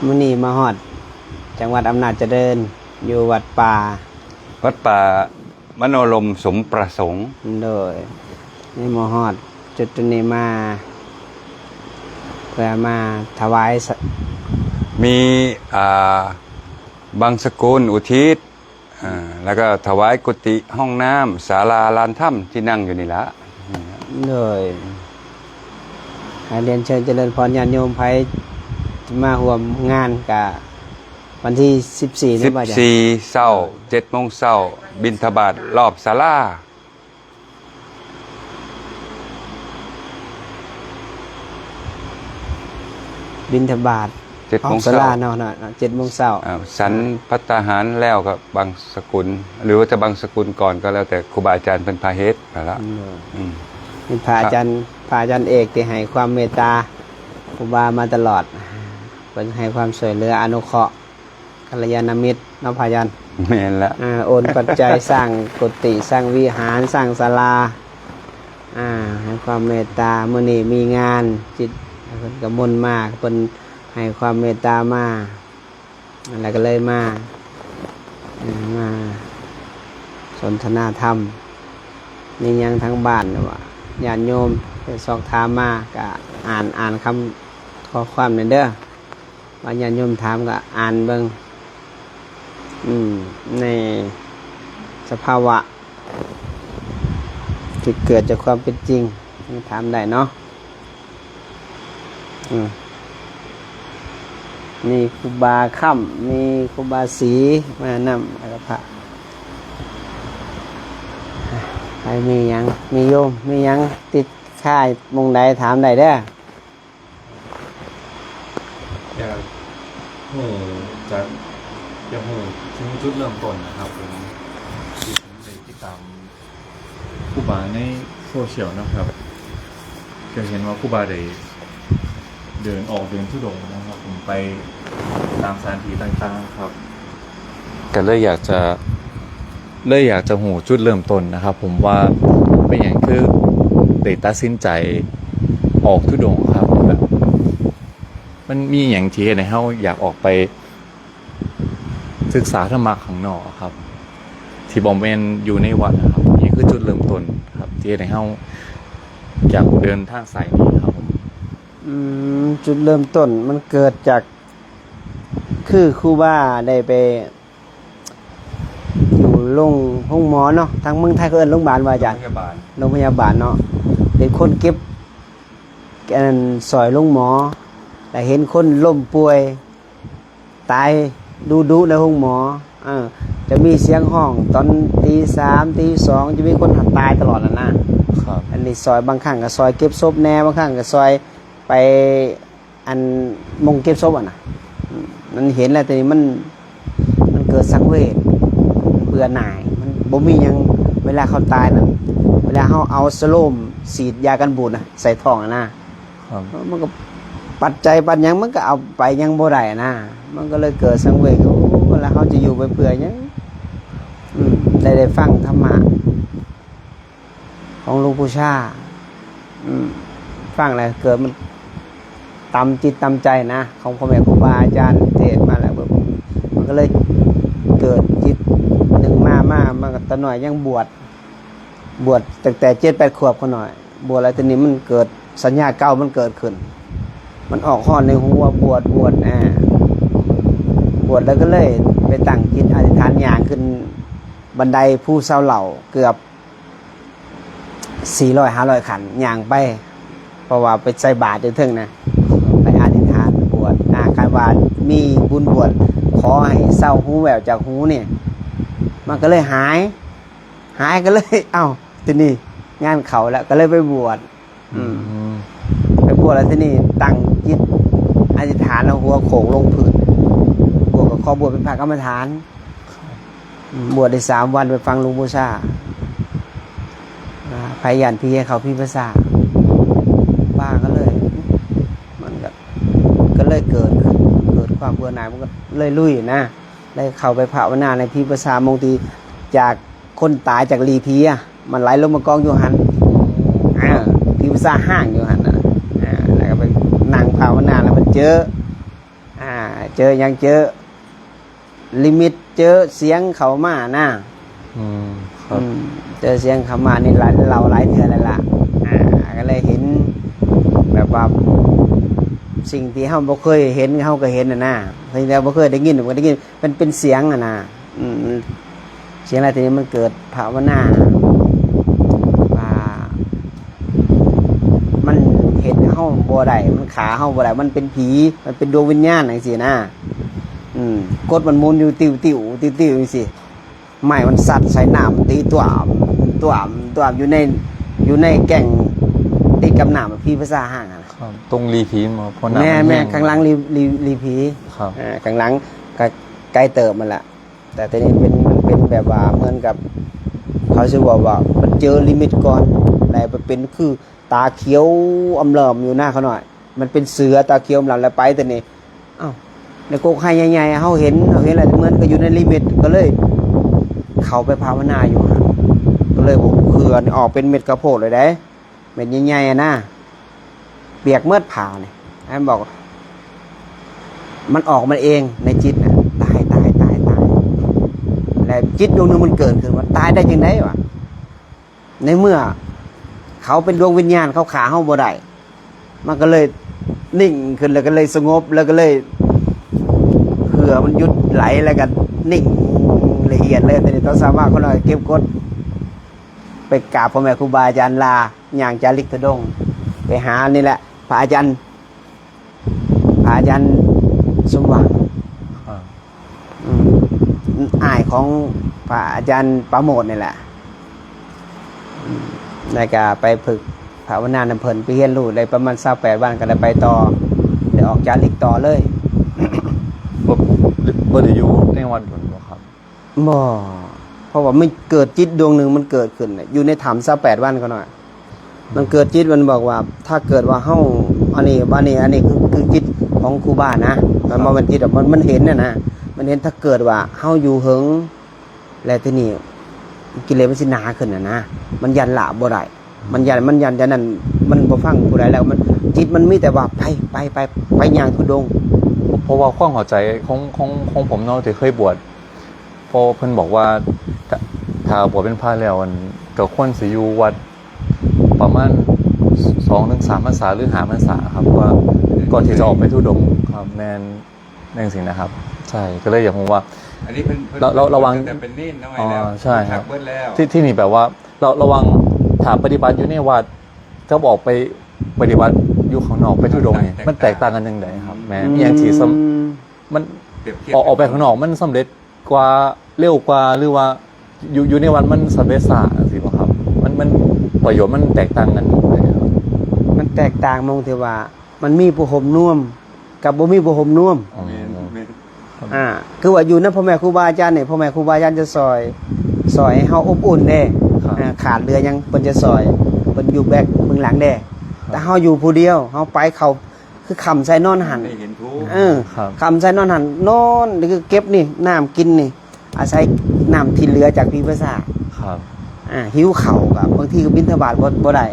ມື້ນີ້ມາຮອດຈັງຫວັດອຳນາດຈະເລີນ ຢູ່ວັດປ່າ ວັດປ່າມະໂນລົມສົມປະສົງ. ໂດຍ ນີ້ມາຮອດຈຸດນີ້ມາ ເພື່ອມາຖວາຍສະ ມີ ອ່າ ບັງສະກຸນອຸທິດ ອ່າ ແລ້ວກໍຖວາຍກຸຕິ ຫ້ອງນ້ຳ ສາລາ ລານທຳ ທີ່ນັ່ງຢູ່ນີ້ລະ. ໂດຍ ໃຫ້ລຽນເຊີນຈະເລີນພອນ ຍາດໂຍມໃຜຈະມາຮ່ວມງານ ກະວັນທີສິບສີ່ນີ້ບໍ່ ສິບສີ່ ເຊົ້າ ເຈັດໂມງເຊົ້າ ບິນທະບາດລອບສາລາ. ບິນທະບາດ ເຈັດໂມງເຊົ້າ ອອກສາລາເນາະ ເນາະ ເຈັດໂມງເຊົ້າ ອ່າ ສັນພັດຕາຫານແລ້ວກໍບັງສະກຸນ ຫຼືວ່າຈະບັງສະກຸນກ່ອນກໍແລ້ວແຕ່ຄູບາອາຈານເພິ່ນພາເຮັດຫັ້ນລະ. ອືມ ອືມ ເປັນພະອາຈານ ພະອາຈານເອກທີ່ໃຫ້ຄວາມເມດຕາຄູບາມາຕະຫຼອດ ເພິ່ນໃຫ້ຄວາມຊ່ວຍເຫຼືອອະນຸເຄາະ ກັນລະຍານະມິດເນາະພະອາຈານ. ແມ່ນລະ ອ່າ ໂອນປັດໄຈສ້າງກຸຕິ ສ້າງວິຫານ ສ້າງສາລາ ອ່າ ໃຫ້ຄວາມເມດຕາ. ມື້ນີ້ມີງານຈິດ ເພິ່ນກະມົນມາ ເພິ່ນໃຫ້ຄວາມເມດຕາມາ ແລ້ວກະເລີຍມາ ເອີ ມາສົນທະນາທຳ ມີຫຍັງທາງບ້ານ ຫຼືວ່າຍາດໂຍມໄປສອບຖາມມາ ກະອ່ານ ອ່ານຄຳຂໍ້ຄວາມແດ່ເດີ. ວ່າຍາດໂຍມຖາມກໍອ່ານເບິ່ງ ອືມ ໃນສະພາວະທີ່ເກີດຈາກຄວາມເປັນຈິງ ຖາມໄດ້ເນາະ. ອືມ ມີຄູບາຄ້ຳ ມີຄູບາສີມານຳ ແລ້ວກໍພະ ໃຜມີຫຍັງ ມີໂຍມ ມີຫຍັງຕິດຄ້າງໝ່ອງໃດ ຖາມໄດ້ເດີ. ຢາກຮູ້ຈັກ ຢາກຮູ້ເຖິງຈຸດເລີ່ມຕົ້ນນະຄັບ ເປັນທີ່ໄດ້ຕິດຕາມຄູບາໃນໂຊຊຽວເນາະຄັບ ກໍເຫັນວ່າຄູບາໄດ້ເດີນອອກເດີນທຸດົງນະຄັບ ໄປຕາມສະຖານທີ່ຕ່າງໆຄັບ ກໍເລີຍຢາກຈະ ເລີຍຢາກຈະຮູ້ຈຸດເລີ່ມຕົ້ນນະຄັບ ຜົມວ່າເປັນຫຍັງຄືໄດ້ຕັດສິນໃຈອອກທຸດົງຄັບ ແບບມັນມີຫຍັງທີ່ເຮັດໃຫ້ເຮົາຢາກອອກໄປສຶກສາທຳມະຂ້າງນອກຄັບ ທີ່ບໍ່ແມ່ນຢູ່ໃນວັດນະຄັບ ຫຍັງຄືຈຸດເລີ່ມຕົ້ນຄັບ ທີ່ເຮັດໃຫ້ເຮົາຢາກເດີນທາງສາຍນີ້ຄັບ? ອືມ ຈຸດເລີ່ມຕົ້ນມັນເກີດຈາກ ຄືຄູບາໄດ້ໄປ ຢູ່ໂລງ ໂຮງໝໍເນາະ ທາງເມືອງໄທເຂົາເອີ້ນໂຮງບານວ່າອາຈານ ໂຮງພະຍາບານ ໂຮງພະຍາບານເນາະ ເປັນຄົນເກັບ ອັນນັ້ນ ຊ່ອຍໂລງໝໍ ແລ້ວເຫັນຄົນລົ້ມປ່ວຍ ຕາຍດຸໆໃນໂຮງໝໍ ເອີ ຈະມີສຽງຮ້ອງຕອນຕີສາມ ຕີສອງ ຈະມີຄົນຕາຍຕະຫຼອດຫັ້ນນະ ອັນນີ້ຊ່ອຍ ບາງຄັ້ງກໍຊ່ອຍເກັບສົບແດ່ ບາງຄັ້ງກໍຊ່ອຍໄປ ອັນໝ່ອງເກັບສົບຫັ້ນນະ ມັນເຫັນແລ້ວ ແຕ່ນີ້ມັນ ມັນເກີດສັງເວດ ມັນເບື່ອໜ່າຍ ມັນບໍ່ມີຫຍັງ ເວລາເຂົາຕາຍນັ້ນ ເວລາເຮົາເອົາສະໂລມສີດຢາກັນບູດນະ ໃສ່ທ້ອງຫັ້ນນະ ມັນກໍປັດໄຈປັດຫຍັງ ມັນກໍເອົາໄປຫຍັງບໍ່ໄດ້ນະ ມັນກໍເລີຍເກີດສັງເວດ ໂອ້ ແລ້ວເຮົາຈະຢູ່ໄປເພື່ອຫຍັງ? ອືມ ໄດ້ ໄດ້ຟັງທຳມະ ຂອງຫຼວງປູ່ຊາ ອືມ ຟັງແລ້ວເກີດມັນຕຳຈິດຕຳໃຈນະ ຂອງພໍ່ແມ່ຄູບາອາຈານເທດມາແລ້ວ ມັນກໍເລີຍເກີດຈິດໜຶ່ງມາ ມາ ມາ ຕອນນ້ອຍຍັງບວດ ບວດຕັ້ງແຕ່ເຈັດແປດຂວບ ຂ້ານ້ອຍ ບວດແລ້ວທີນີ້ມັນເກີດສັນຍາເກົ່າມັນເກີດຂຶ້ນ ມັນອອກຮ້ອນໃນຫົວ ບວດ ບວດ ອາ ບວດແລ້ວກໍເລີຍໄປຕັ້ງຈິດອະທິຖານ ຍ່າງຂຶ້ນບັນໄດພູເຊົາເຫຼົ້າເກືອບ ສີ່ຮ້ອຍ ຫ້າຮ້ອຍ ຂັ້ນ ຍ່າງໄປ ເພາະວ່າໄປໃສ່ບາດຢູ່ເທິງນະ ໄປອະທິຖານບວດ ອາ ຄັນວ່າມີບຸນບວດ ຂໍໃຫ້ເຊົາຫູແວ່ວຈາກຫູນີ້ ມັນກໍເລີຍຫາຍ ຫາຍກໍເລີຍ ເອົ້າ ທີນີ້ງານເຂົ້າແລ້ວ ກໍເລີຍໄປບວດ ອືມ ອືມ ໄປບວດແລ້ວທີນີ້ຕັ້ງຈິດອະທິຖານ ເອົາຫົວໂຂກລົງພື້ນ ບວດກໍຂໍບວດເປັນພະກຳມະຖານ ບວດໄດ້ສາມວັນໄປຟັງຫຼວງປູ່ຊາ ອາ ໃຜຢ້ານຜີໃຫ້ເຂົ້າຜີປາສາດ ບາກໍເລີຍ ມັນກໍ ກໍເລີຍເກີດ ເກີດຄວາມເບື່ອໜ່າຍ ມັນກໍເລີຍລຸຍນະ ໄດ້ເຂົ້າໄປພາວະນາໃນຜີປາສາດ ໝ່ອງທີ່ຈາກຄົນຕາຍຈາກຫຼີ່ຜີອະ ມັນໄຫຼລົງມາກອງຢູ່ຫັ້ນ ອາ ຜີປາສາດຮ້າງຢູ່ຫັ້ນນະ ອາ ແລ້ວກໍໄປນັ່ງພາວະນາ ແລ້ວມັນເຈີ ອາ ເຈີຫຍັງ ເຈີລິມິດ ເຈີສຽງເຂົ້າມານະ. ອືມ ຄັບ ອືມ ເຈີສຽງເຂົ້າມານີ້ຫຼາຍ ເລົ່າຫຼາຍເທື່ອແລ້ວລະ. ອ່າ ກໍເລີຍເຫັນແບບວ່າ ສິ່ງທີ່ເຮົາບໍ່ເຄີຍເຫັນ ເຮົາກໍເຫັນຫັ້ນນະ, ສິ່ງທີ່ເຮົາບໍ່ເຄີຍໄດ້ຍິນ ກໍໄດ້ຍິນ. ມັນເປັນສຽງຫັ້ນນະ. ອືມ ສຽງລະ ທີນີ້ມັນເກີດພາວະນາວ່າ ມັນເຮັດໃຫ້ເຮົາບໍ່ໄດ້ ມັນຂ້າເຮົາບໍ່ໄດ້ ມັນເປັນຜີ ມັນເປັນດວງວິນຍານຈັ່ງຊີ້ນະ. ອືມ ກົດມັນໝູນຢູ່ຕິວໆ ຕິວໆ ຈັ່ງຊີ້ ໄມ້ມັນສັດໃສ່ນ້ຳ ມັນຕີຕົວມ ຕົວມ ຕົວມ ຢູ່ໃນ ຢູ່ໃນແກ້ງຕິດກັບນ້ຳ ຜີພາສາຫ້າງຫັ້ນນະ. ຄັບ ຕົງຫຼີຜີ ບໍ່ ພໍນ້ຳ ແມ່ນ ມັນແຮງ ແມ່ນ ຂ້າງຫຼັງຫຼີ ຫຼີ ຫຼີຜີ. ຄັບ ເອີ ຂ້າງຫຼັງກໍໄກເຕີບຫັ້ນລະ. ແຕ່ທີນີ້ເປັນ ມັນເປັນແບບວ່າເໝືອນກັບ ເຂົາຊິເວົ້າວ່າມັນເຈີລິມິດກ່ອນ ແລ້ວໄປເປັນຄືຕາຂຽວອຳເລີມຢູ່ນະ ຂ້ານ້ອຍ. ມັນເປັນເສືອຕາຂຽວອຳເລີມ ແລ້ວໄປແຕ່ນີ້ ອ້າວ ໃນກົກໄຮ່ໃຫຍ່ໆ ເຮົາເຫັນ ເຮົາເຫັນແລ້ວ ເໝືອນກັບຢູ່ໃນລິມິດ ກໍເລີຍເຂົ້າໄປພາວະນາຢູ່ຫັ້ນ. ກໍເລີຍ ໂອ້ ເຂື່ອນອອກເປັນເມັດເຂົ້າໂພດເລີຍເດ້ ເມັດໃຫຍ່ໆ ຫັ້ນນະ ປຽກເໝິດຜ້ານີ້. ໃຫ້ມັນບອກ ມັນອອກມັນເອງໃນຈິດນະ. ຕາຍ ຕາຍ ຕາຍ ຕາຍ ແລ້ວຈິດດວງໜຶ່ງມັນເກີດຂຶ້ນວ່າ ຕາຍໄດ້ຈັ່ງໃດວະ? ໃນເມື່ອເຂົາເປັນດວງວິນຍານ ເຂົາຂ້າເຮົາບໍ່ໄດ້. ມັນກໍເລີຍນິ່ງຂຶ້ນ ແລ້ວກໍເລີຍສະຫງົບ ແລ້ວກໍເລີຍເຫື່ອມັນຢຸດໄຫຼ ແລ້ວກໍນິ່ງລະອຽດເລີຍ. ຕອນເຊົ້າມາ ຂ້ານ້ອຍເກັບກົດ ໄປກາບພໍ່ແມ່ຄູບາອາຈານລາ ຍ່າງຈາລິກທຸດົງໄປຫານີ້ແຫຼະ ພະອາຈານ ພະອາຈານສົມຫວັງ. ອ່າ ອືມ ອ້າຍຂອງພະອາຈານປາໂມດນີ້ແຫຼະ. ອືມ ແລ້ວກະໄປຝຶກພາວະນານຳເພິ່ນ ໄປຮຽນຮູ້ໄດ້ປະມານຊາວແປດວັນ ກໍໄດ້ໄປຕໍ່ ໄດ້ອອກຈາລິກຕໍ່ເລີຍ. ບໍ່ ບໍ່ໄດ້ຢູ່ໃນວັດດົນບໍ່ຄັບ? ບໍ່ ເພາະວ່າມັນເກີດຈິດດວງໜຶ່ງມັນເກີດຂຶ້ນ ຢູ່ໃນຖ້ຳຊາວແປດວັນ ຂ້ານ້ອຍ. ມັນເກີດຈິດ ມັນບອກວ່າ ຖ້າເກີດວ່າເຮົາ ອັນນີ້ ອັນນີ້ ອັນນີ້ຄື ຄືຈິດຂອງຄູບານະ ມັນບໍ່ແມ່ນຈິດດອກ ມັນ ມັນເຫັນນະນະ ມັນເຫັນ ຖ້າເກີດວ່າເຮົາຢູ່ເຫິງ ແລ້ວທີນີ້ກິເລດມັນຊິໜາຂຶ້ນນະນະ ມັນຢ້ານລະບໍ່ໄດ້ ມັນຢ້ານ ມັນຢ້ານ ຢ້ານນັ້ນ ມັນບໍ່ຟັງຜູ້ໃດແລ້ວ ມັນ ຈິດມັນມີແຕ່ວ່າໄປ ໄປ ໄປ ໄປຍ່າງທຸດົງ. ເພາະ ເພາະວ່າຄວາມເຂົ້າໃຈຂອງ ຂອງ ຂອງຜົມເນາະ ທີ່ເຄີຍບວດ ເພາະເພິ່ນບອກວ່າ ຖ້າ ຖ້າບວດເປັນພະແລ້ວ ອັນ ກໍຄວນຊິຢູ່ວັດປະມານສອງເຖິງສາມພັນສາ ຫຼື ຫ້າພັນສາຄັບ ວ່າກ່ອນທີ່ຈະອອກໄປທຸດົງຄັບ. ແມ່ນ ຈັ່ງຊີ້ນະຄັບ. ໃຊ່ ກໍເລີຍຢາກຮູ້ວ່າ ອັນນີ້ເພິ່ນ ເພິ່ນ ລະ ລະ ລະຫວ່າງ ຕັ້ງແຕ່ເປັນເນນນ້ອຍແລ້ວ. ອໍ ໃຊ່ ຮູ້ຈັກເບິດແລ້ວ. ທີ່ ທີ່ນີ້ແບບວ່າ ລະ ລະຫວ່າງຖ້າປະຕິບັດຢູ່ໃນວັດ ກັບອອກໄປປະຕິບັດຢູ່ຂ້າງນອກ ໄປທຸດົງນີ້ ມັນແຕກຕ່າງກັນຈັ່ງໃດຄັບ? ແມ່ນ ອືມ ອີ່ຫຍັງທີ່ສຳ ມັນ ປຽບທຽບ ອອກ ອອກໄປຂ້າງນອກມັນສຳເລັດ ກວ່າ ເລັວກວ່າ ຫຼືວ່າຢູ່ ຢູ່ໃນວັດມັນສຳເລັດຊ້າ ຈັ່ງຊີ້ບໍ່ຄັບ? ມັນ ມັນ ປະໂຫຍດມັນແຕກຕ່າງກັນຈັ່ງໃດ? ມັນແຕກຕ່າງໝ່ອງທີ່ວ່າ ມັນມີຜູ້ໂຮມນວມ ກັບບໍ່ມີຜູ້ໂຮມນວມ. ອໍ ແມ່ນ ແມ່ນ ອ່າ ຄືວ່າຢູ່ນຳພໍ່ແມ່ຄູບາອາຈານນີ້ ພໍ່ແມ່ຄູບາອາຈານຈະຊ່ອຍ ຊ່ອຍໃຫ້ເຮົາອົບອຸ່ນເດ້. ຄັບ ອ່າ ຂາດເຫຼືອຫຍັງເພິ່ນຈະຊ່ອຍ ເພິ່ນຢູ່ແບັກເບື້ອງຫຼັງເດ້. ຄັບ ແຕ່ເຮົາຢູ່ຜູ້ດຽວ ເຮົາໄປເຂົ້າ ຄືຄ່ຳໃສ່ນອນຫັ້ນ ໄດ້ເຫັນທຸກ ເອີ ຄັບ ຄ່ຳໃສ່ນອນຫັ້ນ ນອນ ຄືເກັບນີ້ ນ້ຳກິນນີ້ ອາໄສນ້ຳທີ່ເຫຼືອຈາກຜີພາສາ. ຄັບ ອ່າ ຫິວເຂົ້າກໍບາງທີກໍບິນທະບາດບໍ່ ບໍ່ໄດ້.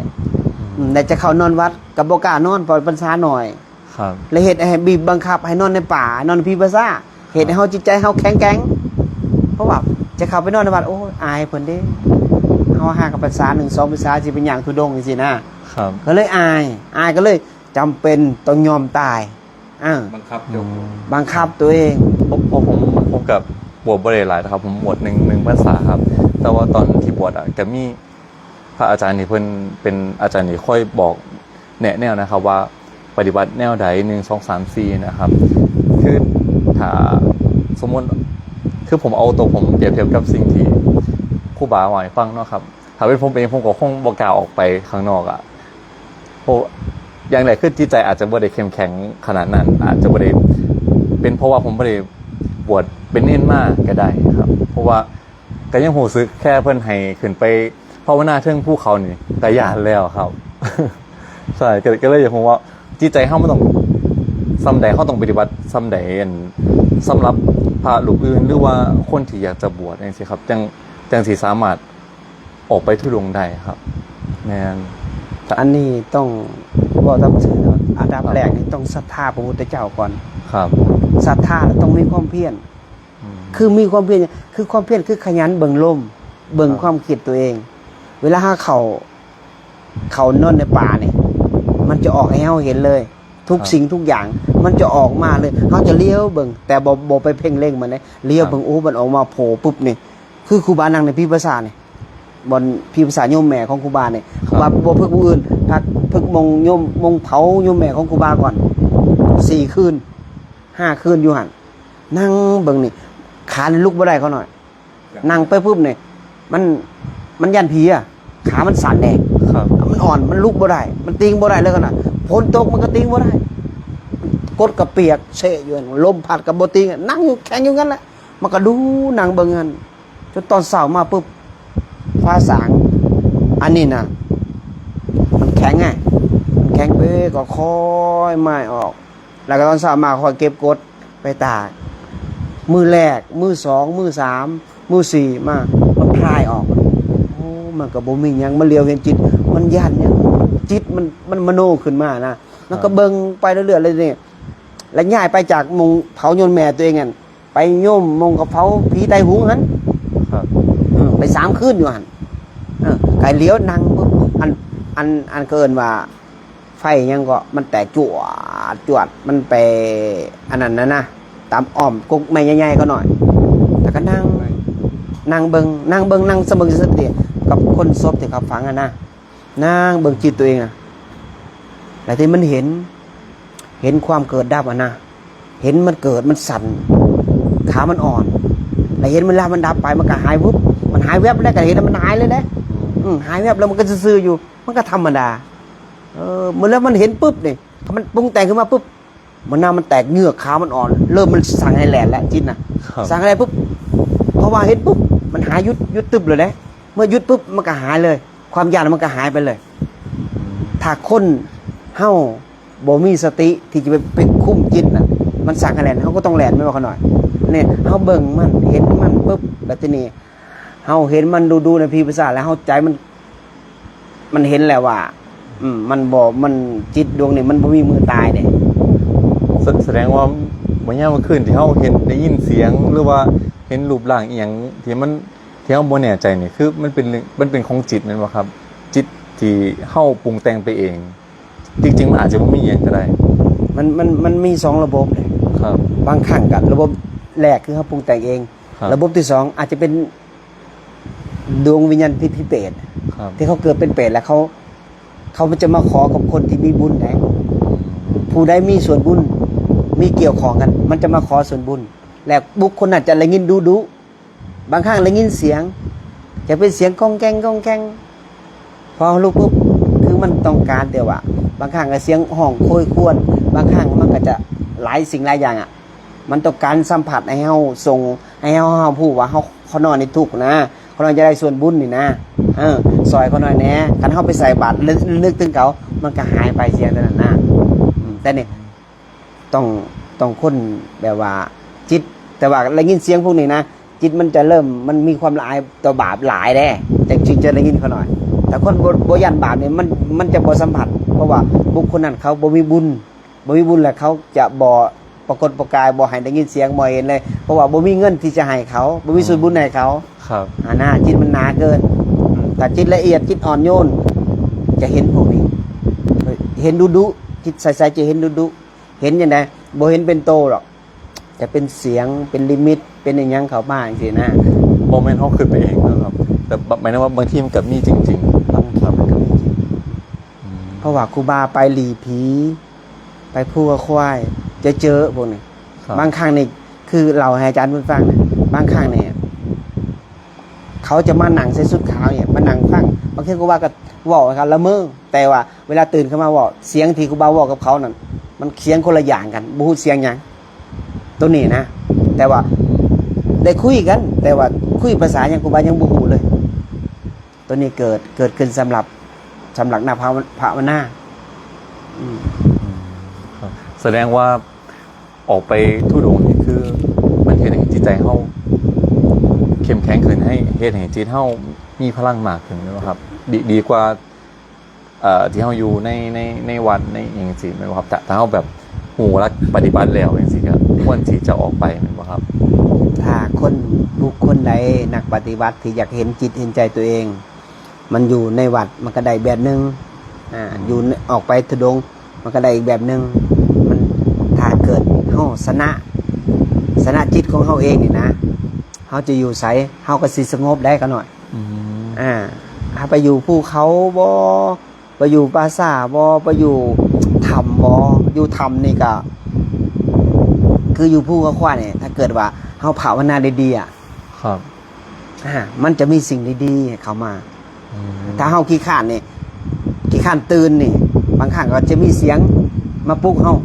ອືມ ອືມ ແລ້ວຈະເຂົ້ານອນວັດກໍບໍ່ກ້ານອນ ເພາະພັນສາໜ້ອຍ. ຄັບ ແລ້ວເຮັດໃຫ້ບີບບັງຄັບໃຫ້ນອນໃນປ່າ ນອນໃນຜີພາສາ ເຮັດໃຫ້ເຮົາ ຄັບ ຈິດໃຈເຮົາແຂງແກ່ງ ເພາະວ່າຈະເຂົ້າໄປນອນໃນວັດ ໂອ້ຍ ອາຍເພິ່ນເດ້ ເຮົາຫາກະພັນສາໜຶ່ງ ສອງພັນສາ ຊິໄປຍ່າງທຸດົງຈັ່ງຊີ້ນະ. ຄັບ ກໍເລີຍອາຍ ອາຍກໍເລີຍ ຈຳເປັນຕ້ອງຍອມຕາຍ ເອີ ບັງຄັບຕົວເອງ ອືມ ບັງຄັບຕົວເອງ. ເພາະ ເພາະຜົມ ຜົມກໍບວດບໍ່ໄດ້ຫຼາຍນະຄັບ ຜົມບວດໜຶ່ງ ໜຶ່ງພັນສາຄັບ. ແຕ່ວ່າຕອນທີ່ບວດອະ ກໍມີພະອາຈານທີ່ເພິ່ນເປັນອາຈານທີ່ຄອຍບອກແນະແນວນະຄັບວ່າ ປະຕິບັດແນວໃດ ໜຶ່ງ ສອງ ສາມ ສີ່ ນະຄັບ. ຄືຖ້າສົມມຸດ ຄືຜົມເອົາຕົວຜົມປຽບທຽບກັບສິ່ງທີ່ຄູບາເວົ້າໃຫ້ຟັງເນາະຄັບ. ຖ້າເປັນຜົມເອງ ຜົມກໍຄົງບໍ່ກ້າອອກໄປຂ້າງນອກອະ ເພາະຢ່າງແລກຄືຈິດໃຈອາດຈະບໍ່ໄດ້ເຂັ້ມແຂງຂະໜາດນັ້ນ ອາດຈະບໍ່ໄດ້ເປັນເພາະວ່າຜົມບໍ່ໄດ້ບວດເປັນເນນມາກໍໄດ້ຄັບ. ເພາະວ່າກໍຍັງຮູ້ສຶກແຄ່ເພິ່ນໃຫ້ຂຶ້ນໄປພາວະນາເທິງພູເຂົານີ້ກໍຢ້ານແລ້ວຄັບ. ໃຊ່ ກໍ ກໍເລີຍຢາກຮູ້ວ່າຈິດໃຈເຮົາມັນຕ້ອງສ່ຳໃດ ເຮົາຕ້ອງປະຕິບັດສ່ຳໃດ ອັນ ສຳລັບພະຮູບອື່ນ ຫຼືວ່າຄົນທີ່ຢາກຈະບວດຈັ່ງຊີ້ຄັບ ຈັ່ງ ຈັ່ງຊິສາມາດ ອອກໄປທຸດົງໄດ້ຄັບ. ແມ່ນ ອັນນີ້ຕ້ອງເວົ້າຕາມຊື່ເນາະ ອັນດັບ ຄັບ ແລກນີ້ຕ້ອງສັດທາພະພຸດທະເຈົ້າກ່ອນ. ຄັບ ສັດທາຕ້ອງມີຄວາມພຽນ. ອືມ ຄືມີຄວາມພຽນ ຄືຄວາມພຽນຄືຂະຫຍັນເບິ່ງລົມ ເບິ່ງ ຄວາມຄິດຕົວເອງ. ເວລາເຮົາເຂົ້າ ເຂົ້ານອນໃນປ່ານີ້ ມັນຈະອອກໃຫ້ເຮົາເຫັນເລີຍ ທຸກ ຄັບ ສິ່ງທຸກຢ່າງ ມັນຈະອອກມາເລີຍ. ເຮົາຈະຫຼຽວເບິ່ງ ແຕ່ບໍ່ ບໍ່ໄປເພັ່ງເລັງມັນເດ້ ຫຼຽວເບິ່ງ ໂອ້ ມັນອອກມາໂຜປຶບນີ້ ຄືຄູບານັ່ງໃນຜີພາສານີ້ ບ່ອນຜີພາສາໂຍມແມ່ຂອງຄູບານີ້ ຄັບ ວ່າບໍ່ເພິກຜູ້ອື່ນ ພັກເພິກມົງໂຍມ ມົງເຜົາໂຍມແມ່ຂອງຄູບາກ່ອນ ສີ່ຄືນ ຫ້າຄືນຢູ່ຫັ້ນ ນັ່ງເບິ່ງນີ້ ຂາລຸກບໍ່ໄດ້ ຂ້ານ້ອຍ. ນັ່ງໄປປຶບນີ້ ມັນ ມັນຢ້ານຜີອະ ຂາມັນສັ່ນແດ່ ຄັບ ມັນອ່ອນ ມັນລຸກບໍ່ໄດ້ ມັນຕີງບໍ່ໄດ້ເລີຍຫັ້ນນະ. ຝົນຕົກມັນກໍຕີງບໍ່ໄດ້ ກົດກໍປຽກເຊະຢູ່ຫັ້ນ ລົມພັດກໍບໍ່ຕີງ ນັ່ງຢູ່ ແຂງຢູ່ຫັ້ນແຫຼະ. ມັນກໍດູນັ່ງເບິ່ງຫັ້ນ ຈົນຕອນເຊົ້າມາປຶບ ຟ້າສາງ ອັນນີ້ນະ ມັນແຂງໄງ ມັນແຂງເປ້ ກໍຄ່ອຍມາຍອອກ ແລ້ວກໍຕອນເຊົ້າມາຄ່ອຍເກັບກົດໄປຕາກ. ມື້ແລກ ມື້ສອງ ມື້ສາມ ມື້ສີ່ມາ ມັນຄາຍອອກ. ໂອ້ ມັນກໍບໍ່ມີຫຍັງ ມັນຫຼຽວເຫັນຈິດ ມັນຢ້ານຫຍັງ ຈິດມັນ ມັນມະໂນຂຶ້ນມານະ. ມັນກໍເບິ່ງໄປເລື້ອຍໆເລີຍນີ້ ແລ້ວຍ້າຍໄປຈາກໝ່ອງເຜົາໂຍມແມ່ຕົວເອງຫັ້ນ ໄປໂຍມໝ່ອງກະເຜົາຜີໄຕຫຸງຫັ້ນ ຄັບ ເອີ ໄປສາມຄືນຢູ່ຫັ້ນ. ເອີ ກະຫຼຽວນັ່ງປຶບ ອັນ ອັນ ອັນເຂົາເອີ້ນວ່າໄຟຫຍັງເກາະ ມັນແຕກຈວດຈວດ ມັນໄປອັນນັ້ນນະນະ ຕາມອ້ອມກົກໄມ້ໃຫຍ່ໆ ຂ້ານ້ອຍ ແລ້ວກໍນັ່ງ ນັ່ງເບິ່ງ ນັ່ງເບິ່ງ ນັ່ງສະເບິ່ງສະຕິກັບຄົນສົບທີ່ເຂົາຝັງຫັ້ນນະ. ນັ່ງເບິ່ງຈິດຕົວເອງນະ ແລ້ວທີ່ມັນເຫັນ ເຫັນຄວາມເກີດດັບຫັ້ນນະ ເຫັນມັນເກີດ ມັນສັ່ນ ຂາມັນອ່ອນ ແລ້ວເຫັນເວລາມັນດັບໄປ ມັນກໍຫາຍວຶບ ມັນຫາຍແວັບ ແລ້ວກໍເຫັນແລ້ວມັນຫາຍເລີຍເດ້. ອືມ ຫາຍແວັບ ແລ້ວມັນກໍຊື່ໆຢູ່ ມັນກໍທຳມະດາ. ເອີ ເມື່ອແລ້ວມັນເຫັນປຶບນີ້ ມັນປຸງແຕ່ງຂຶ້ນມາປຶບ ມັນນະ ມັນແຕກເຫງືອກ ຂາມັນອ່ອນ ເລີ່ມມັນສັ່ງໃຫ້ແລ່ນແລ້ວ ຈິດນະ ສັ່ງໃຫ້ແລ່ນປຶບ ເພາະວ່າເຫັນປຶບ ມັນຫາຍ ຢຸດ ຢຸດຕຶບເລີຍເດ້. ເມື່ອຢຸດປຶບ ມັນກໍຫາຍເລີຍ ຄວາມຢ້ານມັນກໍຫາຍໄປເລີຍ. ຖ້າຄົນເຮົາບໍ່ມີສະຕິທີ່ຈະໄປ ໄປຄຸມຈິດນະ ມັນສັ່ງໃຫ້ແລ່ນ ເຮົາກໍຕ້ອງແລ່ນ ແມ່ນບໍ່ ຂ້ານ້ອຍ? ນີ້ ເຮົາເບິ່ງມັນ ເຫັນມັນປຶບ ແລ້ວທີນີ້ເຮົາເຫັນມັນດຸໆໃນຜີພາສາ ແລ້ວເຮົາໃຈມັນ ມັນເຫັນແລ້ວວ່າ ອືມ ມັນບໍ່ ມັນ ຈິດດວງນີ້ມັນບໍ່ມີມື້ຕາຍເດ້. ສະ ສະແດງວ່າບາງຍາມກາງຄືນທີ່ເຮົາເຫັນ ໄດ້ຍິນສຽງ ຫຼືວ່າເຫັນຮູບຮ່າງອີ່ຫຍັງທີ່ມັນ ທີ່ເຮົາບໍ່ແນ່ໃຈນີ້ ຄືມັນເປັນເລື່ອງ ມັນເປັນຂອງຈິດແມ່ນບໍ່ຄັບ? ຈິດທີ່ເຮົາປຸງແຕ່ງໄປເອງ ຈິງໆມັນອາດຈະບໍ່ມີຫຍັງກໍໄດ້. ມັນ ມັນ ມັນມີສອງລະບົບເດ້. ຄັບ ບາງຄັ້ງກໍລະບົບແລກຄືເຮົາປຸງແຕ່ງເອງ. ຄັບ ລະບົບທີສອງອາດຈະເປັນດວງວິນຍານທີ່ເປັນເປດ. ຄັບ ທີ່ເຂົາເກີດເປັນເປດແລ້ວເຂົາ ເຂົາຈະມາຂໍກັບຄົນທີ່ມີບຸນໄດ໋. ອືມ ຜູ້ໃດມີສ່ວນບຸນ ມີກ່ຽວຂ້ອງກັນ ມັນຈະມາຂໍສ່ວນບຸນ ແລະ ບຸກຄົນນັ້ນຈະໄດ້ຍິນດຸໆ. ບາງຄັ້ງໄດ້ຍິນສຽງ ຈະເປັນສຽງກ້ອງແກ້ງ ກ້ອງແກ້ງ ພໍເຮົາລຸກປຶບ ຄືມັນຕ້ອງການ ແຕ່ວ່າບາງຄັ້ງກໍສຽງຮ້ອງໂຫຍຫວນ ບາງຄັ້ງມັນກໍຈະຫຼາຍສິ່ງຫຼາຍຢ່າງອະ ມັນຕ້ອງການສຳຜັດໃຫ້ເຮົາສົ່ງ ໃຫ້ເຮົາຮັບຮູ້ວ່າເຮົາ ຂ້ານ້ອຍນີ້ທຸກນະ ຂ້ານ້ອຍຢາກໄດ້ສ່ວນບຸນນີ້ນະ ເອີ ຊ່ອຍຂ້ານ້ອຍແດ່. ຄັນເຮົາໄປໃສ່ບາດ ລະນຶກເຖິງເຂົາ ມັນກໍຫາຍໄປ ສຽງຕົວນັ້ນນະ. ອືມ ແຕ່ນີ້ ຕ້ອງ ຕ້ອງຄົນແບບວ່າຈິດ ແຕ່ວ່າໄດ້ຍິນສຽງພວກນີ້ນະ ຈິດມັນຈະເລີ່ມ ມັນມີຄວາມລະອາຍຕໍ່ບາບຫຼາຍເດ້ ຈັ່ງ ຈຶ່ງຈະໄດ້ຍິນຂ້ານ້ອຍ. ແຕ່ຄົນບໍ່ ບໍ່ຢ້ານບາບນີ້ ມັນ ມັນຈະບໍ່ສຳຜັດ ເພາະວ່າບຸກຄົນນັ້ນເຂົາບໍ່ມີບຸນ ບໍ່ມີບຸນແລ້ວເຂົາຈະບໍ່ປາກົດປະກາຍ ບໍ່ໃຫ້ໄດ້ຍິນສຽງ ບໍ່ເຫັນເລີຍ ເພາະວ່າບໍ່ມີເງິນທີ່ຈະໃຫ້ເຂົາ ບໍ່ມີສ່ວນບຸນໃຫ້ເຂົາ. ຄັບ ອັນນັ້ນຈິດມັນໜາເກີນ. ອືມ ຖ້າຈິດລະອຽດ ຈິດອ່ອນໂຍນ ຈະເຫັນພວກນີ້ ເຫັນດຸໆ ຈິດໃສໆ ຈະເຫັນດຸໆ. ເຫັນຈັ່ງໃດ? ບໍ່ເຫັນເປັນໂຕດອກ ຈະເປັນສຽງ ເປັນນິມິດ ເປັນອີ່ຫຍັງເຂົ້າມາຈັ່ງຊີ້ນະ. ບໍ່ແມ່ນເຮົາຄິດໄປເອງເນາະຄັບ ແຕ່ ໝາຍເຖິງວ່າບາງທີມັນກໍມີຈິງໆ. ບາງທີມັນກໍມີຈິງ. ອືມ ເພາະວ່າຄູບາໄປຫຼີ່ຜີ ໄປພູກະຄວາຍ ຈະເຈີພວກນີ້. ຄັບ ບາງຄັ້ງນີ້ ຄືເລົ່າໃຫ້ອາຈານເພິ່ນຟັງນະ ບາງຄັ້ງນີ້ ເຂົາຈະມານັ່ງໃສ່ຊຸດຂາວນີ້ ມານັ່ງຟັງ. ບາງເທື່ອຄູບາກໍເວົ້າໃຫ້ເຂົາລະເມີ ແຕ່ວ່າເວລາຕື່ນຂຶ້ນມາເວົ້າ ສຽງທີ່ຄູບາເວົ້າກັບເຂົານັ້ນ ມັນສຽງຄົນລະຢ່າງກັນ ບໍ່ຮູ້ສຽງຫຍັງ ໂຕນີ້ນະ. ແຕ່ວ່າໄດ້ຄຸຍກັນ ແຕ່ວ່າຄຸຍພາສາຫຍັງ ຄູບາຍັງບໍ່ຮູ້ເລີຍ. ໂຕນີ້ເກີດ ເກີດຂຶ້ນສຳລັບ ສຳລັບນັກພາວະ ພາວະນາ. ອືມ ອືມ ຄັບ ສະແດງວ່າ ອອກໄປທຸດົງນີ້ ຄືມັນເຮັດໃຫ້ຈິດໃຈເຮົາເຂັ້ມແຂງຂຶ້ນ ໃຫ້ ເຮັດໃຫ້ຈິດເຮົາມີພະລັງມາກຂຶ້ນແມ່ນບໍ່ຄັບ? ດີ ດີກວ່າ ເອີ ທີ່ເຮົາຢູ່ໃນ ໃນ ໃນວັດໃນຫຍັງຊີ້ແມ່ນບໍ່ຄັບ? ຖ້າ ຖ້າເຮົາແບບ ຮູ້ຫຼັກປະຕິບັດແລ້ວຈັ່ງຊີ້ ກໍຄວນທີ່ຈະອອກໄປແມ່ນບໍ່ຄັບ? ຖ້າຄົນ ບຸກຄົນໃດ ນັກປະຕິບັດທີ່ຢາກເຫັນຈິດເຫັນໃຈຕົວເອງ ມັນຢູ່ໃນວັດມັນກໍໄດ້ແບບໜຶ່ງ ອາ ອືມ ຢູ່ໃນ ອອກໄປທຸດົງ ມັນກໍໄດ້ອີກແບບໜຶ່ງ. ມັນ ຖ້າເກີດເຮົາຊະນະ ຊະນະຈິດຂອງເຮົາເອງນີ້ນະ ເຮົາຈະຢູ່ໃສ ເຮົາກໍຊິສະຫງົບໄດ້ຂະນ້ອຍ. ອືມ ອາ ຖ້າໄປຢູ່ພູເຂົາບໍ ໄປຢູ່ປ່າຊ້າບໍ ໄປຢູ່ຖ້ຳບໍ ຢູ່ຖ້ຳນີ້ກໍ ຄືຢູ່ພູເຂົາຄວາຍນີ້ ຖ້າເກີດວ່າເຮົາພາວະນາດີໆ ອະ ຄັບ ອາ ມັນຈະມີສິ່ງດີໆເຂົ້າມາ. ອືມ ຖ້າເຮົາຂີ້ຄ້ານນີ້ ຂີ້ຄ້ານຕື່ນນີ້ ບາງຄັ້ງກໍຈະມີສຽງມາປຸກເຮົາ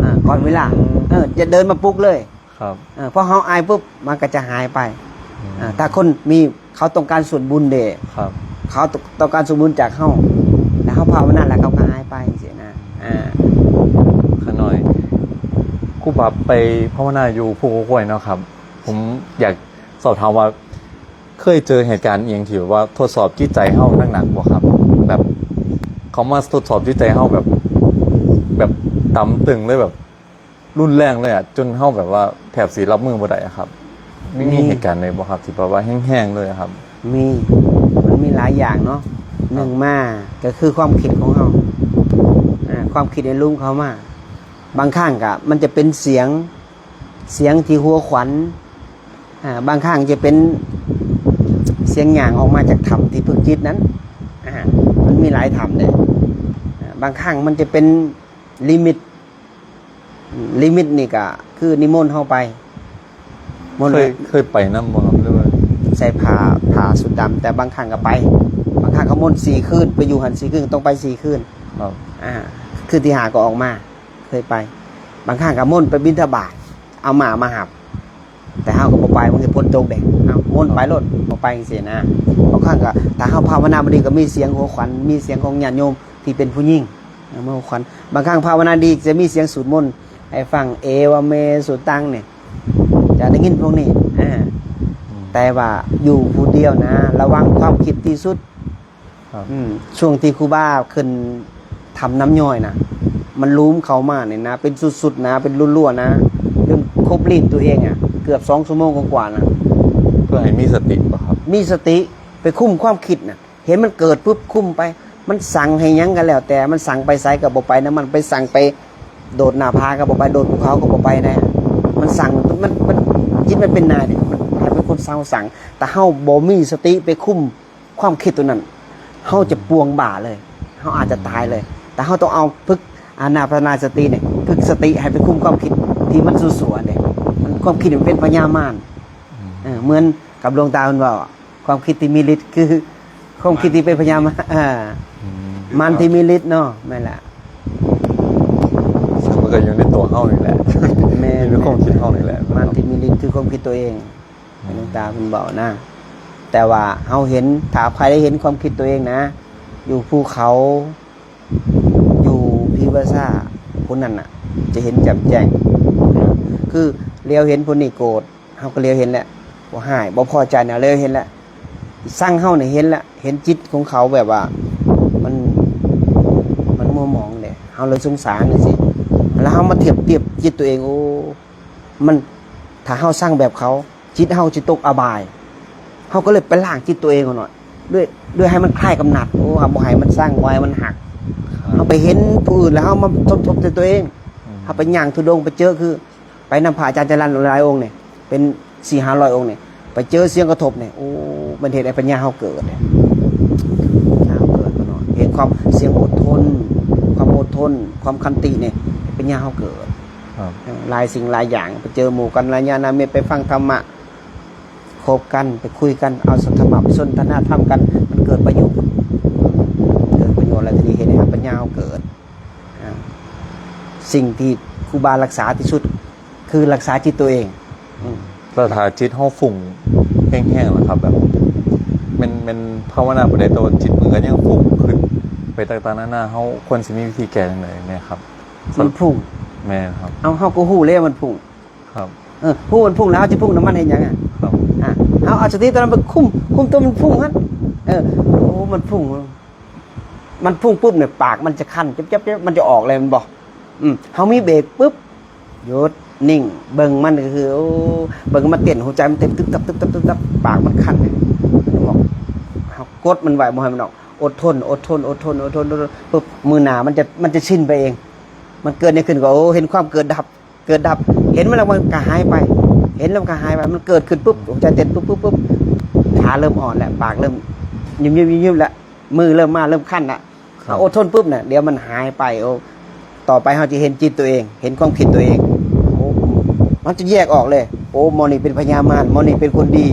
ອາ ກ່ອນເວລາ ອືມ ເອີ ຈະເດີນມາປຸກເລີຍ. ຄັບ ເອີ ພໍເຮົາອາຍປຸບ ມັນກໍຈະຫາຍໄປ. ອືມ ອາ ຖ້າຄົນມີ ເຂົາຕ້ອງການສ່ວນບຸນເດ້ ຄັບ ເຂົາຕ້ອງການສ່ວນບຸນຈາກເຮົາ ແລ້ວເຮົາພາວະນາ ແລ້ວເຂົາກໍຫາຍໄປຈັ່ງຊີ້ນະ. ອາ ຂ້ານ້ອຍ ຄູບາໄປພາວະນາຢູ່ພູເຂົາຄວາຍເນາະຄັບ ຜົມຢາກສອບຖາມວ່າ ເຄີຍເຈີເຫດການອີ່ຫຍັງທີ່ແບບວ່າທົດສອບຈິດໃຈເຮົາໜັກໆບໍ່ຄັບ? ແບບເຂົາມາທົດສອບຈິດໃຈເຮົາແບບ ແບບຕຳຕຶງເລີຍ ແບບ ຮຸນແຮງເລີຍອະ ຈົນເຮົາແບບວ່າແທບຊິຮັບມືບໍ່ໄດ້ອະຄັບ. ມີ ມີເຫດການໃດບໍ່ຄັບ ທີ່ແບບວ່າແຮງໆເລີຍອະຄັບ? ມີ ມັນມີຫຼາຍຢ່າງເນາະ. ໜຶ່ງມາກໍຄືຄວາມຄິດຂອງເຮົາ ອາ ຄວາມຄິດໃນລຸ່ມເຂົ້າມາ. ບາງຄັ້ງກໍມັນຈະເປັນສຽງ ສຽງທີ່ຫົວຂວັນ ອາ ບາງຄັ້ງຈະເປັນສຽງຍ່າງອອກມາຈາກຖ້ຳທີ່ຝຶກຈິດນັ້ນ. ອາ ມັນມີຫຼາຍຖ້ຳເດ້. ອາ ບາງຄັ້ງມັນຈະເປັນນິມິດ ນິມິດນີ້ກະຄືນິມົນເຮົາໄປ ມົນ ເຄີຍ ເຄີຍໄປນຳບໍ່ຄັບ ຫຼືວ່າ ໃສ່ຜ້າ ຜ້າຊຸດດຳ ແຕ່ບາງຄັ້ງກໍໄປ ບາງຄັ້ງກໍມົນສີ່ຄືນ ໄປຢູ່ຫັ້ນສີ່ຄືນ ຕ້ອງໄປສີ່ຄືນ. ຄັບ ອາ ຄືນທີຫ້າກໍອອກມາ ເຄີຍໄປ. ບາງຄັ້ງກໍມົນໄປບິນທະບາດ ເອົາໝ້າມາຮັບ ແຕ່ເຮົາກໍບໍ່ໄປ ບາງທີຝົນຕົກເດ້ ເອົາມົນໄປໂລດ ບໍ່ໄປຈັ່ງຊີ້ນະ. ບາງຄັ້ງກໍຖ້າເຮົາພາວະນາບໍ່ດີ ກໍມີສຽງຫົວຂວັນ ມີສຽງຂອງຍາດໂຍມທີ່ເປັນຜູ້ຍິງ ເອົາມາຫົວຂວັນ. ບາງຄັ້ງພາວະນາດີຈະມີສຽງສູດມົນໃຫ້ຟັງ ເອວະເມສຸຕັງນີ້ ຈະໄດ້ຍິນພວກນີ້. ອາ ອືມ ແຕ່ວ່າຢູ່ຜູ້ດຽວນະ ລະວັງຄວາມຄິດທີ່ສຸດ. ຄັບ ອືມ ຊ່ວງທີ່ຄູບາຂຶ້ນຖ້ຳນ້ຳຍ້ອຍນະ ມັນຫຼຸມເຂົ້າມານີ້ນະ ເປັນຊຸດໆນະ ເປັນລົວໆນະ ຈົນຄົບລີດຕົວເອງອະ ເກືອບສອງຊົ່ວໂມງກວ່າໆນະ. ເພື່ອໃຫ້ມີສະຕິບໍ່ຄັບ? ມີສະຕິ ໄປຄຸມຄວາມຄິດນະ ເຫັນມັນເກີດປຶບ ຄຸມໄປ ມັນສັ່ງໃຫ້ຫຍັງກໍແລ້ວແຕ່ ມັນສັ່ງໄປໃສກໍບໍ່ໄປນຳມັນ ໄປສັ່ງໄປໂດດໜ້າຜາກໍບໍ່ໄປ ໂດດພູເຂົາກໍບໍ່ໄປນະ. ມັນສັ່ງ ມັນ ມັນ ຈິດມັນເປັນນາຍເດ້ ມັນໃຫ້ເປັນຄົນເຊົາສັ່ງ. ແຕ່ເຮົາບໍ່ມີສະຕິໄປຄຸມ ຄວາມຄິດຕົວນັ້ນ ເຮົາຈະປ່ວງບ້າເລີຍ ເຮົາອາດຈະຕາຍເລີຍ. ແຕ່ເຮົາຕ້ອງເອົາຝຶກອານາປານາສະຕິນີ້ ຝຶກສະຕິໃຫ້ໄປຄຸມຄວາມຄິດທີ່ມັນຊົ່ວໆເດ້. ມັນ ຄວາມຄິດມັນເປັນພະຍາມານ. ອືມ ເອີ ເໝືອນກັບຫຼວງຕາເພິ່ນເວົ້າ ຄວາມຄິດທີ່ມີລິດຄືຄວາມຄິດທີ່ເປັນພະຍາມານ. ເອີ ອືມ ມານທີ່ມີລິດເນາະ. ແມ່ນແຫຼະ ມັນກໍຢູ່ໃນຕົວເຮົານີ້ແຫຼະ. ແມ່ນ ຢູ່ໃນຄວາມຄິດເຮົານີ້ແຫຼະ. ມານທີ່ມີລິດຄືຄວາມຄິດຕົວເອງ. ອືມ ຫຼວງຕາເພິ່ນເວົ້ານະ ແຕ່ວ່າເຮົາເຫັນ ຖ້າໃຜໄດ້ເຫັນຄວາມຄິດຕົວເອງນະ ຢູ່ພູເຂົາ ຢູ່ພີວາຊາ ຜູ້ນັ້ນນະ ຈະເຫັນແຈ່ມແຈ້ງ. ຄືຫຼຽວເຫັນຜູ້ນີ້ໂກດ ເຮົາກໍຫຼຽວເຫັນແຫຼະ ບໍ່ຮ້າຍ ບໍ່ພໍໃຈນະ ຫຼຽວເຫັນແຫຼະ. ຊັງເຮົານີ້ເຫັນແຫຼະ ເຫັນຈິດຂອງເຂົາແບບວ່າ ມັນ ມັນມົວໝອງເດ້ ເຮົາເລີຍສົງສານຈັ່ງຊີ້. ແລ້ວເຮົາມາທຽບ ທຽບຈິດຕົວເອງ ໂອ້ ມັນ ຖ້າເຮົາຊັງແບບເຂົາ ຈິດເຮົາຊິຕົກອະບາຍ. ເຮົາກໍເລີຍໄປລ້າງຈິດຕົວເອງເອົາໜ້ອຍ ດ້ວຍ ດ້ວຍໃຫ້ມັນຄາຍກຳໜັດ. ໂອ້ ເຮົາບໍ່ໃຫ້ມັນຊັງ ບໍ່ໃຫ້ມັນຮັກ. ເຮົາໄປເຫັນຜູ້ອື່ນແລ້ວເຮົາມາທົບ ທົບໃສ່ຕົວເອງ. ເຮົາໄປຍ່າງທຸດົງໄປເຈີ ຄືໄປນຳພະອາຈານຈະລັນຫຼາຍອົງນີ້ ເປັນສີ່ຫ້າຮ້ອຍອົງນີ້ ໄປເຈີສຽງກະທົບນີ້ ໂອ້ ມັນເຮັດໃຫ້ປັນຍາເຮົາເກີດເດ້. ເຮົາເກີດເນາະ ເຫັນຄວາມ ສຽງອົດທົນ ຄວາມອົດທົນ ຄວາມຂັນຕິນີ້ ປັນຍາເຮົາເກີດ. ເອີ ຫຼາຍສິ່ງຫຼາຍຢ່າງ ໄປເຈີໝູ່ກັນລະຍານະມິດ ໄປຟັງທຳມະ ຄົບກັນ ໄປຄຸຍກັນ ເອົາສັດທຳມະໄປສົນທະນາທຳກັນ ມັນເກີດປະໂຫຍດ ເກີດປະໂຫຍດ ແລ້ວທີນີ້ເຮັດໃຫ້ປັນຍາເຮົາເກີດ. ອາ ສິ່ງທີ່ຄູບາລັກສາທີ່ສຸດ ຄືລັກສາຈິດຕົວເອງ. ອືມ ແລ້ວຖ້າຈິດເຮົາຟຸ້ງແຮງໆລະຄັບ ແບບແມ່ນ ແມ່ນພາວະນາປານໃດ ແຕ່ວ່າຈິດມັນກໍຍັງຟຸ້ງຂຶ້ນໄປຕ່າງໆນານາ ເຮົາຄວນຊິມີວິທີແກ້ຈັ່ງໃດແດ່ຄັບ? ມັນຟຸ້ງ. ແມ່ນຄັບ. ເອົາ ເຮົາກໍຮູ້ແລ້ວມັນຟຸ້ງ. ຄັບ. ເອີ ຮູ້ມັນຟຸ້ງແລ້ວ ເຮົາຊິຟຸ້ງນຳມັນເຮັດຫຍັງອະ? ຄັບ. ອາ ເຮົາເອົາສະຕິຕົວນັ້ນໄປຄຸມ ຄຸມຕົວມັນຟຸ້ງຫັ້ນ. ເອີ ໂອ້ ມັນຟຸ້ງ ມັນຟຸ້ງປຸບນີ້ ປາກມັນຈະຄັນ ເຈັບໆ ມັນຈະອອກເລີຍແມ່ນບໍ່? ອືມ ເຮົາມີເບຣກປຶບ ຢຸດ ນິ່ງ ເບິ່ງມັນກໍຄື ໂອ້ ເບິ່ງມັນເຕັ້ນ ຫົວໃຈມັນເຕັ້ນຕຶບຕັບ ຕຶບຕັບ ຕຶບຕັບ ປາກມັນຄັນ ເຮົາກົດມັນໄວ້ ບໍ່ໃຫ້ມັນອອກ ອົດທົນ ອົດທົນ ອົດທົນ ອົດທົນ ອົດທົນ ປຶບ ມື້ໜ້າມັນຈະ ມັນຈະຊິນໄປເອງ. ມັນເກີດຫຍັງຂຶ້ນກໍ ໂອ້ ເຫັນຄວາມເກີດດັບ ເກີດດັບ ເຫັນມັນແລ້ວມັນກໍຫາຍໄປ ເຫັນແລ້ວມັນກໍຫາຍໄປ ມັນເກີດຂຶ້ນປຶບ ຫົວໃຈເຕັ້ນປຶບ ປຶບ ປຶບ ຂາເລີ່ມອ່ອນແລ້ວ ປາກເລີ່ມຫຍິບໆໆແລ້ວ ມືເລີ່ມມາ ເລີ່ມຄັນລະ ເຮົາອົດທົນປຶບນະ ດຽວມັນຫາຍໄປ. ໂອ້ ຕໍ່ໄປເຮົາຈະເຫັນຈິດຕົວເອງ ເຫັນຄວາມຄິດຕົວເອງ. ໂອ້ ມັນຈະແຍກອອກເລີຍ ໂອ້ ໝໍນີ້ເປັນພະຍາມານ ໝໍນີ້ເປັນຄົນດີ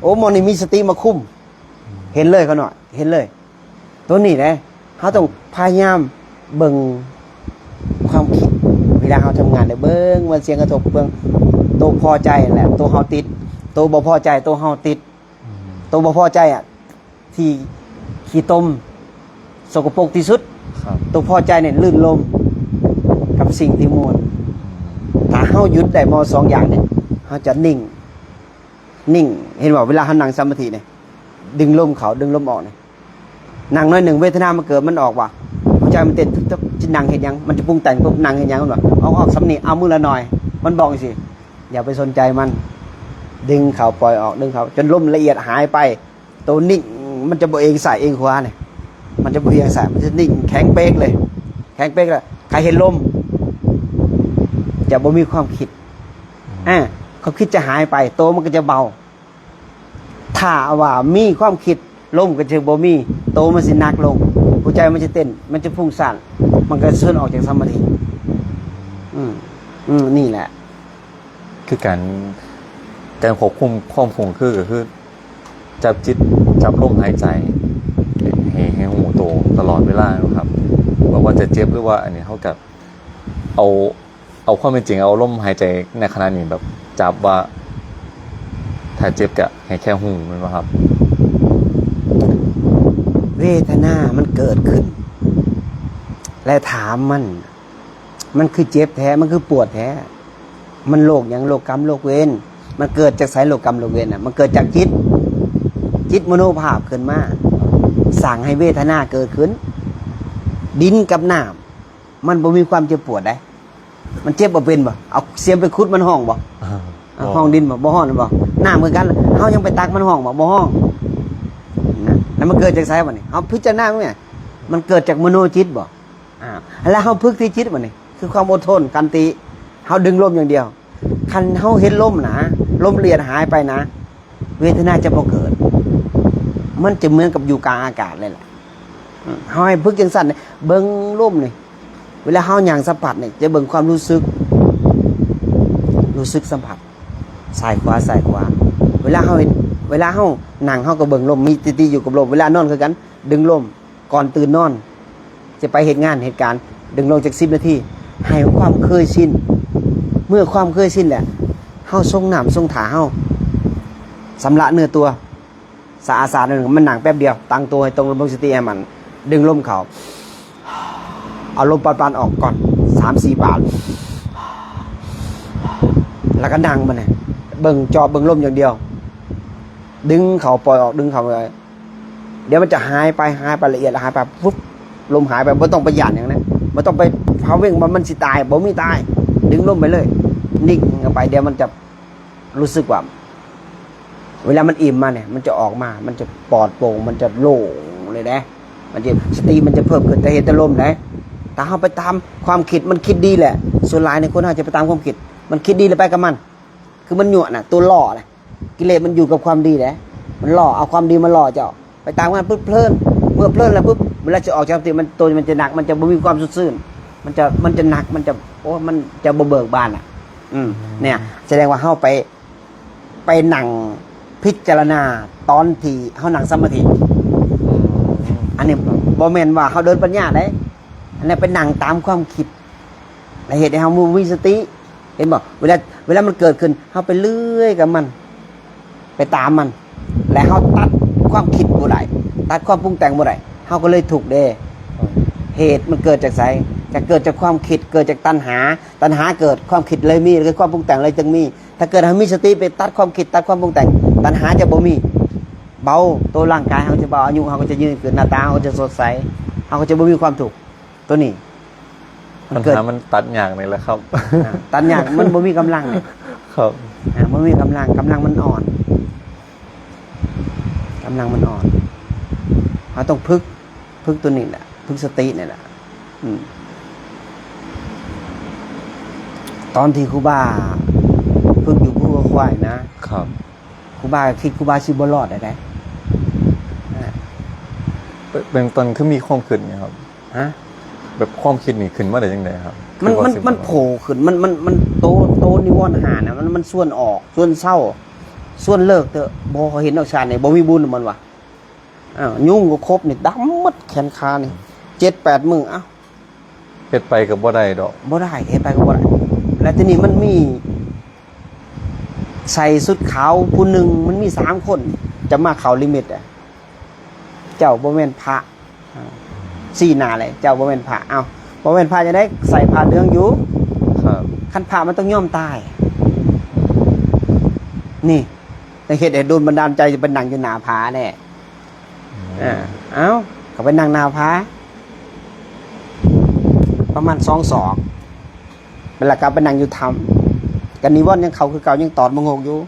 ໂອ້ ໝໍນີ້ມີສະຕິມາຄຸມ. ເຫັນເລີຍ ຂະນ້ອຍ ເຫັນເລີຍ. ໂຕນີ້ເດ້ ເຮົາຕ້ອງພະຍາຍາມເບິ່ງຄວາມຄິດ ເວລາເຮົາທຳງານເດ້ ເບິ່ງວ່າສຽງກະທົບ ເບິ່ງໂຕພໍໃຈແຫຼະ ໂຕເຮົາຕິດ ໂຕບໍ່ພໍໃຈ ໂຕເຮົາຕິດ. ໂຕບໍ່ພໍໃຈອະ ທີ່ຂີ້ຕົມ ສົກກະປົກທີ່ສຸດ ໂຕພໍໃຈນີ້ລື່ນລົມກັບສິ່ງທີ່ມ່ວນ. ຖ້າເຮົາຢຸດໄດ້ໝໍສອງຢ່າງນີ້ ເຮົາຈະນິ່ງ ນິ່ງ ເຫັນບໍ່? ເວລາເຮົານັ່ງສະມາທິນີ້ ດຶງລົມເຂົ້າ ດຶງລົມອອກນີ້ ນັ່ງໜ້ອຍໜຶ່ງ ເວທະນາມັນເກີດ ມັນອອກວ່າ ຫົວໃຈມັນເຕັ້ນຕຶບໆ ຊິນັ່ງເຮັດຫຍັງ? ມັນຈະປຸງແຕ່ງປຸບ ນັ່ງເຮັດຫຍັງ? ມັນວ່າ ເອົາອອກສ່ຳນີ້ ເອົາມື້ລະໜ້ອຍ ມັນບອກຈັ່ງຊີ້. ຢ່າໄປສົນໃຈມັນ ດຶງເຂົ້າ ປ່ອຍອອກ ດຶງເຂົ້າ ຈົນລົມລະອຽດຫາຍໄປ. ໂຕນິ່ງ ມັນຈະບໍ່ເອງຊ້າຍເອງຂວານີ້ ມັນຈະບໍ່ເອງຊ້າຍ ມັນຈະນິ່ງແຂງເປກເລີຍ ແຂງເປກລະ ໃຄເຫັນລົມ ຈະບໍ່ມີຄວາມຄິດ ອາ ຄວາມຄິດຈະຫາຍໄປ ໂຕມັນກໍຈະເບົາ. ຖ້າວ່າມີຄວາມຄິດ ລົມກໍຈະບໍ່ມີ ໂຕມັນຊິໜັກລົງ ຫົວໃຈມັນຈະເຕັ້ນ ມັນຈະຟຸ້ງສ້ານ ມັນກໍຊວນອອກຈາກສະມາທິ. ອືມ ອືມ ນີ້ແຫຼະ ຄືການ ການຄວບຄຸມຄວາມຄົງຄື ກໍຄືຈັບຈິດ ຈັບລົມຫາຍໃຈ ໃຫ້ ໃຫ້ຮູ້ໂຕຕະຫຼອດເວລາເນາະຄັບ. ບໍ່ວ່າຈະເຈັບ ຫຼືວ່າອັນນີ້ ເຮົາກໍເອົາ ເອົາຄວາມເປັນຈິງ ເອົາລົມຫາຍໃຈໃນຂະນະນີ້ແບບຈັບວ່າ ຖ້າເຈັບກະໃຫ້ແຄ່ຮູ້ ແມ່ນບໍ່ຄັບ? ເວທະນາມັນເກີດຂຶ້ນ ແລະຖາມມັນ ມັນຄືເຈັບແທ້ ມັນຄືປວດແທ້ ມັນໂລກຫຍັງ? ໂລກກຳ ໂລກເວນ ມັນເກີດຈາກໃສ? ໂລກກຳ ໂລກເວນນະ ມັນເກີດຈາກຈິດ ຈິດມະໂນພາບຂຶ້ນມາ ສ້າງໃຫ້ເວທະນາເກີດຂຶ້ນ. ດິນກັບນ້ຳ ມັນບໍ່ມີຄວາມເຈັບປວດໃດ. ມັນເຈັບບໍ່ເປັນບໍ່? ເອົາສຽມໄປຂຸດ ມັນຮ້ອງບໍ່? ອາ ຮ້ອງດິນບໍ່? ບໍ່ຮ້ອງແມ່ນບໍ່? ນ້ຳຄືກັນ ເຮົາຍັງໄປຕັກ ມັນຮ້ອງບໍ່? ບໍ່ຮ້ອງ. ນັ້ນ ແລ້ວມັນເກີດຈາກໃສບັດນີ້? ເຮົາພິຈາລະນາເບິ່ງແມ້ ມັນເກີດຈາກມະໂນຈິດບໍ່? ອາ ແລ້ວເຮົາຝຶກທີ່ຈິດບັດນີ້ ຄືຄວາມອົດທົນ ຂັນຕິ ເຮົາດຶງລົມຢ່າງດຽວ. ຄັນເຮົາເຫັນລົມນະ ລົມລະອຽດຫາຍໄປນະ ເວທະນາຈະບໍ່ເກີດ ມັນຈະເໝືອນກັບຢູ່ກາງອາກາດເລີຍແຫຼະ. ເຮົາໃຫ້ຝຶກຈັ່ງຊັ້ນ ເບິ່ງລົມນີ້ ເວລາເຮົາຍ່າງສຳຜັດນີ້ ຈະເບິ່ງຄວາມຮູ້ສຶກ ຮູ້ສຶກສຳຜັດ ຊ້າຍຂວາ ຊ້າຍຂວາ. ເວລາເຮົາເຮັດ ເວລາເຮົານັ່ງ ເຮົາກໍເບິ່ງລົມ ມີສະຕິຢູ່ກັບລົມ. ເວລານອນຄືກັນ ດຶງລົມ ກ່ອນຕື່ນນອນ ຈະໄປເຮັດງານເຮັດການ ດຶງລົມຈັກສິບນາທີ ໃຫ້ຄວາມເຄີຍຊິນ. ເມື່ອຄວາມເຄີຍຊິນແຫຼະ ເຮົາຊົງນ້ຳຊົງທ່າ ເຮົາຊຳລະເນື້ອຕົວ ສະອາດໆ ໜຶ່ງ ມັນນັ່ງແປັບດຽວ ຕັ້ງໂຕໃຫ້ຕົງ ລົມ ສະຕິໃຫ້ໝັ້ນ ດຶງລົມເຂົ້າ ເອົາລົມປານໆອອກກ່ອນ ສາມສີ່ປານ ແລ້ວກໍນັ່ງມັນ ເບິ່ງ ເຈາະເບິ່ງລົມຢ່າງດຽວ ດຶງເຂົ້າ ປ່ອຍອອກ ດຶງເຂົ້າ ດຽວມັນຈະຫາຍໄປ ຫາຍໄປ ລະອຽດ ແລ້ວຫາຍໄປ ຟຶບ ລົມຫາຍໄປ ບໍ່ຕ້ອງໄປຢ້ານຫຍັງນະ ບໍ່ຕ້ອງໄປພາເວັງວ່າມັນຊິຕາຍ ບໍ່ມີຕາຍ ດຶງລົມໄປເລີຍ ນິ່ງເຂົ້າໄປ ດຽວມັນຈະ ຮູ້ສຶກວ່າ ເວລາມັນອີ່ມມານີ້ ມັນຈະອອກມາ ມັນຈະປອດໂປ່ງ ມັນຈະໂລ່ງເລີຍເດ້ ມັນຈະ ສະຕິມັນຈະເພີ່ມຂຶ້ນ ແຕ່ເຮັດແຕ່ລົມເດ້. ຖ້າເຮົາໄປຕາມຄວາມຄິດ ມັນຄິດດີແຫຼະ ສ່ວນຫຼາຍໃນຄົນເຮົາຈະໄປຕາມຄວາມຄິດ ມັນຄິດດີແລ້ວໄປກັບມັນ ຄືມັນຍົວະນະ ຕົວຫຼໍ່ນະ ກິເລດມັນຢູ່ກັບຄວາມດີເດ້ ມັນຫຼໍ່ ເອົາຄວາມດີມາຫຼໍ່ເຈົ້າ ໄປຕາມມັນເພີນໆ ເມື່ອເພີນແລ້ວປຶບ ເວລາຈະອອກຈາກສະຕິ ມັນ ໂຕມັນຈະໜັກ ມັນຈະບໍ່ມີຄວາມສົດຊື່ນ ມັນຈະ ມັນຈະໜັກ ມັນຈະ ໂອ້ ມັນຈະບໍ່ເບີກບານອະ. ອືມ ອືມ ເນ່ຍ ສະແດງວ່າເຮົາໄປ ໄປນັ່ງພິຈາລະນາຕອນທີ່ເຮົານັ່ງສະມາທິ ອືມ ອັນນີ້ບໍ່ແມ່ນວ່າເຮົາເດີນປັນຍາເດ້ ອັນນັ້ນໄປນັ່ງຕາມຄວາມຄິດ ແລະເຮັດໃຫ້ເຮົາບໍ່ມີສະຕິ ເຫັນບໍ່? ເວລາ ເວລາມັນເກີດຂຶ້ນ ເຮົາໄປເລື້ອຍກັບມັນ ໄປຕາມມັນ ແລະເຮົາຕັດຄວາມຄິດບໍ່ໄດ້ ຕັດຄວາມປຸງແຕ່ງບໍ່ໄດ້ ເຮົາກໍເລີຍທຸກເດ້. ເຫດມັນເກີດຈາກໃສ? ຈະເກີດຈາກຄວາມຄິດ ເກີດຈາກຕັນຫາ ຕັນຫາເກີດ ຄວາມຄິດເລີຍມີ ແລ້ວກໍຄວາມປຸງແຕ່ງເລີຍຈຶ່ງມີ. ຖ້າເກີດເຮົາມີສະຕິໄປຕັດຄວາມຄິດ ຕັດຄວາມປຸງແຕ່ງ ຕັນຫາຈະບໍ່ມີ ເບົາ ໂຕຮ່າງກາຍເຮົາຈະເບົາ ອາຍຸເຮົາກໍຈະຍືນຂຶ້ນ ໜ້າຕາເຮົາກໍຈະສົດໃສ ເຮົາກໍຈະບໍ່ມີຄວາມທຸກ. ໂຕນີ້ ມັນເກີດ ບັນຫາມັນຕັດຍາກນີ້ແຫຼະຄັບ. ອ່າ ຕັດຍາກ ມັນບໍ່ມີກຳລັງ. ຄັບ. ອ່າ ບໍ່ມີກຳລັງ ກຳລັງມັນອ່ອນ ກຳລັງມັນອ່ອນ ເຮົາຕ້ອງຝຶກ ຝຶກໂຕນີ້ແຫຼະ ຝຶກສະຕິນີ້ແຫຼະ. ອືມ ຕອນທີ່ຄູບາຝຶກຢູ່ພູເຂົາຄວາຍນະ ຄັບ ຄູບາກໍຄິດຄູບາຊິບໍ່ລອດໄດ້ໃດ໋. ອ່າ ເປັນ ເປັນຕອນຄືມີຄວາມຄິດນີ້ຄັບ? ຮະ? ແບບຄວາມຄິດນີ້ຂຶ້ນມາໄດ້ຈັ່ງໃດຄັບ? ມັນ ຄືວ່າ ມັນ ຊິບໍ່ລອດ ມັນໂຜຂຶ້ນ ມັນ ມັນ ມັນໂຕ ໂຕນິວອນຫ້ານະ ມັນ ມັນຊວນອອກ ຊວນເຊົາ ຊວນເລີກເຕີ ບໍ່ເຫັນດອກຊາດນີ້ ບໍ່ມີບຸນ ມັນວ່າ. ອ້າວ ຍຸງກໍຄົບນີ້ ດຳໝົດແຂນຂານີ້ ເຈັດແປດມື້. ອ້າວ ເຮັດໄປກໍບໍ່ໄດ້ດອກ. ບໍ່ໄດ້ ເຮັດໄປກໍບໍ່ໄດ້. ແລ້ວທີນີ້ມັນມີໃສ່ຊຸດຂາວຜູ້ໜຶ່ງ ມັນມີສາມຄົນ ຈະມາເຂົ້ານິມິດ ເຈົ້າບໍ່ແມ່ນພະ. ຊີ້ໜ້າເລີຍ ເຈົ້າບໍ່ແມ່ນພະ. ເອົ້າ ບໍ່ແມ່ນພະຈັ່ງໃດ ໃສ່ຜ້າເຫຼືອງຢູ່. ຄັບ. ຄັນພະມັນຕ້ອງຍອມຕາຍ. ນີ້ ເຮັດໃຫ້ດົນບັນດານໃຈໄປນັ່ງຢູ່ໜ້າຜາແດ່. ອືມ ເອົ້າ ກໍໄປນັ່ງໜ້າຜາປະມານສອງສອກ ແລ້ວກໍໄປນັ່ງຢູ່ຖ້ຳ ກໍນິວອນຍັງເຂົ້າຄືເກົ່າ ຍັງຕອດມະງົກຢູ່.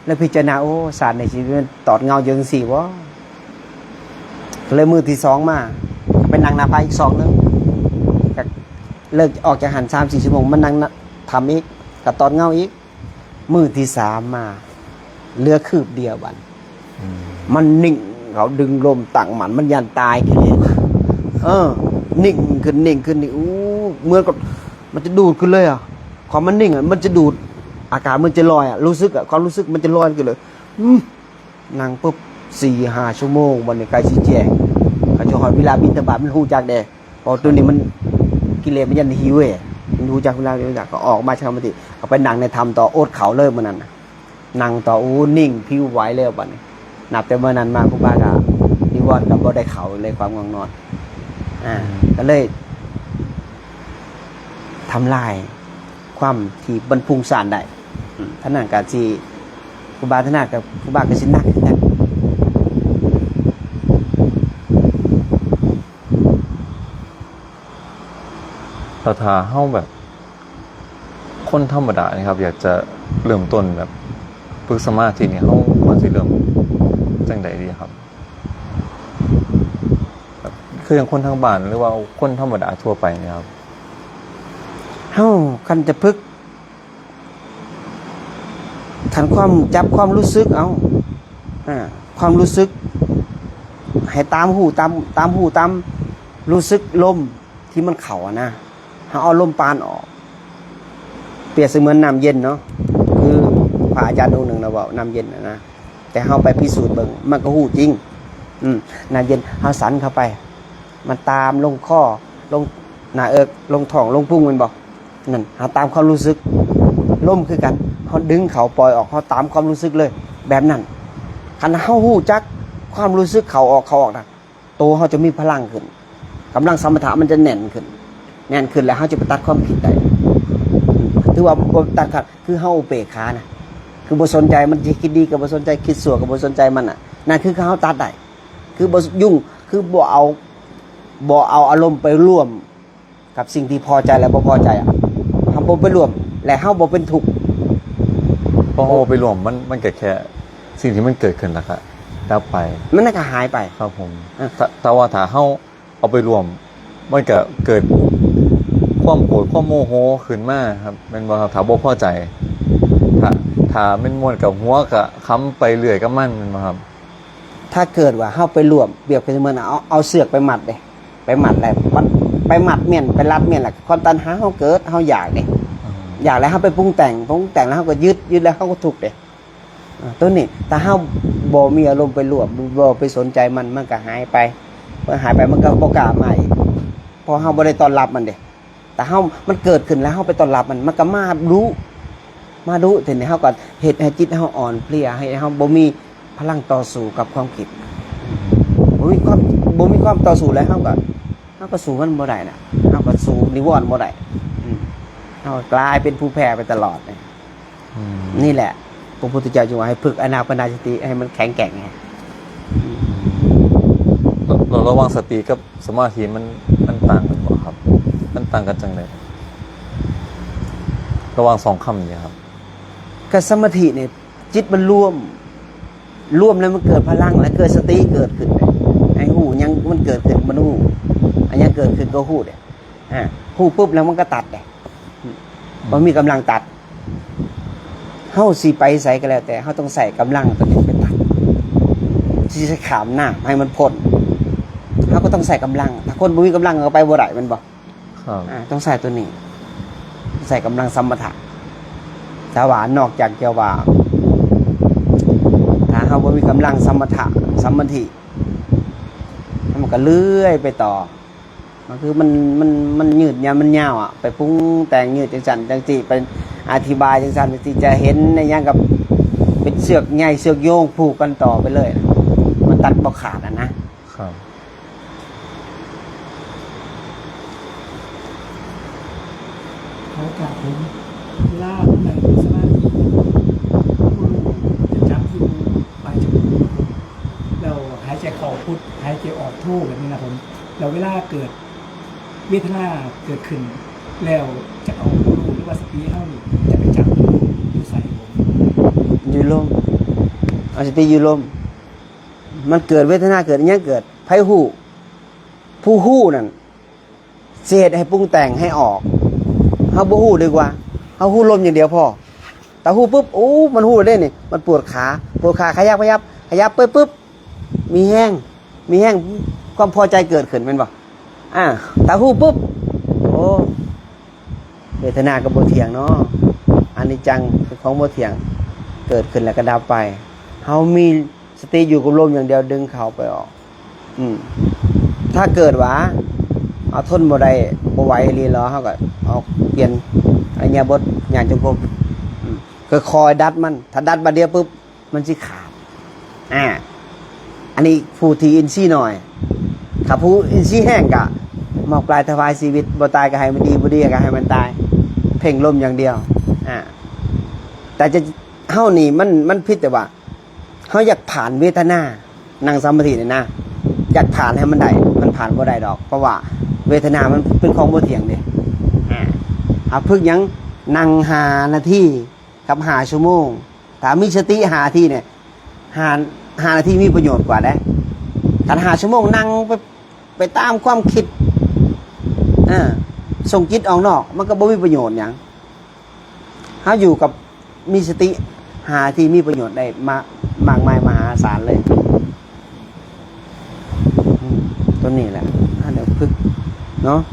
ແລ້ວພິຈາລະນາ ໂອ້ ຊາດນີ້ຊິແມ່ນຕອດເງົາຢູ່ຈັ່ງຊີ້ບໍ່? ກໍເລີຍມື້ທີສອງມາ ໄປນັ່ງໜ້າຜາອີກສອກໜຶ່ງ ກໍເລີກອອກຈາກຫັ້ນສາມສີ່ຊົ່ວໂມງ ມານັ່ງຖ້ຳອີກ ກໍຕອດເງົາອີກ. ມື້ທີສາມມາ ເຫຼືອຄືບດຽວບັດ ອືມ ມັນນິ່ງ ເຂົາດຶງລົມຕັ້ງໝັ້ນ ມັນຢ້ານຕາຍ. ເອີ ນິ່ງຂຶ້ນ ນິ່ງຂຶ້ນນີ້ ໂອ້ ເໝືອນກັບມັນຈະດູດຂຶ້ນເລີຍອະ. ຄວາມມັນນິ່ງອະ ມັນຈະດູດ ອາກາດມັນຈະລອຍອະ ຮູ້ສຶກອະ ຄວາມຮູ້ສຶກມັນຈະລອຍຂຶ້ນເລີຍ. ອືມ ນັ່ງປຶບ ສີ່ຫ້າຊົ່ວໂມງ ບັດນີ້ໃກ້ຊິແຈ້ງ ເຂົາຈະຮອດເວລາບິນທະບາດ ມັນຮູ້ຈັກເດ້ ເພາະໂຕນີ້ມັນ ກິເລດມັນຢ້ານຫິວເດ້ ມັນຮູ້ຈັກເວລາ ມັນຮູ້ຈັກ ກໍອອກມາສະມາທິ ກໍໄປນັ່ງໃນຖ້ຳຕໍ່ ອົດເຂົ້າເລີຍມື້ນັ້ນນະ ນັ່ງຕໍ່. ໂອ້ ນິ່ງ ຜິວໄຫວແລ້ວບັດນີ້. ນັບແຕ່ມື້ນັ້ນມາ ຄູບາກໍນິວອນກໍບໍ່ໄດ້ເຂົ້າເລີຍ ຄວາມງ່ວງນອນ. ອ່າ ອືມ ກໍເລີຍທຳລາຍ ຄວາມທີ່ມັນພຸ້ງສ້ານໄດ້. ອືມ ທ່ານນັ້ນກໍຊິ ຄູບາທ່ານນັ້ນກໍ ຄູບາກໍຊິໜັກຄືກັນ. ແລ້ວຖ້າເຮົາແບບ ຄົນທຳມະດານີ້ຄັບ ຢາກຈະເລີ່ມຕົ້ນແບບຝຶກສະມາທິນີ້ ເຮົາຄວນຊິເລີ່ມຈັ່ງໃດດີຄັບ? ແບບຄືຢ່າງຄົນທາງບ້ານ ຫຼືວ່າຄົນທຳມະດາທົ່ວໄປນີ້ຄັບ? ເຮົາ ຄັນຈະຝຶກ ຄັນຄວາມ ຈັບຄວາມຮູ້ສຶກເອົາ ອ່າ ຄວາມຮູ້ສຶກ ໃຫ້ຕາມຮູ້ ຕາມ ຕາມຮູ້ ຕາມຮູ້ສຶກລົມທີ່ມັນເຂົ້າຫັ້ນນະ. ເຮົາເອົາລົມປານອອກ ປຽບສະເໝືອນນ້ຳເຢັນເນາະ ຄືພະອາຈານອົງໜຶ່ງລາວເວົ້າ ນ້ຳເຢັນນະນະ ແຕ່ເຮົາໄປພິສູດເບິ່ງ ມັນກໍຮູ້ຈິງ. ອືມ ນ້ຳເຢັນ ເຮົາສັນເຂົ້າໄປ ມັນຕາມລົງຄໍ ລົງໜ້າເອິກ ລົງທ້ອງ ລົງພຸງ ແມ່ນບໍ່? ນັ້ນ ເຮົາຕາມຄວາມຮູ້ສຶກ. ລົມຄືກັນ ເຮົາດຶງເຂົ້າ ປ່ອຍອອກ ເຮົາຕາມຄວາມຮູ້ສຶກເລີຍ ແບບນັ້ນ. ຄັນເຮົາຮູ້ຈັກຄວາມຮູ້ສຶກເຂົ້າອອກ ເຂົ້າອອກນະ ໂຕເຮົາຈະມີພະລັງຂຶ້ນ ກຳລັງສະມະຖະມັນຈະແໜ້ນຂຶ້ນ ແໜ້ນຂຶ້ນແລ້ວເຮົາຈະໄປຕັດຄວາມຄິດໄດ້. ອືມ ຖືວ່າບໍ່ຕັດຂາດ ຄືເຮົາອຸເບກຂານະ ຄືບໍ່ສົນໃຈ ມັນຊິຄິດດີກໍບໍ່ສົນໃຈ ຄິດຊົ່ວກໍບໍ່ສົນໃຈມັນນະ ນັ້ນຄືເຮົາຕັດໄດ້. ຄືບໍ່ຫຍຸ້ງ ຄືບໍ່ເອົາ ບໍ່ເອົາອາລົມໄປຮ່ວມ ກັບສິ່ງທີ່ພໍໃຈ ແລະ ບໍ່ພໍໃຈອະ ເຮົາບໍ່ໄປຮ່ວມ ແລະ ເຮົາບໍ່ເປັນທຸກ. ເພາະເຮົາບໍ່ໄປຮ່ວມ ມັນ ມັນກໍແຄ່ສິ່ງທີ່ມັນເກີດຂຶ້ນ ແລ້ວກໍດັບໄປ ມັນກໍຫາຍໄປ. ຄັບຜົມ. ເອີ ແຕ່ ແຕ່ວ່າຖ້າເຮົາເອົາໄປຮ່ວມ ມັນກໍເກີດຄວາມໂກດ ຄວາມໂມໂຫຂຶ້ນມາຄັບ ແມ່ນບໍ່ຄັບ? ຖ້າບໍ່ພໍໃຈ ຖ້າ ຖ້າແມ່ນມ່ວນກໍຫົວກໍຄຳໄປເລື້ອຍກັບມັນ ແມ່ນບໍ່ຄັບ? ຖ້າເກີດວ່າເຮົາໄປລວມ ປຽບຄືເໝືອນເອົາ ເອົາເຊືອກໄປມັດເດ້ ໄປມັດແລ້ວ ມັນໄປມັດແມ່ນ ໄປລັດແມ່ນ ແລ້ວຄວາມຕັນຫາເຮົາເກີດ ເຮົາຢາກເດ້ ອືມ ຢາກແລ້ວເຮົາໄປປຸງແຕ່ງ ປຸງແຕ່ງແລ້ວເຮົາກໍຍຶດ ຍຶດແລ້ວເຮົາກໍທຸກເດ້. ອາ ໂຕນີ້ ຖ້າເຮົາບໍ່ມີອາລົມໄປລວມ ບໍ່ໄປສົນໃຈມັນ ມັນກໍຫາຍໄປ ເມື່ອຫາຍໄປ ມັນກໍບໍ່ກ້າມາອີກ ເພາະເຮົາບໍ່ໄດ້ຕ້ອນຮັບມັນເດ້. ແຕ່ເຮົາ ມັນເກີດຂຶ້ນແລ້ວ ເຮົາໄປຕ້ອນຮັບມັນ ມັນກໍມາດຸ ມາດຸ ທີນີ້ເຮົາກໍເຮັດໃຫ້ຈິດເຮົາອ່ອນເພຍ ໃຫ້ເຮົາບໍ່ມີພະລັງຕໍ່ສູ້ກັບຄວາມຄິດ ບໍ່ມີຄວາມ ບໍ່ມີຄວາມຕໍ່ສູ້ແລ້ວ ເຮົາກໍ ເຮົາກໍສູ້ມັນບໍ່ໄດ້ນະ ເຮົາກໍສູ້ນິວອນບໍ່ໄດ້ ອືມ ເຮົາກໍກາຍເປັນຜູ້ແພ້ໄປຕະຫຼອດ. ອືມ ນີ້ແຫຼະ ພະພຸດທະເຈົ້າຈຶ່ງວ່າໃຫ້ຝຶກອານາປານະສະຕິໃຫ້ມັນແຂງແກ່ງ. ອືມ ລະ ລະຫວ່າງສະຕິກັບສະມາທິມັນ ມັນຕ່າງກັນບໍ່ຄັບ? ມັ ມັນຕ່າງກັນຈັ່ງໃດ ລະຫວ່າງສອງຄຳນີ້ຄັບ? ກໍສະມາທິນີ້ ຈິດມັນລວມ ລວມແລ້ວມັນເກີດພະລັງ ແລະເກີດສະຕິເກີດຂຶ້ນ ໃຫ້ຮູ້ຫຍັງມັນເກີດຂຶ້ນມັນຮູ້ ອັນຫຍັງເກີດຂຶ້ນກໍຮູ້ເດ້ ອາ ຮູ້ປຶບແລ້ວມັນກໍຕັດເດ້ ອືມ ບໍ່ມີກຳລັງຕັດ. ເຮົາຊິໄປໃສກໍແລ້ວແຕ່ ເຮົາຕ້ອງໃຊ້ກຳລັງຕົວນີ້ໄປຕັດ ຊິໃຊ້ຂ້າມນ້ຳໃຫ້ມັນພົ້ນ ເຮົາກໍຕ້ອງໃຊ້ກຳລັງ ຖ້າຄົນບໍ່ມີກຳລັງກໍໄປບໍ່ໄດ້ແມ່ນບໍ່? ຄັບ ອາ ຕ້ອງໃຊ້ຕົວນີ້ ໃຊ້ກຳລັງສະມະຖະ. ແຕ່ວ່ານອກຈາກຈະວ່າ ຖ້າເຮົາບໍ່ມີກຳລັງສະມະຖະ ສະມາທິ ມັນກໍເລື່ອຍໄປຕໍ່ ມັນຄືມັນ ມັນ ມັນຍືດຍາວ ມັນຍາວອະ ໄປປຸງແຕ່ງຍືດຈັ່ງຊັ້ນຈັ່ງຊີ້ ໄປອະທິບາຍຈັ່ງຊັ້ນຈັ່ງຊີ້ ຈະເຫັນໃນຫຍັງກັບເປັນເຊືອກໃຍ ເຊືອກໂຍງຜູກກັນຕໍ່ໄປເລີຍ ມັນຕັດບໍ່ຂາດຫັ້ນນະ. ຄັບ ຂໍໂອກາດເພິ່ນ ເວລາເພິ່ນນັ່ງສະມາທິ ຜູ້ຮູ້ຈະຈັບຢູ່ປາຍຈະມູກ ແລ້ວຫາຍໃຈເຂົ້າພຸດ ຫາຍໃຈອອກໂທ ແບບນີ້ນະຜົມ ແລ້ວເວລາເກີດເວທະນາເກີດຂຶ້ນ ແລ້ວຈະເອົາຜູ້ຮູ້ ຫຼືວ່າສະຕິເຮົານີ້ ຈະໄປຈັບຢູ່ ຢູ່ໃສຜົມ? ຢູ່ລົມ ເອົາສະຕິຢູ່ລົມ ມັນເກີດເວທະນາ ເກີດຫຍັງເກີດ ໃຜຮູ້? ຜູ້ຮູ້ນັ້ນຊິເຮັດໃຫ້ປຸງແຕ່ງໃຫ້ອອກ ເຮົາບໍ່ຮູ້ດີກວ່າ ເຮົາຮູ້ລົມຢ່າງດຽວພໍ. ຖ້າຮູ້ປຶບ ໂອ້ ມັນຮູ້ແລ້ວເດ້ນີ້ ມັນປວດຂາ ປວດຂາ ຂະຫຍັບ ຂະຫຍັບ ຂະຫຍັບໄປປຶບ ມີແຮງ ມີແຮງ ຄວາມພໍໃຈເກີດຂຶ້ນແມ່ນບໍ່? ອາ ຖ້າຮູ້ປຶບ ໂອ້ ເວທະນາກໍບໍ່ທ່ຽງເນາະ ອະນິດຈັງ ເປັນຂອງບໍ່ທ່ຽງ ເກີດຂຶ້ນແລ້ວກໍດັບໄປ ເຮົາມີສະຕິຢູ່ກັບລົມຢ່າງດຽວ ດຶງເຂົ້າໄປອອກ. ອືມ ຖ້າເກີດວ່າເຮົາທົນບໍ່ໄດ້ ບໍ່ໄຫວອີ່ຫຼີແລ້ວ ເຮົາກໍອອກ ປ່ຽນອິລິຍາບົດ ຍ່າງຈົງກົມ ອືມ ຄ່ອຍໆດັດມັນ ຖ້າດັດບາດດຽວປຶບ ມັນຊິຂາດ ອາ ອັນນີ້ຜູ້ທີ່ອິນຊີໜ້ອຍ ຖ້າຜູ້ອິນຊີແຮງກະໝອກປາຍຖວາຍຊີວິດ ບໍ່ຕາຍກະໃຫ້ມັນດີ ບໍ່ດີກະໃຫ້ມັນຕາຍ ເພັ່ງລົມຢ່າງດຽວ ອາ ແຕ່ຈະ ເຮົານີ້ມັນ ມັນຜິດແຕ່ວ່າ ເຮົາຢາກຜ່ານເວທະນາ ນັ່ງສະມາທິນີ້ນະ ຢາກຜ່ານໃຫ້ມັນໄດ້ ມັນຜ່ານບໍ່ໄດ້ດອກ ເພາະວ່າເວທະນາມັນເປັນຂອງບໍ່ທ່ຽງເດ້ ອາ ເຮົາຝຶກຫຍັງ ນັ່ງຫ້ານາທີ ກັບຫ້າຊົ່ວໂມງ ຖ້າມີສະຕິຫ້ານາທີນີ້ ຫ້າ ຫ້ານາທີມີປະໂຫຍດກວ່າເດ້ ຄັນຫ້າຊົ່ວໂມງນັ່ງໄປ ໄປຕາມຄວາມຄິດ ເອີ ສົ່ງຈິດອອກນອກ ມັນກໍບໍ່ມີປະໂຫຍດຫຍັງ ເຮົາຢູ່ກັບ ມີສະຕິ ຫ້ານາທີມີປະໂຫຍດໄດ້ມາ ມາກມາຍມະຫາສານເລີຍ ອືມ ຕົວນີ້ແຫຼະ ເຮົາຕ້ອງຝຶກເນາະ. ຂໍ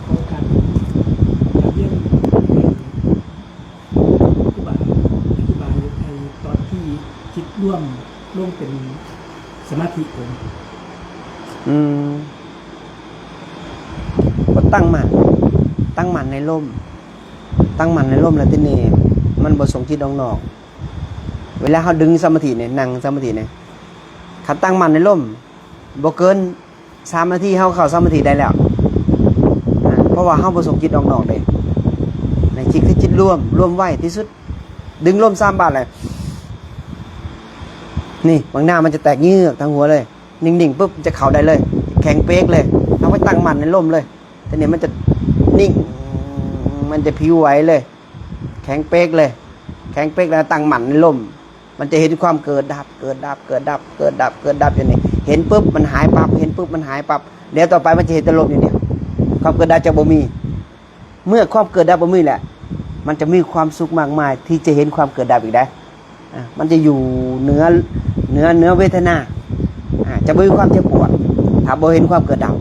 ໂອກາດການຮຽນ ຄູບາອະທິບາຍໃຫ້ຕອນທີ່ຈິດລວມລົງເປັນສະມາທິຜົມ ອືມ ກໍຕັ້ງໝັ້ນ ຕັ້ງໝັ້ນໃນລົມ ຕັ້ງໝັ້ນໃນລົມແລ້ວທີນີ້ມັນບໍ່ສົ່ງຈິດອອກນອກ ເວລາເຮົາດຶງສະມາທິນີ້ ນັ່ງສະມາທິນີ້ ຄັນຕັ້ງໝັ້ນໃນລົມ ບໍ່ເກີນສາມນາທີ ເຮົາເຂົ້າສະມາທິໄດ້ແລ້ວ ອາ ເພາະວ່າເຮົາບໍ່ສົ່ງຈິດອອກນອກເດ້ ໃນຈິດຄືຈິດລວມ ລວມໄວ້ທີ່ສຸດ ດຶງລົມສາມບາດແຫຼະ ນີ້ ບັກໜ້າມັນຈະແຕກເງືອກທັງຫົວເລີຍ ນິ່ງໆປຶບ ມັນຈະເຂົ້າໄດ້ເລີຍ ແຂງເປກເລີຍ ເຮົາໄປຕັ້ງໝັ້ນໃນລົມເລີຍ ທີນີ້ມັນຈະນິ່ງ ມັນຈະຜິວໄຫວເລີຍ ແຂງເປກເລີຍ ແຂງເປກແລ້ວຕັ້ງໝັ້ນໃນລົມ ມັນຈະເຫັນຄວາມເກີດດັບ ເກີດດັບ ເກີດດັບ ເກີດດັບ ເກີດດັບຢູ່ນີ້ ເຫັນປຶບມັນຫາຍປັບ ເຫັນປຶບມັນຫາຍປັບ ແລ້ວຕໍ່ໄປມັນຈະເຫັນແຕ່ລົມຢ່າງດຽວ ຄວາມເກີດດັບຈະບໍ່ມີ ເມື່ອຄວາມເກີດດັບບໍ່ມີແລ້ວ ມັນຈະມີຄວາມສຸກມາກມາຍທີ່ຈະເຫັນຄວາມເກີດດັບອີກໄດ໋ ອາ ມັນຈະຢູ່ເໜືອ ເໜືອ ເໜືອເວທະນາ ອາ ຈະບໍ່ມີຄວາມເຈັບປວດ ຖ້າບໍ່ເຫັນຄວາມເກີດດັບ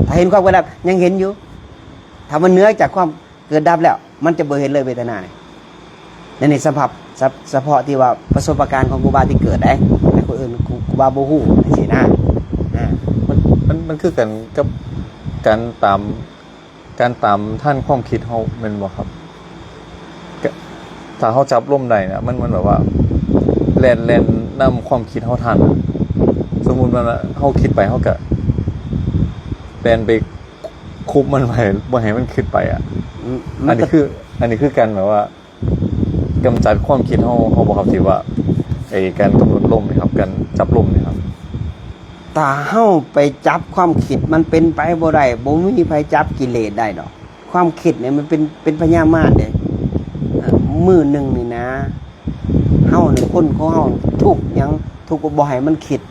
ຖ້າເຫັນຄວາມເກີດດັບຍັງເຫັນຢູ່ ຖ້າມັນເໜືອຈາກຄວາມ ເກີດດັບແລ້ວ ມັນຈະບໍ່ເຫັນເລີຍເວທະນານີ້ ໃນ ໃນສະພາບ ສະ ສະເພາະທີ່ວ່າປະສົບປະການຂອງຄູບາທີ່ເກີດໄດ້ ແຕ່ຄົນອື່ນຄູ ຄູບາບໍ່ຮູ້ຈັ່ງຊີ້ນະ ອາ ມັນ ມັນ ມັນຄືກັນກັບການຕາມ ການຕາມທັນຄວາມຄິດເຮົາແມ່ນບໍ່ຄັບ? ກະ ຖ້າເຮົາຈັບລົມໄດ້ນະ ມັນ ມັນແບບວ່າແລ່ນ ແລ່ນນຳຄວາມຄິດເຮົາທັນ ສົມມຸດວ່າເຮົາຄິດໄປ ເຮົາກະແລ່ນໄປ ຄຸບມັນໄວ້ ບໍ່ໃຫ້ມັນຄິດໄປອະ ອືມ ອັນນີ້ຄື ອັນນີ້ຄືການແບບວ່າກຳຈັດຄວາມຄິດເຮົາ ເຮົາບໍ່ຄັບ ທີ່ວ່າ ໄອ້ການກຳນົດລົມນີ້ຄັບ ກັນຈັບລົມນີ້ຄັບ? ຖ້າເຮົາໄປຈັບຄວາມຄິດ ມັນເປັນໄປບໍ່ໄດ້, ບໍ່ມີໃຜຈັບກິເລດໄດ້ດອກ. ຄວາມຄິດນີ້ມັນເປັນ ເປັນພະຍາມານເດ້. ອາ ມື້ໜຶ່ງນີ້ນະ ເຮົານີ້ ຄົນຂອງເຮົາທຸກຫຍັງ? ທຸກວ່າບໍ່ໃຫ້ມັນຄິດ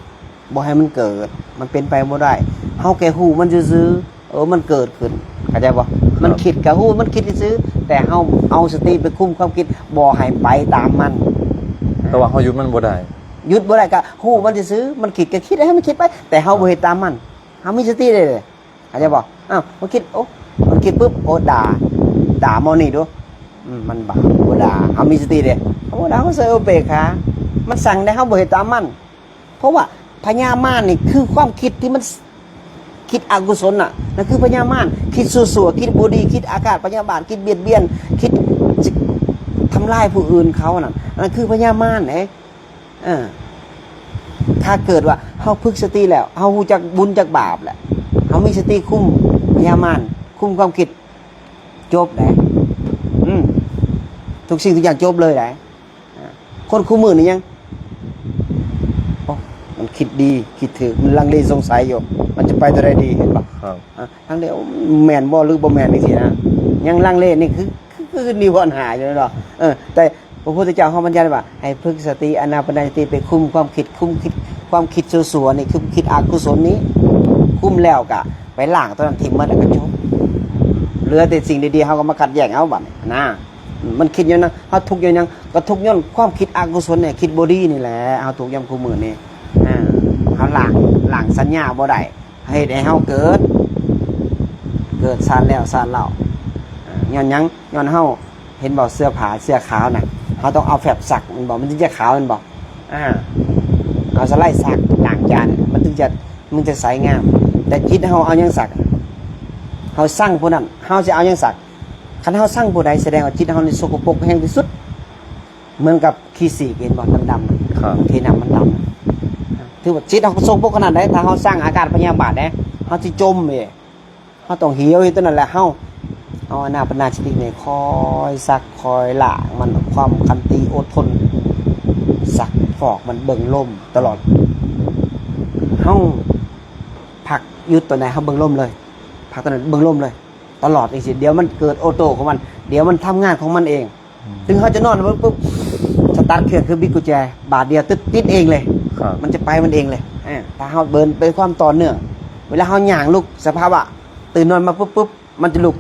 ບໍ່ໃຫ້ມັນເກີດ, ມັນເປັນໄປບໍ່ໄດ້. ເຮົາແຄ່ຮູ້ມັນຊື່ໆ ເອີ ມັນເກີດຂຶ້ນ, ເຂົ້າໃຈບໍ່? ມັນຄິດກະຮູ້ມັນຄິດຊື່ໆ ແຕ່ເຮົາເອົາສະຕິໄປຄຸມຄວາມຄິດ ບໍ່ໃຫ້ໄປຕາມມັນ. ແຕ່ວ່າເຮົາຢຸດມັນບໍ່ໄດ້. ຢຸດບໍ່ໄດ້ກະຮູ້ມັນຊື່ໆ, ມັນຄິດກະຄິດໃຫ້ມັນຄິດໄປ ແຕ່ເຮົາບໍ່ເຮັດຕາມມັນ. ເຮົາມີສະຕິເດ້ ເຂົ້າໃຈບໍ່? ອ້າວ ມັນຄິດ ໂອ້ ມັນຄິດປຶບ ໂອ້ ດ່າ ດ່າໝໍນີ້ດູ. ອືມ ມັນບາບ ບໍ່ດ່າ. ເຮົາມີສະຕິເດ້ ເຮົາບໍ່ດ່າ ເຮົາໃສ່ອຸເບກຂາ. ມັນສັ່ງໄດ້ ເຮົາບໍ່ເຮັດຕາມມັນ. ເພາະວ່າພະຍາມານນີ້ຄືຄວາມຄິດທີ່ມັນ ຄິດອະກຸສົນນະ, ນັ້ນຄືພະຍາມານ. ຄິດຊົ່ວໆ ຄິດບໍ່ດີ ຄິດອາຄາດພະຍາບາດ ຄິດບຽດບຽນ ຄິດຈະທຳລາຍຜູ້ອື່ນເຂົານັ້ນ ອັນນັ້ນຄືພະຍາມານເດ້. ເອີ ຖ້າເກີດວ່າເຮົາຝຶກສະຕິແລ້ວ ເຮົາຮູ້ຈັກບຸນຈັກບາບແລ້ວ ເຮົາມີສະຕິຄຸມພະຍາມານ ຄຸມຄວາມຄິດ ຈົບແລ້ວ. ອືມ ທຸກສິ່ງທຸກຢ່າງຈົບເລີຍໄດ໋. ອາ ຄົນຄູ່ມື້ນີ້ຍັງ ໂອ້ ມັນຄິດດີ ຄິດຖືກ ມັນລັງເລສົງໄສຢູ່ ມັນຈະໄປຕົວໃດດີ ເຫັນບໍ່? ອາ ລັງເລ ໂອ້ ແມ່ນບໍ່ ຫຼືບໍ່ແມ່ນ ຈັ່ງຊີ້ນະ. ຍັງລັງເລນີ້ຄື ຄື ຄືນິວອນຫ້າຢູ່ເນາະ. ເອີ ແຕ່ພະພຸດທະເຈົ້າເຮົາບັນຍັດໄວ້ວ່າ ໃຫ້ຝຶກສະຕິ ອານາປານສະຕິ ໄປຄຸມຄວາມຄິດ ຄຸມຄິດ ຄວາມຄິດຊົ່ວໆນີ້ ຄຸມຄິດອະກຸສົນນີ້ ຄຸມແລ້ວກະໄປລ້າງຕົວນັ້ນຖິ້ມໝົດ ແລ້ວກະຈົບ. ເຫຼືອແຕ່ສິ່ງດີໆ ເຮົາກະມາຂັດແຍ່ງເອົາບາດນີ້ນະ. ມັນຄິດຍ້ອນຫຍັງ? ເຮົາທຸກຍ້ອນຫຍັງ? ກໍທຸກຍ້ອນຄວາມຄິດອະກຸສົນນີ້ ຄິດບໍ່ດີນີ້ແຫຼະ ເຮົາທຸກຍາມຄູ່ມື້ນີ້. ອາ ເຮົາລ້າງ ລ້າງສັນຍາບໍ່ໄດ້ ເຮັດໃຫ້ເຮົາເກີດ ເກີດຊາດແລ້ວຊາດເລົ່າ. ອາ ຍ້ອນຫຍັງ? ຍ້ອນເຮົາ ເຫັນບໍ່ ເສື້ອຜ້າເສື້ອຂາວນະ ເຮົາຕ້ອງເອົາແຟບຊັກແມ່ນບໍ່ ມັນຈຶ່ງຈະຂາວແມ່ນບໍ່? ອາ ເອົາສະໄລຊັກລ້າງຈານ ມັນຈຶ່ງຈະ ມັນຈະໃສງາມ. ແຕ່ຈິດເຮົາເອົາຫຍັງຊັກ? ເຮົາຊັງຜູ້ນັ້ນ ເຮົາຊິເອົາຫຍັງຊັກ? ຄັນເຮົາຊັງຜູ້ໃດ ສະແດງວ່າຈິດເຮົານີ້ສົກກະປົກແຮງທີ່ສຸດ. ເໝືອນກັບຂີ້ສີກ ເຫັນບໍ່ ດຳໆ ນະ ທີ່ນ້ຳມັນດຳນະ. ຖືວ່າຈິດເຮົາສົກກະປົກຂະໜາດໃດ ຖ້າເຮົາຊັງອາກາດພະຍາບາດເດ້ ເຮົາຊິຈົມເດ້. ເຮົາຕ້ອງຫ່ຽວຢູ່ຕົວນັ້ນແຫຼະ. ເຮົາ ເຮົາອານາປານສະຕິນີ້ ຄອຍຊັກຄອຍລ້າງມັນ ຄວາມຂັນຕິອົດທົນ ຊັກຟອກມັນ ເບິ່ງລົມຕະຫຼອດ. ເຮົາພັກຢຸດຕົວໃດ ເຮົາເບິ່ງລົມເລີຍ ພັກຕົວນັ້ນເບິ່ງລົມເລີຍ ຕະຫຼອດຈັ່ງຊີ້ ດຽວມັນເກີດໂອໂຕຂອງມັນ ດຽວມັນທຳງານຂອງມັນເອງ. ອືມ ເຖິງເຮົາຈະນອນປຶບ ສະຕາດເຄື່ອງຄືບິດກຸນແຈ ບາດດຽວ ຕຶດ ຕິດເອງເລີຍ. ມັນຈະໄປມັນເອງເລີຍ. ເອີ ຖ້າເຮົາເດີນໄປຄວາມຕໍ່ເນື່ອງ ເວລາເຮົາຍ່າງລຸກ ສະພາວະຕື່ນນອນມາປຶບ ມັນຈະລຸກ.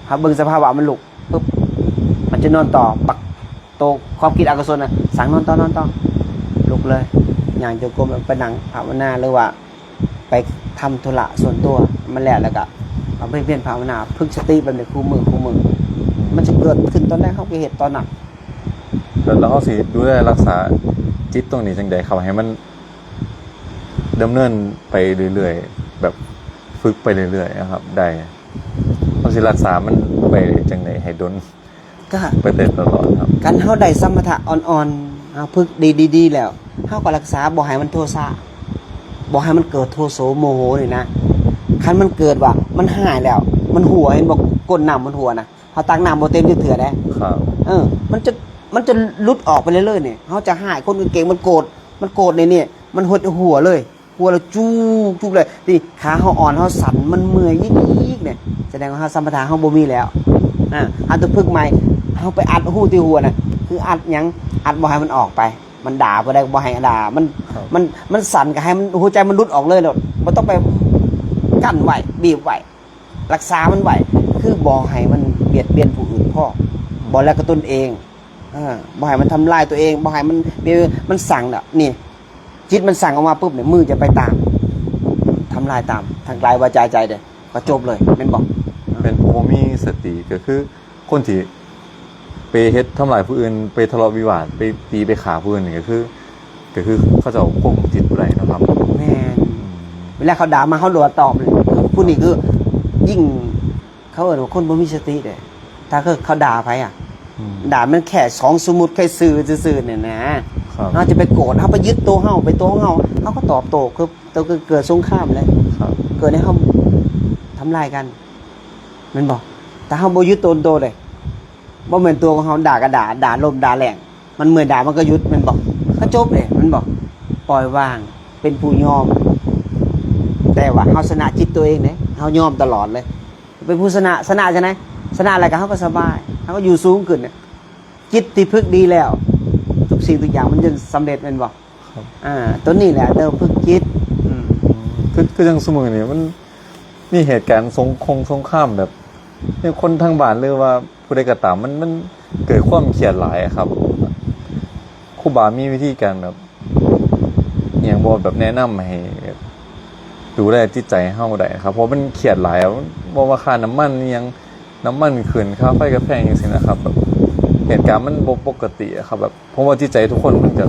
ເຮົາເບິ່ງສະພາວະມັນລຸກປຶບ ມັນຈະນອນຕໍ່. ບັກໂຕຄວາມຄິດອະກຸສົນນະ ສັ່ງນອນຕໍ່ ນອນຕໍ່ ລຸກເລີຍ ຍ່າງຈົງກົມ ໄປນັ່ງພາວະນາ ຫຼືວ່າ ໄປທຳທຸລະສ່ວນຕົວໃຫ້ມັນແລ້ວ ແລ້ວກະບຳເພັນພຽນພາວະນາ ຝຶກສະຕິແບບນີ້ຄູ່ມື້ ຄູ່ມື້ ມັນຈະເກີດຂຶ້ນຕອນໃດ ເຮົາກະເຮັດຕອນນັ້ນ. ແລ້ວ ແລ້ວເຮົາຊິດູແລຮັກສາຈິດຕົງນີ້ຈັ່ງໃດຄັບ ໃຫ້ມັນດຳເນີນໄປເລື້ອຍໆ ແບບຝຶກໄປເລື້ອຍໆນະຄັບ ໄດ້ ເຮົາຊິຮັກສາມັນໄປຈັ່ງໃດໃຫ້ດົນ? ກະໄປແຕ່ຕະຫຼອດຄັບ ຄັນເຮົາໄດ້ສະມະຖະອ່ອນໆ ເຮົາຝຶກດີໆແລ້ວ ເຮົາກະຮັກສາບໍ່ໃຫ້ມັນໂທສະ ບໍ່ໃຫ້ມັນເກີດໂທໂສໂມໂຫນີ້ນະ. ຄັນມັນເກີດວ່າມັນຮ້າຍແລ້ວ ມັນຮົ່ວ ເຫັນບໍ່ ກົ້ນນ້ຳມັນຮົ່ວນະ ເຮົາຕັກນ້ຳບໍ່ເຕັມຈັກເທື່ອເດ້. ເອີ ມັນຈະ ມັນຈະຫຼຸດອອກໄປເລື້ອຍໆນີ້ ເຮົາຈະຮ້າຍ ຄົນເກັ່ງໆ ມັນໂກດ ມັນໂກດນີ້ ມັນຫົດຮົ່ວເລີຍ. ຫົວລະຈູກຈຸກເລີຍ ນີ້ ຂາເຮົາອ່ອນ ເຮົາສັ່ນ ມັນເມື່ອຍຍິກໆນີ້ ສະແດງວ່າເຮົາສະມະຖະເຮົາບໍ່ມີແລ້ວ. ອາ ເຮົາຕ້ອງຝຶກໃໝ່ ເຮົາໄປອັດຮູ້ທີ່ຫົວນະ ຄືອັດຫຍັງ? ອັດບໍ່ໃຫ້ມັນອອກໄປ ມັນດ່າຜູ້ໃດກໍບໍ່ໃຫ້ດ່າ ມັນ ມັນ ມັນສັ່ນກໍໃຫ້ມັນ ຫົວໃຈມັນຫຼຸດອອກເລີຍໂລດ ບໍ່ຕ້ອງໄປກັ້ນໄວ້ ບີບໄວ້ ຮັກສາມັນໄວ້ ຄືບໍ່ໃຫ້ມັນບຽດບຽນຜູ້ອື່ນພໍ້ ບໍ່ແລ້ວກໍຕົນເອງ. ເອີ ບໍ່ໃຫ້ມັນທຳລາຍຕົວເອງ ບໍ່ໃຫ້ມັນ ມັນສັ່ງແລ້ວນີ້ ຈິດມັນສັ່ງອອກມາປຶບນີ້ ມືຈະໄປຕາມ ທຳລາຍຕາມ ທັງກາຍ ວາຈາ ໃຈເດ້ ກໍຈົບເລີຍ ແມ່ນບໍ່? ແມ່ນ ຜູ້ບໍ່ມີສະຕິກໍຄືຄົນທີ່ໄປເຮັດທຳລາຍຜູ້ອື່ນ ໄປທະເລາະວິວາດ ໄປຕີໄປຂ້າຜູ້ອື່ນນີ້ ກໍຄື ກໍຄືເຂົາເຈົ້າຄວບຄຸມຈິດບໍ່ໄດ້ເນາະຄັບ. ແມ່ນ ອືມ ເວລາເຂົາດ່າມາ ເຮົາໂດດຕອບເລີຍ ຜູ້ນີ້ຄືຍິ່ງ ເຂົາເອີ້ນວ່າຄົນບໍ່ມີສະຕິເດ້ ຖ້າເຂົາ ເຂົາດ່າໃຜອະ ອືມ ດ່າແມ່ນແຄ່ສອງສົມມຸດ ແຄ່ຊື່ຊື່ໆນີ້ນະ. ເຮົາຈະໄປໂກດ ເຮົາໄປຍຶດໂຕເຮົາ ໄປໂຕຂອງເຮົາ ເຮົາກໍຕອບໂຕ້ ຄືໂຕ ເກີດສົງຄາມແຫຼະ ເກີດໃຫ້ເຮົາທຳລາຍກັນ ແມ່ນບໍ່? ຖ້າເຮົາບໍ່ຍຶດໂຕນໂຕເດ້ ບໍ່ແມ່ນຕົວຂອງເຮົາ ດ່າກໍດ່າ ດ່າລົມດ່າແລ້ງ ມັນເມື່ອຍດ່າມັນກໍຢຸດ ແມ່ນບໍ່? ກໍຈົບເດ້ ແມ່ນບໍ່? ປ່ອຍວາງ ເປັນຜູ້ຍອມ ແຕ່ວ່າເຮົາຊະນະຈິດຕົວເອງເດ້ ເຮົາຍອມຕະຫຼອດເລີຍ ເປັນຜູ້ຊະນະ ຊະນະຈັ່ງໃດ? ຊະນະແລ້ວກໍເຮົາກໍສະບາຍ ເຮົາກໍຢູ່ສູງຂຶ້ນ ຈິດທີ່ຝຶກດີແລ້ວ ທຸກສິ່ງທຸກຢ່າງມັນຈະສຳເລັດແມ່ນບໍ່? ຄັບ ອ່າ ໂຕນີ້ແຫຼະ ແຕ່ວ່າຝຶກຈິດ ອືມ ຄື ຄືຈັ່ງຊຸມື້ນີ້ມັນມີເຫດການສົງຄົງສົງຄາມແບບ ໃຫ້ຄົນທາງບ້ານ ຫຼືວ່າຜູ້ໃດກໍຕາມ ມັນ ມັນເກີດຄວາມຄຽດຫຼາຍອະຄັບ. ຄູບາມີວິທີການແບບ ອີ່ຫຍັງບໍ່ ແບບແນະນຳໃຫ້ແບບດູແລຈິດໃຈເຮົາໄດ້ຄັບ ເພາະມັນຄຽດຫຼາຍ ບໍ່ວ່າຄ່ານ້ຳມັນອີ່ຫຍັງ ນ້ຳມັນຂຶ້ນ ຄ່າໄຟກໍແພງຈັ່ງຊີ້ນະຄັບ ແບບເຫດການມັນບໍ່ປົກກະຕິອະຄັບ ແບບ ເພາະວ່າຈິດໃຈທຸກຄົນມັນກະ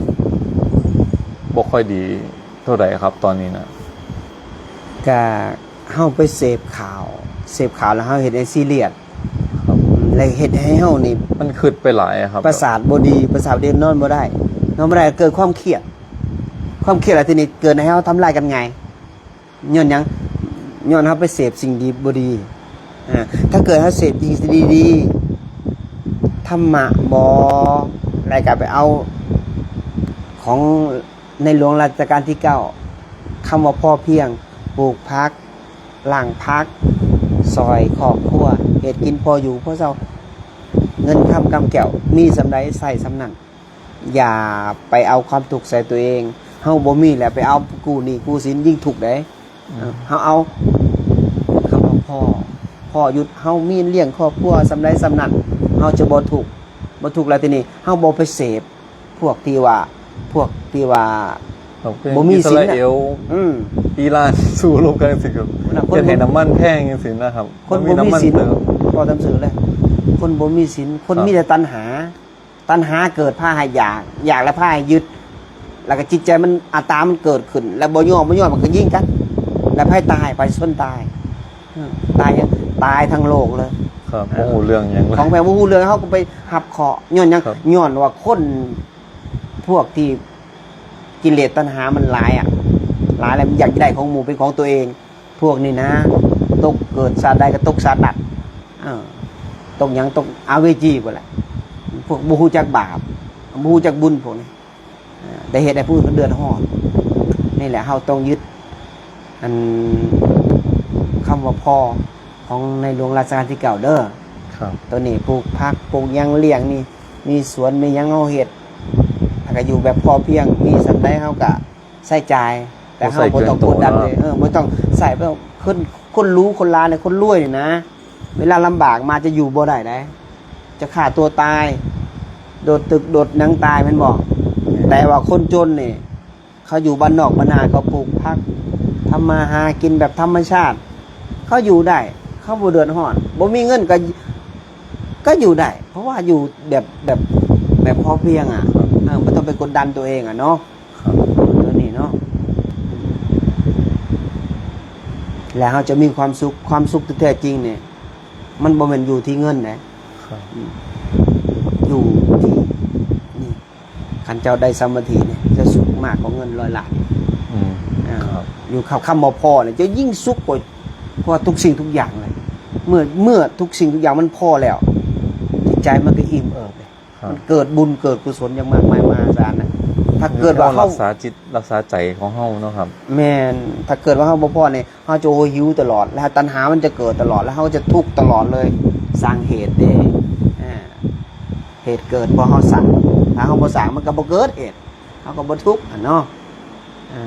ບໍ່ຄ່ອຍດີເທົ່າໃດຄັບຕອນນີ້ນະ. ກະເຮົາໄປເສບຂ່າວ ເສບຂ່າວແລ້ວເຮົາເຮັດໃຫ້ຊີຣຽສ ຄັບ ແລະເຮັດໃຫ້ເຮົານີ້ ມັນຄິດໄປຫຼາຍອະຄັບ ປະສາດບໍ່ດີ ປະສາດບໍ່ດີ ນອນບໍ່ໄດ້ ນອນບໍ່ໄດ້ ເກີດຄວາມຄຽດ ຄວາມຄຽດແລ້ວທີນີ້ເກີດໃຫ້ເຮົາທຳລາຍກັນງ່າຍ. ຍ້ອນຫຍັງ? ຍ້ອນເຮົາໄປເສບສິ່ງດີບໍ່ດີ. ອາ ຖ້າເກີດເຮົາເສບສິ່ງດີໆ ທຳມະບໍ ແລ້ວກໍໄປເອົາຂອງໃນຫຼວງລັດຊະການທີເກົ້າ ຄຳວ່າພໍພຽງ ປູກຜັກ ລ້າງຜັກ ຊ່ອຍຄອບຄົວ ເຮັດກິນພໍຢູ່ພໍເຊົາ ເງິນຄຳກຳແກ້ວ ມີສ່ຳໃດໃຊ້ສ່ຳນັ້ນ. ຢ່າໄປເອົາຄວາມທຸກໃສ່ຕົວເອງ. ເຮົາບໍ່ມີແລ້ວໄປເອົາກູ້ໜີ້ກູ້ສິນ ຍິ່ງທຸກເດ້. ອືມ ເຮົາເອົາຄຳວ່າພໍ ພໍຢຸດ ເຮົາມີລ້ຽງຄອບຄົວສ່ຳໃດສ່ຳນັ້ນ ເຮົາຈະບໍ່ທຸກ ບໍ່ທຸກ. ແລ້ວທີນີ້ເຮົາບໍ່ໄປເສບພວກທີ່ວ່າ ພວກທີ່ວ່າບໍ່ມີສິນນະ ອິດສະຣາເອວ ອືມ ອີຣານສູ້ລົບກັນຈັ່ງຊີ້ ກໍເຮັດໃຫ້ນ້ຳມັນແພງຈັ່ງຊີ້ນະຄັບ. ຄົນບໍ່ມີສິນ ເວົ້າຕາມຊື່ເລີຍ ຄົນບໍ່ມີສິນ ຄົນມີແຕ່ຕັນຫາ. ຕັນຫາເກີດພາໃຫ້ຢາກ ຢາກແລ້ວພາໃຫ້ຍຶດ ແລ້ວກໍຈິດໃຈມັນ ອັດຕາມັນເກີດຂຶ້ນ ແລ້ວບໍ່ຍອມ ບໍ່ຍອມມັນກໍຍິງກັນ ແລ້ວໃຜຕາຍ ປະຊາຊົນຕາຍ ເອີ ຕາຍຫຍັງ? ຕາຍທັງໂລກເລີຍ. ຄັບ ເອີ ບໍ່ຮູ້ເລື່ອງຫຍັງເລີຍ ຂອງແພງບໍ່ຮູ້ເລື່ອງ ເຮົາກໍໄປຮັບເຄາະ ຍ້ອນຫຍັງ? ຄັບ ຍ້ອນວ່າຄົນພວກທີ່ກິເລດຕັນຫາມັນຫຼາຍອະ ຫຼາຍແລ້ວມັນຢາກໄດ້ຂອງໝູ່ເປັນຂອງຕົວເອງ. ພວກນີ້ນະ ຕົກເກີດຊາດໃດກໍຕົກຊາດນັ້ນ ເອີ ຕົກຫຍັງ ຕົກອະເວຈີພຸ້ນແຫຼະ. ພວກບໍ່ຮູ້ຈັກບາບ ບໍ່ຮູ້ຈັກບຸນພວກນີ້ ເອີ ໄດ້ເຮັດໃຫ້ຜູ້ອື່ນເຂົາເດືອດຮ້ອນ. ນີ້ແຫຼະ ເຮົາຕ້ອງຍຶດ ອັນ ຄຳວ່າພໍ່ຂອງໃນຫຼວງລັດຊະການທີເກົ້າເດີ. ຄັບ ໂຕນີ້ປູກຜັກ ປູກຫຍັງ ລ້ຽງນີ້ ມີສວນ ມີຫຍັງ ເຮົາເຮັດ ແລ້ວກໍຢູ່ແບບພໍພຽງ ມີສ່ຳໃດເຮົາກໍ ໃຊ້ຈ່າຍ ແຕ່ເຮົາບໍ່ຕ້ອງກົດດັນເດ້. ເອີ ບໍ່ຕ້ອງໃຊ້ ຄົນ ຄົນຫຼູຄົນຫຼານີ້ ຄົນລວຍນີ້ນະ ເວລາລຳບາກມາຈະຢູ່ບໍ່ໄດ້ໃດ໋ ຈະຂ້າຕົວຕາຍ ໂດດຕຶກໂດດຫຍັງຕາຍແມ່ນບໍ່? ແມ່ນ. ແຕ່ວ່າຄົນຈົນນີ້ ເຂົາຢູ່ບ້ານນອກບ້ານນາ ເຂົາປູກຜັກ ທຳມາຫາກິນແບບທຳມະຊາດ ເຂົາຢູ່ໄດ້ ເຂົາບໍ່ເດືອດຮ້ອນ ບໍ່ມີເງິນກໍ ກໍຢູ່ໄດ້ ເພາະວ່າຢູ່ແບບ ແບບ ແບບພໍພຽງອະ ເອີ ບໍ່ຕ້ອງໄປກົດດັນຕົວເອງອະເນາະ. ຄັບ ຕົວນີ້ເນາະ ແລ້ວເຮົາຈະມີຄວາມສຸກ ຄວາມສຸກທີ່ແທ້ຈິງນີ້ ມັນບໍ່ແມ່ນຢູ່ທີ່ເງິນເດ້. ຄັບ ອືມ ຢູ່ທີ່ນີ້ ຄັນເຈົ້າໄດ້ສະມາທິນີ້ ເຈົ້າສຸກມາກກວ່າເງິນຮ້ອຍລ້ານ. ອືມ ອ່າ ຄັບ ຢູ່ຄຳ ຄຳວ່າພໍນີ້ ເຈົ້າຍິ່ງສຸກກວ່າ ກວ່າທຸກສິ່ງທຸກຢ່າງເລີຍ. ເມື່ອ ເມື່ອທຸກສິ່ງທຸກຢ່າງມັນພໍແລ້ວ ຈິດໃຈມັນກໍອີ່ມເອີບເດ້. ຄັບ ມັນເກີດບຸນເກີດກຸສົນຢ່າງມາກມາຍມະຫາສານນະ ຖ້າເກີດວ່າເຮົາ ເຮົາຮັກສາຈິດ ຮັກສາໃຈຂອງເຮົາເນາະ. ຄັບ ແມ່ນ ຖ້າເກີດວ່າເຮົາບໍ່ພໍນີ້ ເຮົາຈະໂຫຍຫິວຕະຫຼອດ ແລະ ຕັນຫາມັນຈະເກີດຕະຫຼອດ ແລະ ເຮົາຈະທຸກຕະຫຼອດເລີຍ. ສ້າງເຫດເດ້ ອ່າ ເຫດເກີດເພາະເຮົາສ້າງ ຖ້າເຮົາບໍ່ສ້າງມັນກໍບໍ່ເກີດເຫດ ເຮົາກໍບໍ່ທຸກຫັ້ນເນາະ. ເອີ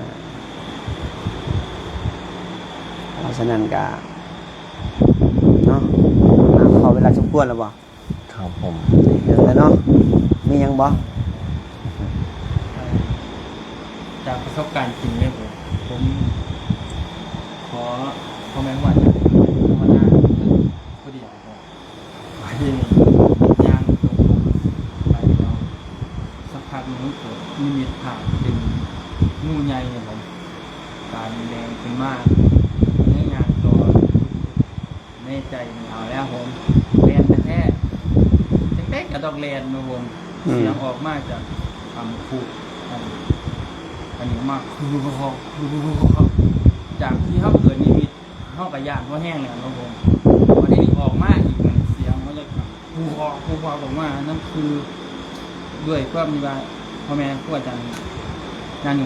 ເພາະສະນັ້ນກໍເນາະ ພໍເວລາສົມຄວນແລ້ວບໍ່? ຄັບຜົມ ເດີນແລ້ວເນາະ ມີຫຍັງບໍ່? ຈາກປະສົບການຈິງເລີຍ ຜົມ ຜົມຂໍ ຂໍແມ່ນວ່າຈະພາວະນາຜູ້ດຽວ ບາດນີ້ຍ່າງຕົກລົງໄປເນາະ ສັກພັກໜຶ່ງເກີດນິມິດພາບເປັນງູໃຫຍ່ ເຫັນບໍ່ ກາຍແດງຂຶ້ນມາ ເລີຍຍ່າງຕໍ່ ໃນໃຈນີ້ເອົາແລ້ວ ຜົມແລ່ນແທ້ໆ ຈັກໃດກໍຕ້ອງແລ່ນເນາະ ຜົມ ອືມ ສຽງອອກມາຈາກ ອັນ ຄູ ອັນ ອັນນີ້ມາ ຈາກທີ່ເຮົາເກີດນິມິດ ເຮົາກໍຢ້ານພໍແຮງແລ້ວເນາະຜົມ ບັດນີ້ອອກມາອີກ ມັນສຽງມັນຈະ ອອກມາ ນັ້ນຄືດ້ວຍຄວາມທີ່ວ່າພໍ່ແມ່ຄູອາຈານ ຍານໂຍ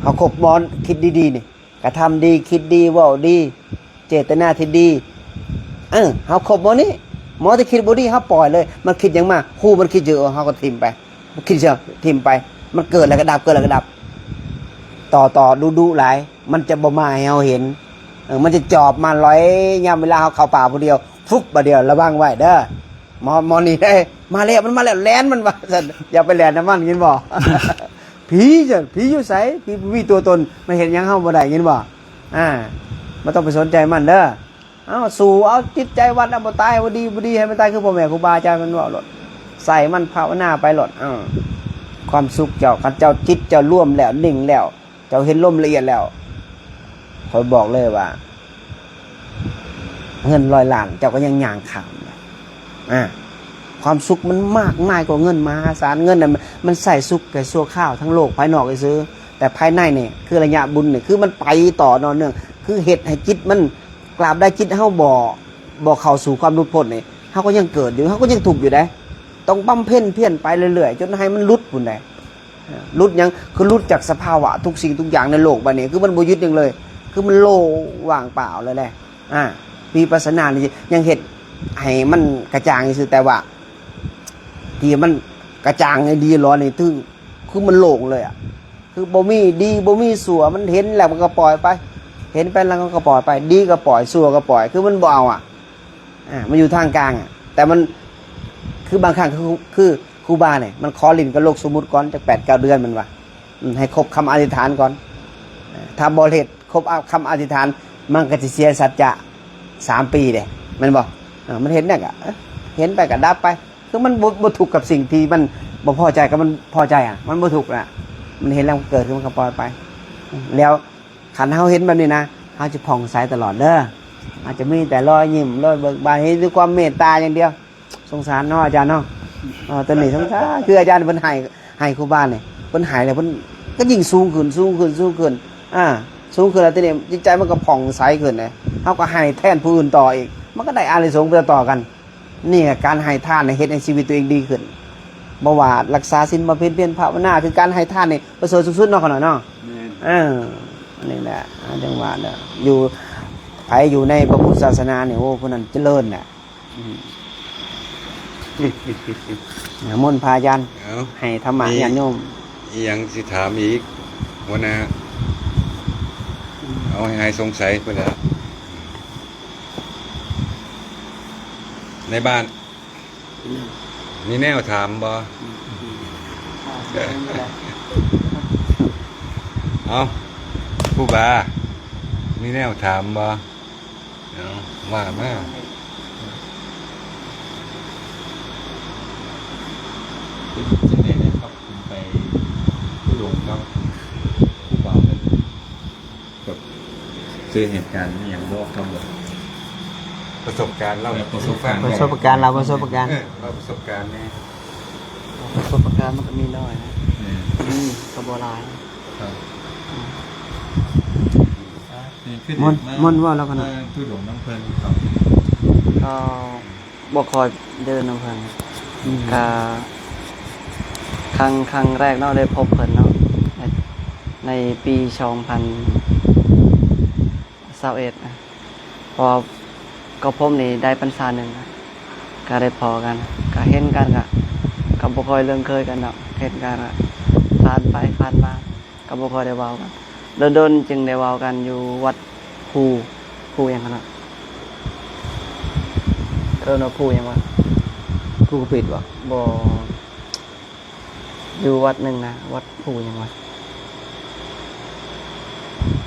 ເຮົາຄົບໝໍຄິດດີໆນີ້ ກະທຳດີ ຄິດດີ ເວົ້າດີ ເຈດຕະນາທີ່ດີ ເອີ ເຮົາຄົບໝໍນີ້ ໝໍທີ່ຄິດບໍ່ດີ ເຮົາປ່ອຍເລີຍ. ມັນຄິດຫຍັງມາ ຮູ້ມັນຄິດຢູ່ ເຮົາກໍຖິ້ມໄປ ຄິດເສຍຖິ້ມໄປ. ມັນເກີດແລ້ວກໍດັບ ເກີດແລ້ວກໍດັບ ຕໍ່ໆ ດຸໆຫຼາຍ ມັນຈະບໍ່ມາໃຫ້ເຮົາເຫັນ. ເອີ ມັນຈະຈອບມາລອຍ ຍາມເວລາເຮົາເຂົ້າປ່າຜູ້ດຽວ ຟຶບ ບາດດຽວລະວັງໄວ້ເດີ ໝໍ ໝໍນີ້ເດ້ ມາແລ້ວ ມັນມາແລ້ວ ແລ່ນມັນວ່າຊັ້ນ. ຢ່າໄປແລ່ນນຳມັນ ຍິນບໍ່? ຜີຊັ້ນ ຜີຢູ່ໃສ? ຜີບໍ່ມີຕົວຕົນ ມັນເຮັດຫຍັງເຮົາບໍ່ໄດ້ ຍິນບໍ່? ອາ ບໍ່ຕ້ອງໄປສົນໃຈມັນເດີ. ເອົາ ສູ້ເອົາຈິດໃຈວັດ ເອົາ ບໍ່ຕາຍ ບໍ່ດີ ບໍ່ດີ ໃຫ້ມັນຕາຍ ຄືພໍ່ແມ່ຄູບາອາຈານເພິ່ນເວົ້າໂລດ. ໃສ່ມັນ ພາວະນາໄປໂລດ. ເອົາ ຄວາມສຸກເຈົ້າ ຄັນເຈົ້າຈິດເຈົ້າລວມແລ້ວ ນິ່ງແລ້ວ ເຈົ້າເຫັນລົມລະອຽດແລ້ວ ຂ້ອຍບອກເລີຍວ່າ ເງິນຮ້ອຍລ້ານເຈົ້າກໍຍັງຍ່າງຂ້າມ. ອາ ຄວາມສຸກມັນມາກມາຍກວ່າເງິນມະຫາສານ. ເງິນນະ ມັນໃຊ້ສຸກແຕ່ຊົ່ວຄາວ ທັງໂລກພາຍນອກຊື່ໆ ແຕ່ພາຍໃນນີ້ ຄືໄລຍະບຸນນີ້ ຄືມັນໄປຕໍ່ຕໍ່ເນື່ອງ ຄືເຮັດໃຫ້ຈິດມັນ ກາບໃດຈິດເຮົາບໍ່ ບໍ່ເຂົ້າສູ່ຄວາມຫຼຸດພົ້ນນີ້ ເຮົາກໍຍັງເກີດຢູ່ ເຮົາກໍຍັງທຸກຢູ່ເດ້. ຕ້ອງບຳເພັນພຽນໄປເລື້ອຍໆ ຈົນໃຫ້ມັນຫຼຸດພຸ້ນເດ້. ເອີ ຫຼຸດຫຍັງ? ຄືຫຼຸດຈາກສະພາວະທຸກສິ່ງທຸກຢ່າງໃນໂລກໃບນີ້ ຄືມັນບໍ່ຍຶດຫຍັງເລີຍ ຄືມັນໂລ່ງວ່າງເປົ່າເລີຍແຫຼະ. ອາ ວິປັດສະນານີ້ຍັງເຮັດໃຫ້ມັນກະຈ່າງຊື່ໆ ແຕ່ວ່າທີ່ມັນກະຈ່າງອີ່ຫຼີຫຼໍນີ້ ຄື ຄືມັນໂລ່ງເລີຍອະ ຄືບໍ່ມີດີບໍ່ມີຊົ່ວ ມັນເຫັນແລ້ວມັນກໍປ່ອຍໄປ ເຫັນໄປແລ້ວມັນກໍປ່ອຍໄປ ດີກໍປ່ອຍ ຊົ່ວກໍປ່ອຍ ຄືມັນບໍ່ເອົາອະ. ອາ ມັນຢູ່ທາງກາງອະ ແຕ່ມັນ ຄືບາງຄັ້ງ ຄື ຄືຄູບານີ້ ມັນຂໍຫຼິ້ນກັບໂລກສົມມຸດກ່ອນ ຈັກແປດເກົ້າເດືອນ ມັນວ່າ ອືມ ໃຫ້ຄົບຄຳອະທິຖານກ່ອນ. ອາ ຖ້າບໍ່ເຮັດຄົບ ອາ ຄຳອະທິຖານ ມັນກໍຊິເສຍສັດຈະສາມປີເດ້ ແມ່ນບໍ່? ເອີ ມັນເຫັນແນວກະ ເອີ ເຫັນໄປກະດັບໄປ ຄືມັນບໍ່ ບໍ່ທຸກກັບສິ່ງທີ່ມັນບໍ່ພໍໃຈ ກັບມັນພໍໃຈອະ ມັນບໍ່ທຸກນະ. ມັນເຫັນແລ້ວມັນເກີດຂຶ້ນ ມັນກໍປ່ອຍໄປ ແລ້ວ ຄັນເຮົາເຫັນແບບນີ້ນະ ເຮົາຈະຜ່ອງໃສຕະຫຼອດເດີ ເຮົາຈະມີແຕ່ລອຍຍິ້ມ ລອຍເບີກບານ ເຫັນແຕ່ຄວາມເມດຕາຢ່າງດຽວ. ສົງສານເນາະອາຈານເນາະ. ເອີ ຕົວນີ້ສົງສານ ຄືອາຈານເພິ່ນໃຫ້ ໃຫ້ຄູບານີ້ ເພິ່ນໃຫ້ແລ້ວເພິ່ນກໍຍິ່ງສູງຂຶ້ນ ສູງຂຶ້ນ ສູງຂຶ້ນ ອາ ສູງຂຶ້ນແລ້ວ ທີນີ້ຈິດໃຈມັນກໍຜ່ອງໃສຂຶ້ນເດ້ ເຮົາກໍໃຫ້ແທນຜູ້ອື່ນຕໍ່ອີກ ມັນກໍໄດ້ອານິສົງໄປຕໍ່ໆກັນ. ນີ້ກະການໃຫ້ທານນີ້ເຮັດໃຫ້ຊີວິດຕົວເອງດີຂຶ້ນ ບໍ່ວ່າລັກສາສິນ ບຳເພັນພຽນ ພາວະນາ ຄືການໃຫ້ທານນີ້ປະເສີດສຸດໆເນາະ ຂະນ້ອຍເນາະ. ແມ່ນ ເອີ ອັນນີ້ແຫຼະ ອາ ຈັ່ງວ່າເດີ ຢູ່ ໃຜຢູ່ໃນພະພຸດທະສາສະໜານີ້ ໂອ້ ຜູ້ນັ້ນຈະເລີນແຫຼະ. ອືມ ນິມົນພະອາຈານ ເອົາ ໃຫ້ທຳມະ ມີ ຍາດໂຍມ ອີ່ຫຍັງຊິຖາມອີກ ຫົວໜ້າ? ເອົາໃຫ້ຫາຍສົງໄສພຸ້ນແຫຼະ. ໃນບ້ານ ມີແນວຖາມບໍ່? ເອົາ ຄູບາ ມີແນວຖາມບໍ່? ເອົາ ວ່າມາ. ເປັນຈັ່ງໃດແດ່ຄັບ ໄປທຸດົງກັບຄູບາເພິ່ນ? ແບບເຈີເຫດການອີ່ຫຍັງບໍ່? ຄຳວ່າປະສົບການ ເລົ່າປະສົບການ ປະສົບການ ເລົ່າປະສົບການ ເອີ ເລົ່າປະສົບການແດ່. ປະສົບການມັນກໍມີໜ້ອຍນະ ແມ່ນ ມີກໍບໍ່ຫຼາຍ. ມນ ມນເວົ້າແລ້ວກັນນະ ເອີ ທຸດົງນຳເພິ່ນ ເຂົາ ເຂົາບໍ່ຄ່ອຍເດີນນຳເພິ່ນ. ອືມ ກະຄັ້ງ ຄັ້ງແລກເນາະ ໄດ້ພົບເພິ່ນເນາະ ໃນ ໃນປີສອງພັນຊາວເອັດນະ ເພາະວ່າກໍພົບນີ້ໄດ້ພັນສາໜຶ່ງນະ ກະໄດ້ພໍ້ກັນ ກະເຫັນກັນ ກະ ກະບໍ່ຄ່ອຍເລື່ອງເຄີຍກັນດອກ ເຫັນກັນ ກະຜ່ານໄປຜ່ານມາ ກໍບໍ່ຄ່ອຍໄດ້ເວົ້າກັນ ດົນໆຈຶ່ງໄດ້ເວົ້າກັນຢູ່ວັດພູ ພູຫຍັງຫັ້ນນະ ເອີ້ນວ່າພູຫຍັງວະ? ພູກະປິດບໍ່? ບໍ່ ຢູ່ວັດໜຶ່ງນະ ວັດພູຫຍັງວະ?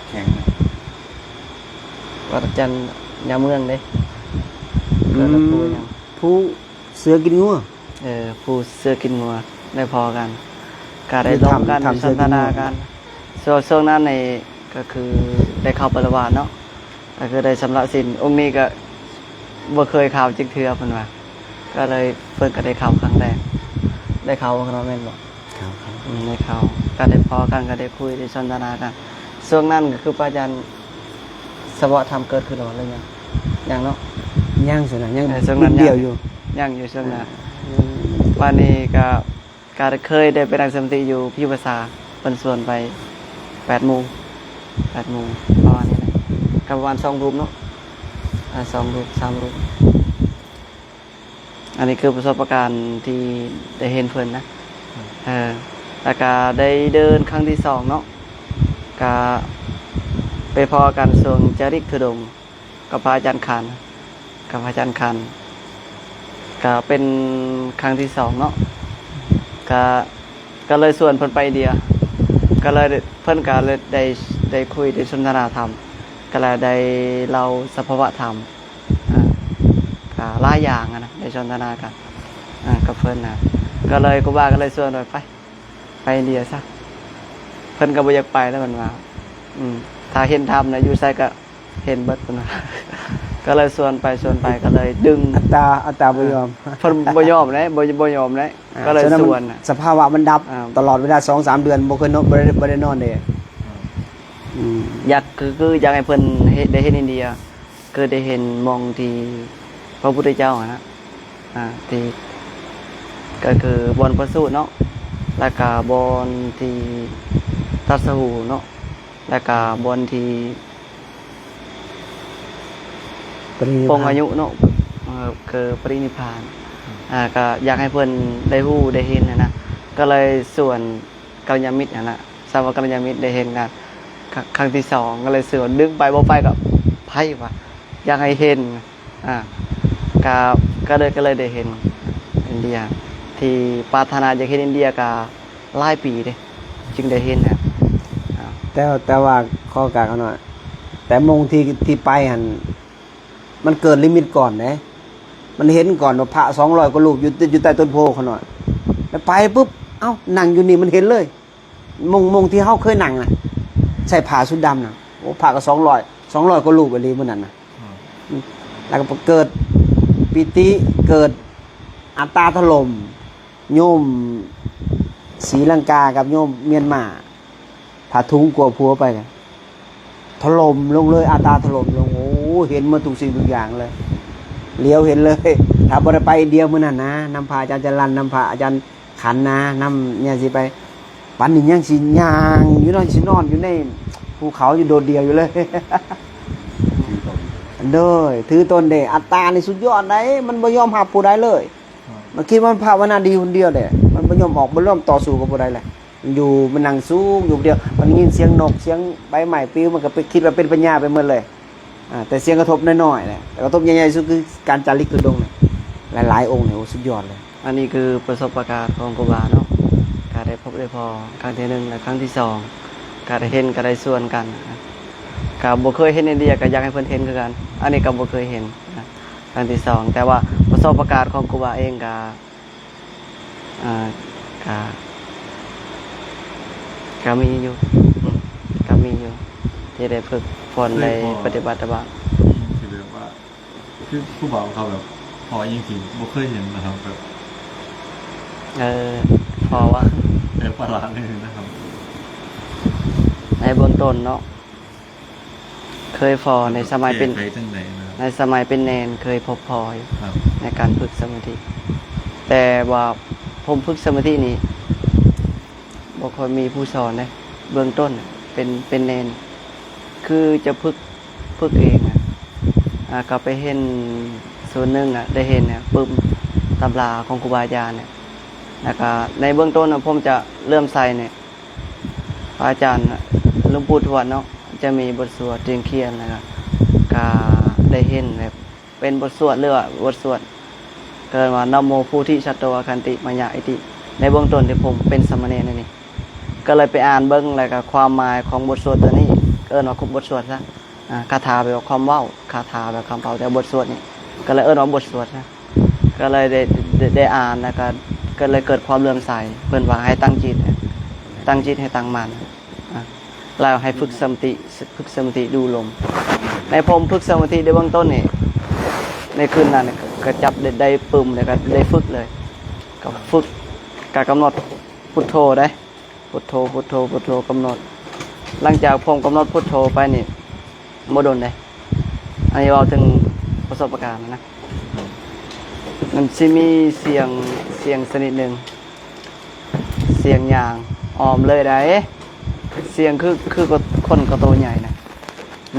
ແຂວງ ວັດຈັນຍາເມືອງເດ້. ອືມ ເອີ້ນວ່າພູຫຍັງ? ພູເສືອກິນງົວ. ເອີ ພູເສືອກິນງົວ ໄດ້ພໍ້ກັນ ກະໄດ້ລົມກັນ ສົນທະນາກັນ. ຊ່ວງ ຊ່ວງນັ້ນນີ້ກະຄືໄດ້ເຂົ້າໄປລະວາດເນາະ ກະຄືໄດ້ຊຳລະສິນ. ອົງນີ້ກະບໍ່ເຄີຍເຂົ້າຈັກເທື່ອເພິ່ນວ່າ ກະເລີຍ ເພິ່ນກະໄດ້ເຂົ້າຄັ້ງແລກ ໄດ້ເຂົ້າເນາະ ແມ່ນບໍ່? ເຂົ້າ ເຂົ້າ ອືມ ໄດ້ເຂົ້າ ກະໄດ້ພໍ້ກັນ ກະໄດ້ຄຸຍ ໄດ້ສົນທະນາກັນ. ຊ່ວງນັ້ນກະຄືພະອາຈານ ສະເພາະທຳເກີດຂຶ້ນແລ້ວ ຫຼືຍັງ? ຍັງເນາະ ຍັງ ຊ່ວງນັ້ນຍັງ ເອີ ຊ່ວງນັ້ນຍັງ ດຽວຢູ່ ຍັງຢູ່ຊ່ວງນັ້ນ. ອ່າ ບາດນີ້ກະ ກະເຄີຍໄດ້ໄປນັ່ງສະມາທິຢູ່ພິວາສາ ເພິ່ນຊວນໄປ ແປດໂມງ ແປດໂມງ ປະມານນີ້ແຫຼະ ກໍປະມານສອງຮູບເນາະ ອ່າ ສອງຮູບ ສາມຮູບ. ອັນນີ້ຄືປະສົບປະການທີ່ໄດ້ເຫັນເພິ່ນນະ ເອີ ແລ້ວກະໄດ້ເດີນຄັ້ງທີສອງເນາະ ກະໄປພໍ້ກັນຊ່ວງຈາລິກທຸດົງ ກັບພະອາຈານຂັນ ກັບພະອາຈານຂັນ ກະເປັນຄັ້ງທີສອງເນາະ ກະ ກະເລີຍຊວນເພິ່ນໄປອິນເດຍ ກະເລີຍ ເພິ່ນກະເລີຍໄດ້ ໄດ້ຄຸຍ ໄດ້ສົນທະນາທຳ ກະເລີຍໄດ້ເລົ່າສະພາວະທຳ ອ່າ ກະຫຼາຍຢ່າງຫັ້ນນະ ໄດ້ສົນທະນາກັນ ອ່າ ກັບເພິ່ນນະ ກະເລີຍ ຄູບາກະເລີຍຊວນວ່າ ໄປ ໄປອິນເດຍຊະ ເພິ່ນກໍບໍ່ຢາກໄປແລ້ວ ເພິ່ນວ່າ ອືມ ຖ້າເຫັນທຳນະ ຢູ່ໃສກໍເຫັນເບິດ ເພິ່ນວ່າ ກໍເລີຍຊວນໄປ ຊວນໄປ ກໍເລີຍດຶງ ອັດຕາ ອັດຕາບໍ່ຍອມ ເພິ່ນບໍ່ຍອມເດ້ ບໍ່ ບໍ່ຍອມເດ້ ອ່າ ກໍເລີຍຊວນນະ ສະພາວະມັນດັບ ອ່າ ຕະຫຼອດເວລາສອງສາມເດືອນ ບໍ່ເຄີຍນອນ ບໍ່ໄດ້ ບໍ່ໄດ້ນອນເດ້ ອືມ ຢາກ ຄື ຄືຢາກໃຫ້ເພິ່ນເຫັນ ໄດ້ເຫັນອິນເດຍ ຄືໄດ້ເຫັນໝ່ອງທີ່ພະພຸດທະເຈົ້າຫັ້ນນະ ອ່າ ທີ່ ກໍຄືບ່ອນປະສູດເນາະ ແລ້ວກະບ່ອນທີ່ຕັດສະຮູ້ເນາະ ແລ້ວກະບ່ອນທີ່ ປະລິນິບພານ ປົງອາຍຸເນາະ ເອີ ຄືປະລິນິບພານ ອ່າ ກໍຢາກໃຫ້ເພິ່ນໄດ້ຮູ້ໄດ້ເຫັນຫັ້ນນະ ກໍເລີຍຊວນ ກັນລະຍານມິດຫັ້ນນະ ສຳລັບກັນລະຍານມິດໄດ້ເຫັນນະ ຄັ້ງ ຄັ້ງທີສອງ ກໍເລີຍຊວນ ດຶງໄປ ບໍ່ໄປກໍໄປວ່າ ຢາກໃຫ້ເຫັນ ອ່າ ກະ ກະເລີຍ ກະເລີຍໄດ້ເຫັນອິນເດຍ ທີ່ປາດຖະໜາຢາກເຫັນອິນເດຍກະຫຼາຍປີເດ້ ຈຶ່ງໄດ້ເຫັນນະ ອ່າ ແຕ່ ແຕ່ວ່າຂໍການເຂົາໜ້ອຍ ແຕ່ໂມງທີ່ ທີ່ໄປຫັ້ນ ມັນເກີນລິມິດກ່ອນເດ້ ມັນເຫັນກ່ອນວ່າພະສອງຮ້ອຍກວ່າຮູບຢູ່ ຢູ່ໃຕ້ຕົ້ນໂພຂ້ານ້ອຍ ແລ້ວໄປປຶບ ເອົ້າ ນັ່ງຢູ່ນີ້ມັນເຫັນເລີຍ ໂມງ ໂມງທີ່ເຮົາເຄີຍນັ່ງນະ ໃສ່ຜ້າຊຸດດຳນະ ໂອ້ ພະກໍສອງຮ້ອຍ ສອງຮ້ອຍກວ່າຮູບອີ່ຫຼີມື້ນັ້ນນະ ແລ້ວກໍເກີດປີຕິ ເກີດອັດຕາຖະຫຼົ່ມ ໂຍມສີລັງກາກັບໂຍມມຽນມາ ຜ້າຖຸງກົວຜົວໄປ ຖະຫຼົ່ມລົງເລີຍ ອັດຕາຖະຫຼົ່ມລົງ ໂອ້ ເຫັນໝົດທຸກສິ່ງທຸກຢ່າງເລີຍ ຫຼຽວເຫັນເລີຍ ຖ້າບໍ່ໄດ້ໄປອິນເດຍມື້ນັ້ນນະ ນຳພະອາຈານຈະລັນ ນຳພະອາຈານຂັນນະ ນຳແມ່ຊີໄປ ປານນີ້ຍັງຊິຍ່າງຢູ່ເນາະ ຊິນອນຢູ່ໃນພູເຂົາຢູ່ໂດດດ່ຽວຢູ່ເລີຍ ໂດຍ ຖືຕົນເດ້ ອັດຕານີ້ສຸດຍອດໃດ໋ ມັນບໍ່ຍອມຮັບຜູ້ໃດເລີຍ ມັນຄິດວ່າມັນພາວະນາດີຄົນດຽວເດ້ ມັນບໍ່ຍອມອອກ ບໍ່ຍອມຕໍ່ສູ້ກັບຜູ້ໃດເລີຍ ມັນຢູ່ ມັນນັ່ງສູງຢູ່ຜູ້ດຽວ ມັນໄດ້ຍິນສຽງນົກ ສຽງໃບໄມ້ປິວ ມັນກໍໄປຄິດວ່າເປັນພະຍາໄປໝົດເລີຍ ອ່າ ແຕ່ສຽງກະທົບນ້ອຍໆແຫຼະ ແຕ່ກະທົບໃຫຍ່ໆສຸດຄືການຈາລິກທຸດົງນີ້ ຫຼາຍໆອົງນີ້ ໂອ້ ສຸດຍອດເລີຍ. ອັນນີ້ຄືປະສົບປະການຂອງຄູບາເນາະ ກະໄດ້ພົບໄດ້ພໍ້ຄັ້ງທີໜຶ່ງ ແລະ ຄັ້ງທີສອງ ກະໄດ້ເຫັນ ກະໄດ້ຊວນກັນ ກະບໍ່ເຄີຍເຫັນອິນເດຍ ກະຢາກໃຫ້ເພິ່ນເຫັນຄືກັນ ອັນນີ້ກະບໍ່ເຄີຍເຫັນ ຄັ້ງທີສອງ ແຕ່ວ່າປະສົບປະການຂອງຄູບາເອງກະ ອ່າ ກະ ກະມີຢູ່ ອືມ ກະມີຢູ່ ທີ່ໄດ້ຝຶກຝົນ ໄດ້ປະຕິບັດຕະບະ ທີ່ແບບວ່າ ຄືຄູບາເຂົາແບບພໍ້ອີ່ຫຍັງທີ່ບໍ່ເຄີຍເຫັນນະຄັບ ແບບ ເອີ ພໍ້ວ່າ ແບບປະຫຼາດນີ້ນະຄັບ ໃນເບື້ອງຕົ້ນເນາະ ເຄີຍພໍ້ໃນສະໄໝເປັນ ໃນສະໄໝເປັນແນນ ເຄີຍພົບພໍ້ຢູ່ ໃນການຝຶກສະມາທິ ແຕ່ວ່າຜົມຝຶກສະມາທິນີ້ ບໍ່ຄ່ອຍມີຜູ້ສອນເດ້ ເບື້ອງຕົ້ນເປັນ ເປັນແນນ ຄືຈະຝຶກ ຝຶກເອງນະ ອ່າ ກໍໄປເຫັນສ່ວນໜຶ່ງນະ ໄດ້ເຫັນນະ ປຶ້ມຕຳລາຂອງຄູບາອາຈານນະ ແລ້ວກໍໃນເບື້ອງຕົ້ນນະ ຜົມຈະເຫຼື້ອມໃສນີ້ ພະອາຈານຫຼວງປູ່ທວດເນາະ ຈະມີບົດສວດຕຽງຄຽນ ແລ້ວກໍ ກໍໄດ້ເຫັນແບບເປັນບົດສວດ ຫຼືວ່າບົດສວດ ເອີ້ນວ່າ ນະໂມໂພທິສັດໂຕ ອາຄັນຕິມາຍາ ອິຕິ ໃນເບື້ອງຕົ້ນທີ່ຜົມເປັນສາມະເນນນີ້ ກໍເລີຍໄປອ່ານເບິ່ງ ແລ້ວກໍຄວາມໝາຍຂອງບົດສວດຕົວນີ້ ເອີ້ນວ່າຄຸບບົດສວດຊະ ອ່າ ຄາຖາແປວ່າຄວາມເວົ້າ ຄາຖາແປວ່າຄຳເວົ້າ ແຕ່ບົດສວດນີ້ ກໍເລີຍເອີ້ນວ່າບົດສວດຊະ ກໍເລີຍໄດ້ ໄດ້ ໄດ້ອ່ານ ແລ້ວກໍ ກໍເລີຍເກີດຄວາມເຫຼື້ອມໃສ ເພິ່ນວ່າໃຫ້ຕັ້ງຈິດ ຕັ້ງຈິດໃຫ້ຕັ້ງໝັ້ນ ອ່າ ແລ້ວໃຫ້ຝຶກສະມາທິ ຝຶກສະມາທິດູລົມ ໃນຜົມຝຶກສະມາທິໃນເບື້ອງຕົ້ນນີ້ ໃນຄືນນັ້ນກໍ ກໍຈັບໄດ້ ໄດ້ປຶ້ມ ແລ້ວກໍໄດ້ຝຶກເລີຍ ກໍຝຶກ ກໍກຳນົດພຸດໂທເດ້ ພຸດໂທ ພຸດໂທ ພຸດໂທ ກຳນົດ ຫຼັງຈາກຜົມກຳນົດພຸດໂທໄປນີ້ ບໍ່ດົນເດ້ ອັນນີ້ເວົ້າເຖິງປະສົບປະການນະ ມັນຊິມີສຽງ ສຽງຊະນິດໜຶ່ງ ສຽງຍ່າງອ້ອມເລີຍໃດ ສຽງຄື ຄືຄົນກໍໂຕໃຫຍ່ນະ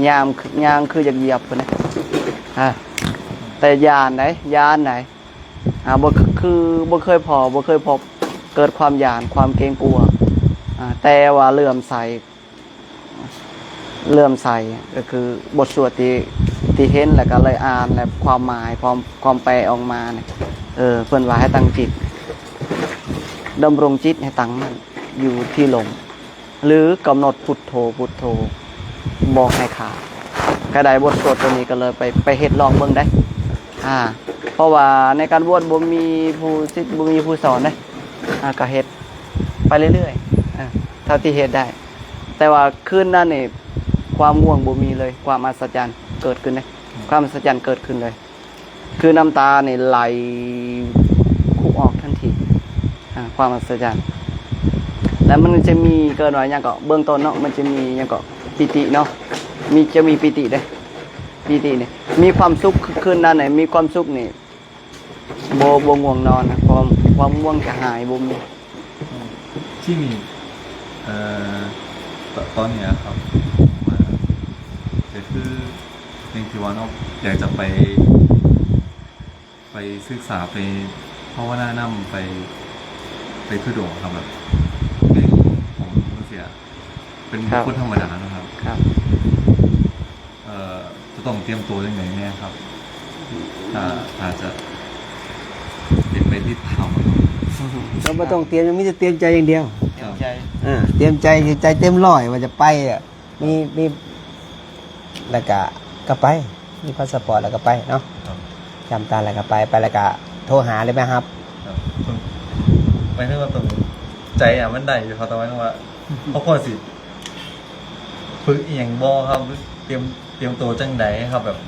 ຍາມ ຍ່າງຄືຢາກຢຽບພຸ້ນນະ ອາ ແຕ່ຢ້ານໃດ໋ ຢ້ານໃດ໋ ອາ ບໍ່ ຄືບໍ່ເຄີຍພໍ້ ບໍ່ເຄີຍພົບ ເກີດຄວາມຢ້ານ ຄວາມເກງກົວ ອາ ແຕ່ວ່າເຫຼື້ອມໃສ ເຫຼື້ອມໃສ ກໍຄືບົດສວດທີ່ ທີ່ເຫັນ ແລ້ວກໍເລີຍອ່ານ ແລະ ຄວາມໝາຍ ຄວາມ ຄວາມແປອອກມານີ້ ເອີ ເພິ່ນວ່າໃຫ້ຕັ້ງຈິດ ດຳລົງຈິດໃຫ້ຕັ້ງໝັ້ນຢູ່ທີ່ລົມ ຫຼື ກຳນົດພຸດໂທ ພຸດໂທ ບໍ່ໃຫ້ຂາດ ກໍໄດ້ບົດສວດຕົວນີ້ ກໍເລີຍໄປ ໄປເຮັດລອງເບິ່ງໄດ໋ ອາ ເພາະວ່າໃນການບວດບໍ່ມີຜູ້ສິດ ບໍ່ມີຜູ້ສອນເດ້ ອາ ກໍເຮັດໄປເລື້ອຍໆ ອາ ເທົ່າທີ່ເຮັດໄດ້ ແຕ່ວ່າຄືນນັ້ນນີ້ ຄວາມງ່ວງບໍ່ມີເລີຍ ຄວາມອັດສະຈັນເກີດຂຶ້ນເດ້ ຄວາມອັດສະຈັນເກີດຂຶ້ນເລີຍ ຄືນ້ຳຕານີ້ໄຫຼຄຸບອອກທັນທີ ອາ ຄວາມອັດສະຈັນ ແລ້ວມັນຈະມີ ເອີ້ນວ່າຫຍັງເກາະ ເບື້ອງຕົ້ນເນາະ ມັນຈະມີຫຍັງເກາະ ປີຕິເນາະ ມີ ຈະມີປີຕິເດ້ ປີຕິນີ້ ມີຄວາມສຸກ ຄື ຄືນນັ້ນນີ້ ມີຄວາມສຸກນີ້ ບໍ່ ບໍ່ງ່ວງນອນ ຄວາມ ຄວາມງ່ວງຈະຫາຍ ບໍ່ມີ. ທີ່ນີ້ ເອີ ຕ- ຕອນເນີ້ຍຄັບ ມາ ກໍຄືຢ່າງທີ່ວ່າເນາະ ຢາກຈະໄປ ໄປສຶກສາ ໄປພາວະນານຳ ໄປ ໄປທຸດົງຄັບ ແບບ ເປັນ ຜົມຈັ່ງຊີ້ ເປັນ ຄັບ ຄົນທຳມະດາເນາະຄັບ ຄັບ. ເອີ ຈະຕ້ອງຕຽມໂຕຈັ່ງໃດແດ່ຄັບ ຖ້າ ຖ້າຈະເປັນໄປທີ່ຖ້ຳ? ກໍບໍ່ຕ້ອງຕຽມ ມີແຕ່ຕຽມໃຈຢ່າງດຽວ ຕຽມໃຈ ເອີ ຕຽມໃຈ ໃຈເຕັມຮ້ອຍວ່າຈະໄປ ມີ ມີ ແລ້ວກະ ກໍໄປ ມີພາສະປອດແລ້ວກໍໄປເນາະ ຈຳຕາແລ້ວກໍໄປ ໄປແລ້ວກໍໂທຫາ ຫຼື ໄປຮັບ ໝາຍເຖິງວ່າຕ້ອງ ໃຈອະ ມັນໄດ້ຢູ່ ເຂົາຕ້ອງວ່າ ເຮົາພໍຊິ ຝຶກອີ່ຫຍັງບໍ່ຄັບ ຫຼື ຕຽມ ຕຽມໂຕຈັ່ງໃດຄັບ ແບບ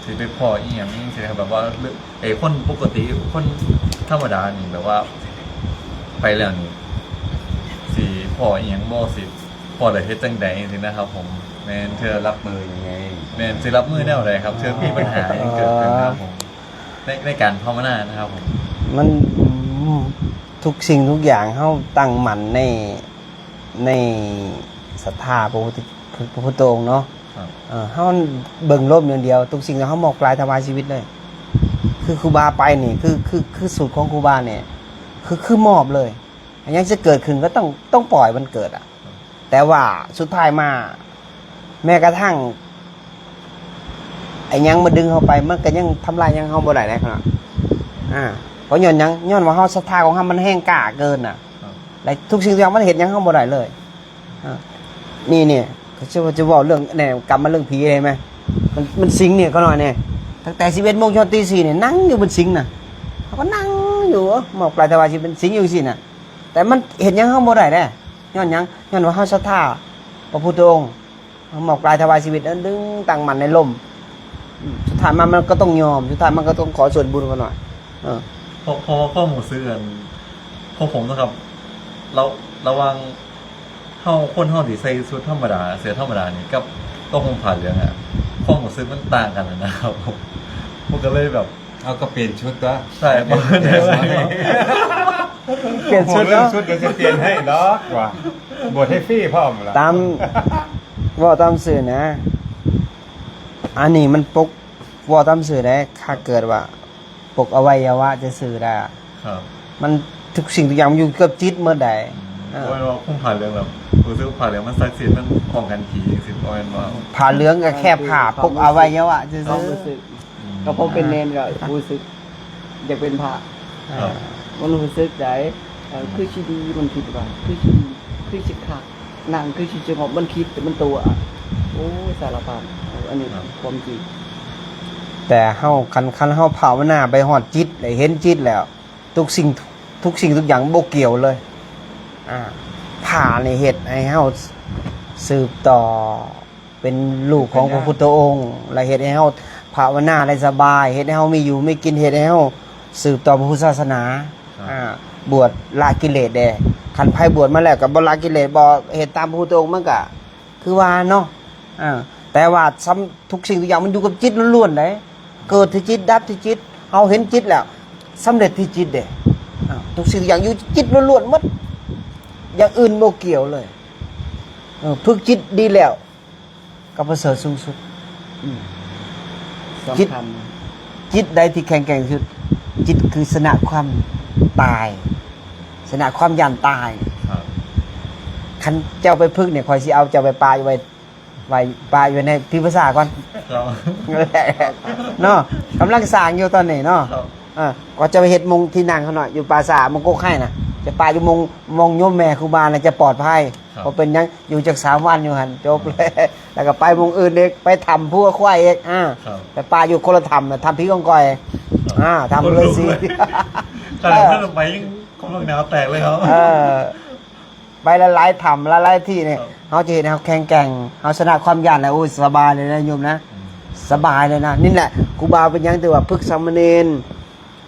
ຊິໄປພໍ້ອີ່ຫຍັງຈັ່ງຊີ້ຄັບ ແບບວ່າ ເອີ ຄົນປົກກະຕິ ຄົນທຳມະດານີ້ ແບບວ່າ ໄປແລ້ວນີ້ ຊິພໍ້ອີ່ຫຍັງບໍ່ ຊິພໍ້ແລ້ວເຮັດຈັ່ງໃດຈັ່ງຊີ້ນະຄັບຜົມ. ແມ່ນ ເທື່ອ ຮັບມືຍັງໄງ? ແມ່ນ ຊິຮັບມືແນວໃດຄັບ ເທື່ອມີບັນຫາຫຍັງເກີດຂຶ້ນຄັບຜົມ ໃນ ໃນການພາວະນານະຄັບຜົມ? ມັນ ທຸກສິ່ງທຸກຢ່າງເຮົາຕັ້ງໝັ້ນໃນ ໃນສັດທາພະພຸດ ພະ ພະພຸດທະອົງເນາະ ເຮົາເບິ່ງລົມຢ່າງດຽວ ທຸກສິ່ງເຮົາມອບກາຍຖວາຍຊີວິດເລີຍ ຄືຄູບາໄປນີ້ ຄື ຄື ຄືສູດຂອງຄູບານີ້ ຄື ຄືມອບເລີຍ ຫຍັງຈະເກີດຂຶ້ນກໍຕ້ອງ ຕ້ອງປ່ອຍມັນເກີດອະ ແຕ່ວ່າສຸດທ້າຍມາ ແມ້ກະທັ່ງ ໄອ້ຫຍັງມາດຶງເຮົາໄປ ມັນກໍຍັງທຳລາຍຫຍັງເຮົາບໍ່ໄດ້ເດ້ເນາະ ອາ ເພາະຍ້ອນຫຍັງ? ຍ້ອນວ່າເຮົາ ສັດທາຂອງເຮົາມັນແຮງກ້າເກີນນະ ແລະ ທຸກສິ່ງທຸກຢ່າງມັນເຮັດຫຍັງເຮົາບໍ່ໄດ້ເລີຍ ອາ ນີ້ ນີ້ ກໍຈະ ຈະເວົ້າເລື່ອງ ແນ່ ກັບມາເລື່ອງຜີເຫັນໄໝ? ມັນ ມັນສິງນີ້ ຂ້ານ້ອຍນີ້ ຕັ້ງແຕ່ສິບເອັດໂມງຮອດຕີສີ່ນີ້ ນັ່ງຢູ່ບົນສິງນະ ເຮົາກໍນັ່ງຢູ່ ມອບກາຍຖວາຍຊີວິດ ມັນສິງຢູ່ຈັ່ງຊີ້ນະ ແຕ່ມັນເຮັດຫຍັງເຮົາບໍ່ໄດ້ເດ້ ຍ້ອນຫຍັງ? ຍ້ອນວ່າເຮົາສັດທາພະພຸດທະອົງ ເຮົາມອບກາຍຖວາຍຊີວິດ ແລ້ວດຶງຕັ້ງໝັ້ນໃນລົມ ອືມ ສຸດທ້າຍມາມັນກໍຕ້ອງຍອມ ສຸດທ້າຍມັນກໍຕ້ອງຂໍສ່ວນບຸນຂະນ້ອຍ ເອີ ເພາະ ເພາະວ່າຄວາມຮູ້ສຶກອັນ ຂອງຜົມນະຄັບ ລະ ລະຫວ່າງເຮົາ ຄົນເຮົາທີ່ໃສ່ຊຸດທຳມະດາ ເສື້ອທຳມະດານີ້ ກັບ ກັບຫົ່ມຜ້າເຫຼືອງອະ ຄວາມຮູ້ສຶກມັນຕ່າງກັນນະຄັບ ມັນກໍເລີຍແບບ ເອົາ ກໍປ່ຽນຊຸດຕົວະ ໃຊ່ ປ່ຽນ ປ່ຽນ ປ່ຽນຊຸດເນາະ ຊຸດກໍຊິປ່ຽນໃຫ້ດອກວ່າ ບວດໃຫ້ຟຣີພ້ອມລະ ຕາມ ເວົ້າຕາມຊື່ນະ ອັນນີ້ມັນປົກ ເວົ້າຕາມຊື່ໄດ໋ ຖ້າເກີດວ່າປົກອະໄວຍະວະຊື່ໆ ໄດ້ ມັນທຸກສິ່ງທຸກຢ່າງມັນຢູ່ກັບຈິດໝົດໄດ໋ ອືມ ເອີ ບໍ່ແມ່ນວ່າຫົ່ມຜ້າເຫຼືອງແລ້ວ ຮູ້ສຶກວ່າຜ້າເຫຼືອງມັນສັກສິດ ມັນປ້ອງກັນຜີຈັ່ງຊີ້ ບໍ່ແມ່ນວ່າ ຜ້າເຫຼືອງກໍແຄ່ຜ້າປົກອະໄວຍະວະຊື່ໆ ຄວາມຮູ້ສຶກ ອືມ ກໍພໍເປັນເນນກໍຮູ້ສຶກຢາກເປັນພະ ມັນຮູ້ສຶກໃດ ເອີ ຄືຊິດີ ມັນຄິດວ່າ ຄືຊິ ຄືຊິຄັກ ນັ່ງຄືຊິສະຫງົບ ມັນຄິດ ແຕ່ມັນຕົວະ ໂອ້ຍ ສາລະພັດ ເອີ ອັນນີ້ຄວາມຈິງ ແຕ່ເຮົາ ຄັນ ຄັນເຮົາພາວະນາໄປຮອດຈິດ ໄດ້ເຫັນຈິດແລ້ວ ທຸກສິ່ງ ທຸກສິ່ງທຸກຢ່າງບໍ່ກ່ຽວເລີຍ ອາ ຜ້ານີ້ເຮັດໃຫ້ເຮົາສືບຕໍ່ ເປັນລູກຂອງພະພຸດທະອົງ ແລະ ເຮັດໃຫ້ເຮົາພາວະນາໄດ້ສະບາຍ ເຮັດໃຫ້ເຮົາມີຢູ່ມີກິນ ເຮັດໃຫ້ເຮົາສືບຕໍ່ພະພຸດທະສາສະໜາ ອາ ບວດລະກິເລດເດ້ ຄັນໃຜບວດມາແລ້ວກໍບໍ່ລະກິເລດ ບໍ່ເຮັດຕາມພະພຸດທະອົງ ມັນກໍຄືວ່າເນາະ ອາ ແຕ່ວ່າສ່ຳ ທຸກສິ່ງທຸກຢ່າງມັນຢູ່ກັບຈິດລ້ວນໆເດ້ ເກີດທີ່ຈິດ ດັບທີ່ຈິດ ເຮົາເຫັນຈິດແລ້ວ ສຳເລັດທີ່ຈິດເດ້ ອາ ທຸກສິ່ງທຸກຢ່າງຢູ່ຈິດລ້ວນໆໝົດ ຢ່າງອື່ນບໍ່ກ່ຽວເລີຍ ເອີ ຝຶກຈິດດີແລ້ວກໍປະເສີດສູງສຸດ. ອືມ ສຳ ຈິດ ຄັນ ຈິດໃດທີ່ແຂງແກ່ງທີ່ສຸດ? ຈິດຄືຊະນະຄວາມຕາຍ, ຊະນະຄວາມຢ້ານຕາຍ. ຄັນເຈົ້າໄປຝຶກນີ້ ຂ້ອຍຊິເອົາເຈົ້າໄປປະຢູ່ໄວ້ ໄວ້ປະຢູ່ໃນພິພາສາກ່ອນ ເນາະ ກຳລັງສ້າງຢູ່ຕອນນີ້ເນາະ. ເອີ ກໍຈະໄປເຮັດມົງທີ່ນັ່ງເຂົາເນາະ ຢູ່ປ່າຊ້າມົງກົກໄຮ່ນະ ຈະປະຢູ່ມົງ ມົງໂຍມແມ່ຄູບານະ ຈະປອດໄພ. ເພາະເປັນຫຍັງ? ຢູ່ຈັກສາມວັນຢູ່ຫັ້ນ ຈົບເລີຍ. ແລ້ວກໍໄປມົງອື່ນອີກ ໄປຖ້ຳພູຄວາຍອີກ ອ່າ ໄປປະຢູ່ຄົນລະຖ້ຳນະ ຖ້ຳຜີກອງກອຍ ອ່າ ຖ້ຳ ຄົນລຸກເລີຍ ເລີຍ. ຂະໜາດເພິ່ນໄປຍັງ ຄົນເມືອງໜາວແຕກເລີຍເຮົາ. ເອີ ໄປຫຼາຍໆຖ້ຳ ຫຼາຍໆທີ່ນີ້ ເຮົາຈະເຮັດໃຫ້ເຮົາແຂງແກ່ງ ເຮົາຊະນະຄວາມຢ້ານແລ້ວ ໂອ້ຍ ສະບາຍເລີຍນະໂຍມນະ ສະບາຍເລີຍນະ. ນີ້ແຫຼະ ຄູບາເປັນຫຍັງຖືວ່າຝຶກສາມະເນນ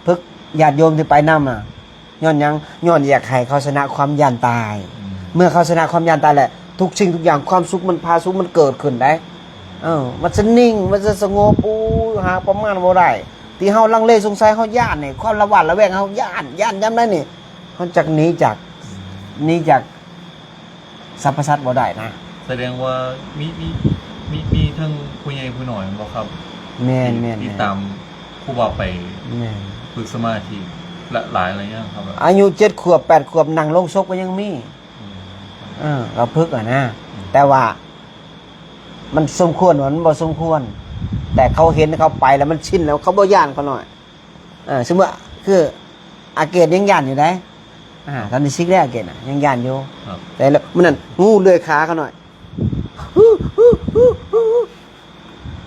ຝຶກຍາດໂຍມທີ່ໄປນຳນະ ຍ້ອນຫຍັງ? ຍ້ອນຢາກໃຫ້ເຂົາຊະນະຄວາມຢ້ານຕາຍ. ເມື່ອເຂົາຊະນະຄວາມຢ້ານຕາຍແລ້ວ ທຸກສິ່ງທຸກຢ່າງ ຄວາມສຸກມັນ ຜາສຸກມັນເກີດຂຶ້ນໄດ໋. ເອີ ມັນຈະນິ່ງ ມັນຈະສະຫງົບ. ໂອ້ຍ ຫາປະມານບໍ່ໄດ້ ທີ່ເຮົາລັງເລສົງໄສ ເຮົາຢ້ານນີ້ ຄວາມລະຫວາດລະແວງ ເຮົາຢ້ານ ຢ້ານຍາມໃດນີ້ ເຮົາຈັກໜີຈາກ ໜີຈາກສັບພະສັດບໍ່ໄດ້ນະ. ສະແດງວ່າມີ ມີ ມີ ມີທັງຜູ້ໃຫຍ່ຜູ້ນ້ອຍແມ່ນບໍ່ຄັບ? ແມ່ນໆໆ ທີ່ຕາມຄູບາໄປ ແມ່ນ ຝຶກສະມາທິຫຼາຍ ຫຼາຍ ຫຼາຍຢ່າງຄັບ. ອາຍຸເຈັດຂວບ ແປດຂວບ ນັ່ງໂລງສົບກໍຍັງມີ. ອືມ ເອີ ກໍຝຶກຫັ້ນນະ ອືມ ແຕ່ວ່າມັນສົມຄວນ ມັນບໍ່ສົມຄວນ ແຕ່ເຂົາເຫັນ ເຂົາໄປແລ້ວມັນຊິນແລ້ວ ເຂົາບໍ່ຢ້ານ ເຂົານ້ອຍ. ເອີ ສົມມຸດວ່າ ຄືອາເກດຍັງຢ້ານຢູ່ໃດ໋ ອ່າ ຕອນນີ້ຊິກແລ້ວ ອາເກດນະ ຍັງຢ້ານຢູ່. ແຕ່ລະມື້ນັ້ນ ງູເລື່ອຍຂາເຂົາໜ້ອຍ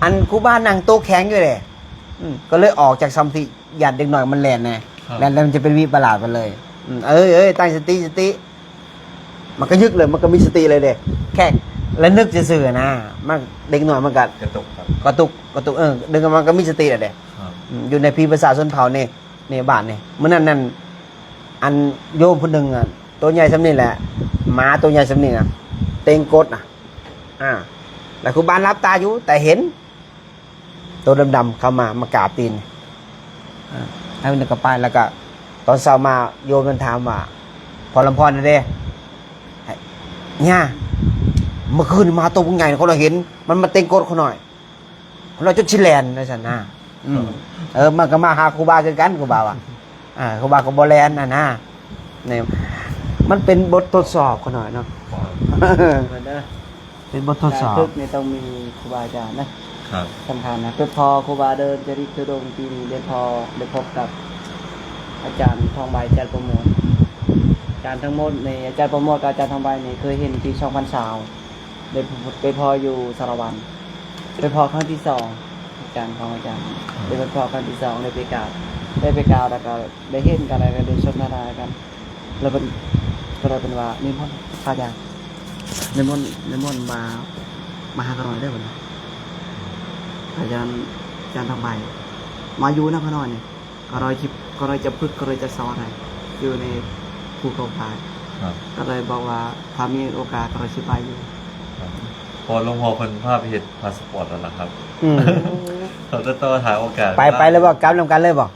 ອັນຄູບານັ່ງໂຕແຂງຢູ່ເດ້. ອືມ ກໍເລີຍອອກຈາກສະມາທິ ຢ້ານເດັກນ້ອຍມັນແລ່ນແນ່ ແລ່ນແລ້ວມັນຈະເປັນວິປະລາດໄປເລີຍ. ອືມ ເອີຍ ເອີຍ ຕັ້ງສະຕິ ສະຕິ ມັນກໍຍຶກເລີຍ ມັນກໍມີສະຕິເລີຍເດ້. ແຄ່ລະນຶກຊື່ໆນະ ມັນ ເດັກນ້ອຍມັນກໍກະຕຸກ ກະຕຸກ ເອີ ເດັກນ້ອຍມັນກໍມີສະຕິແລ້ວເດ້. ອືມ ຢູ່ໃນພີພາສາຊົນເຜົ່ານີ້ ໃນບ້ານນີ້ ມື້ນັ້ນນັ້ນ ອັນໂຍມຜູ້ໜຶ່ງອະ ໂຕໃຫຍ່ສ່ຳນີ້ແຫຼະ ໝາໂຕໃຫຍ່ສ່ຳນີ້ນະ ເຕັງກົດນະ ອ່າ ແລ້ວຄູບາຫຼັບຕາຢູ່ ແຕ່ເຫັນໂຕດຳໆເຂົ້າມາ ມາກາບຕີນ ອ່າ ແລ້ວມັນກໍໄປ. ແລ້ວກໍຕອນເຊົ້າມາ ໂຍມມັນຖາມວ່າ ພໍ່ລຳພອນເດ້ ຍ່າ ເມື່ອຄືນມາໂຕບັກໃຫຍ່ ເຂົາລະເຫັນ ມັນມາເຕັງກົດເຂົາໜ້ອຍ ເຂົາລະຈົນຊິແລ່ນ ວ່າຊັ້ນນະ. ອືມ ເອີ ມັນກໍມາຫາຄູບາຄືກັນ ຄູບາວ່າ ອ່າ ຄູບາກໍບໍ່ແລ່ນຫັ້ນນະ. ນີ້ມັນເປັນບົດທົດສອບຂະໜ້ອຍເນາະ ເປັນບົດທົດສອບ. ການຝຶກນີ້ຕ້ອງມີຄູບາອາຈານນະ ສຳຄັນນະ. ໄປພໍ້ຄູບາເດີນຈະລິດທຸດົງ ປີນີ້ໄດ້ພໍ້ ໄດ້ພົບກັບອາຈານທອງໃບ ອາຈານປະໂມດ. ອາຈານທັງໝົດນີ້ ອາຈານປະໂມດກັບອາຈານທອງໃບນີ້ ເຄີຍເຫັນປີສອງພັນຊາວ ໄດ້ ໄດ້ພໍ້ຢູ່ສາລະວັນ ໄດ້ພໍ້ຄັ້ງທີສອງ ອາຈານຂອງອາຈານ ໄດ້ໄປພໍ້ຄັ້ງທີສອງ ໄດ້ໄປກາບ ໄດ້ໄປກາບ ແລ້ວກໍໄດ້ເຫັນກັນ ແລ້ວກໍໄດ້ສົນທະນາກັນ. ແລ້ວເພິ່ນ ກໍເລີຍເພິ່ນວ່າ ນິມົນພະອາຈານ ນິມົນ ນິມົນມາ ມາຫາຂ້ານ້ອຍເດີ ເພິ່ນວ່າ ອາຈານ ອາຈານທອງໃບ ມາຢູ່ນຳຂ້ານ້ອຍນີ້ ຂ້ານ້ອຍຊິ ຂ້ານ້ອຍຈະຝຶກ ຂ້ານ້ອຍຈະສອນໃຫ້ ຢູ່ໃນພູເຂົາພາຍ. ກໍເລີຍບອກວ່າ ຖ້າມີໂອກາດຂ້ານ້ອຍຊິໄປຢູ່. ເພາະວ່າຫຼວງພໍ່ເພິ່ນພາໄປເຮັດພາສະປອດແລ້ວລະຄັບ. ອືມ ເຂົາຈະຕໍ່ຖ້າໂອກາດ ໄປ ໄປເລີຍບໍ່? ກັບນຳກັນເລີຍບໍ່?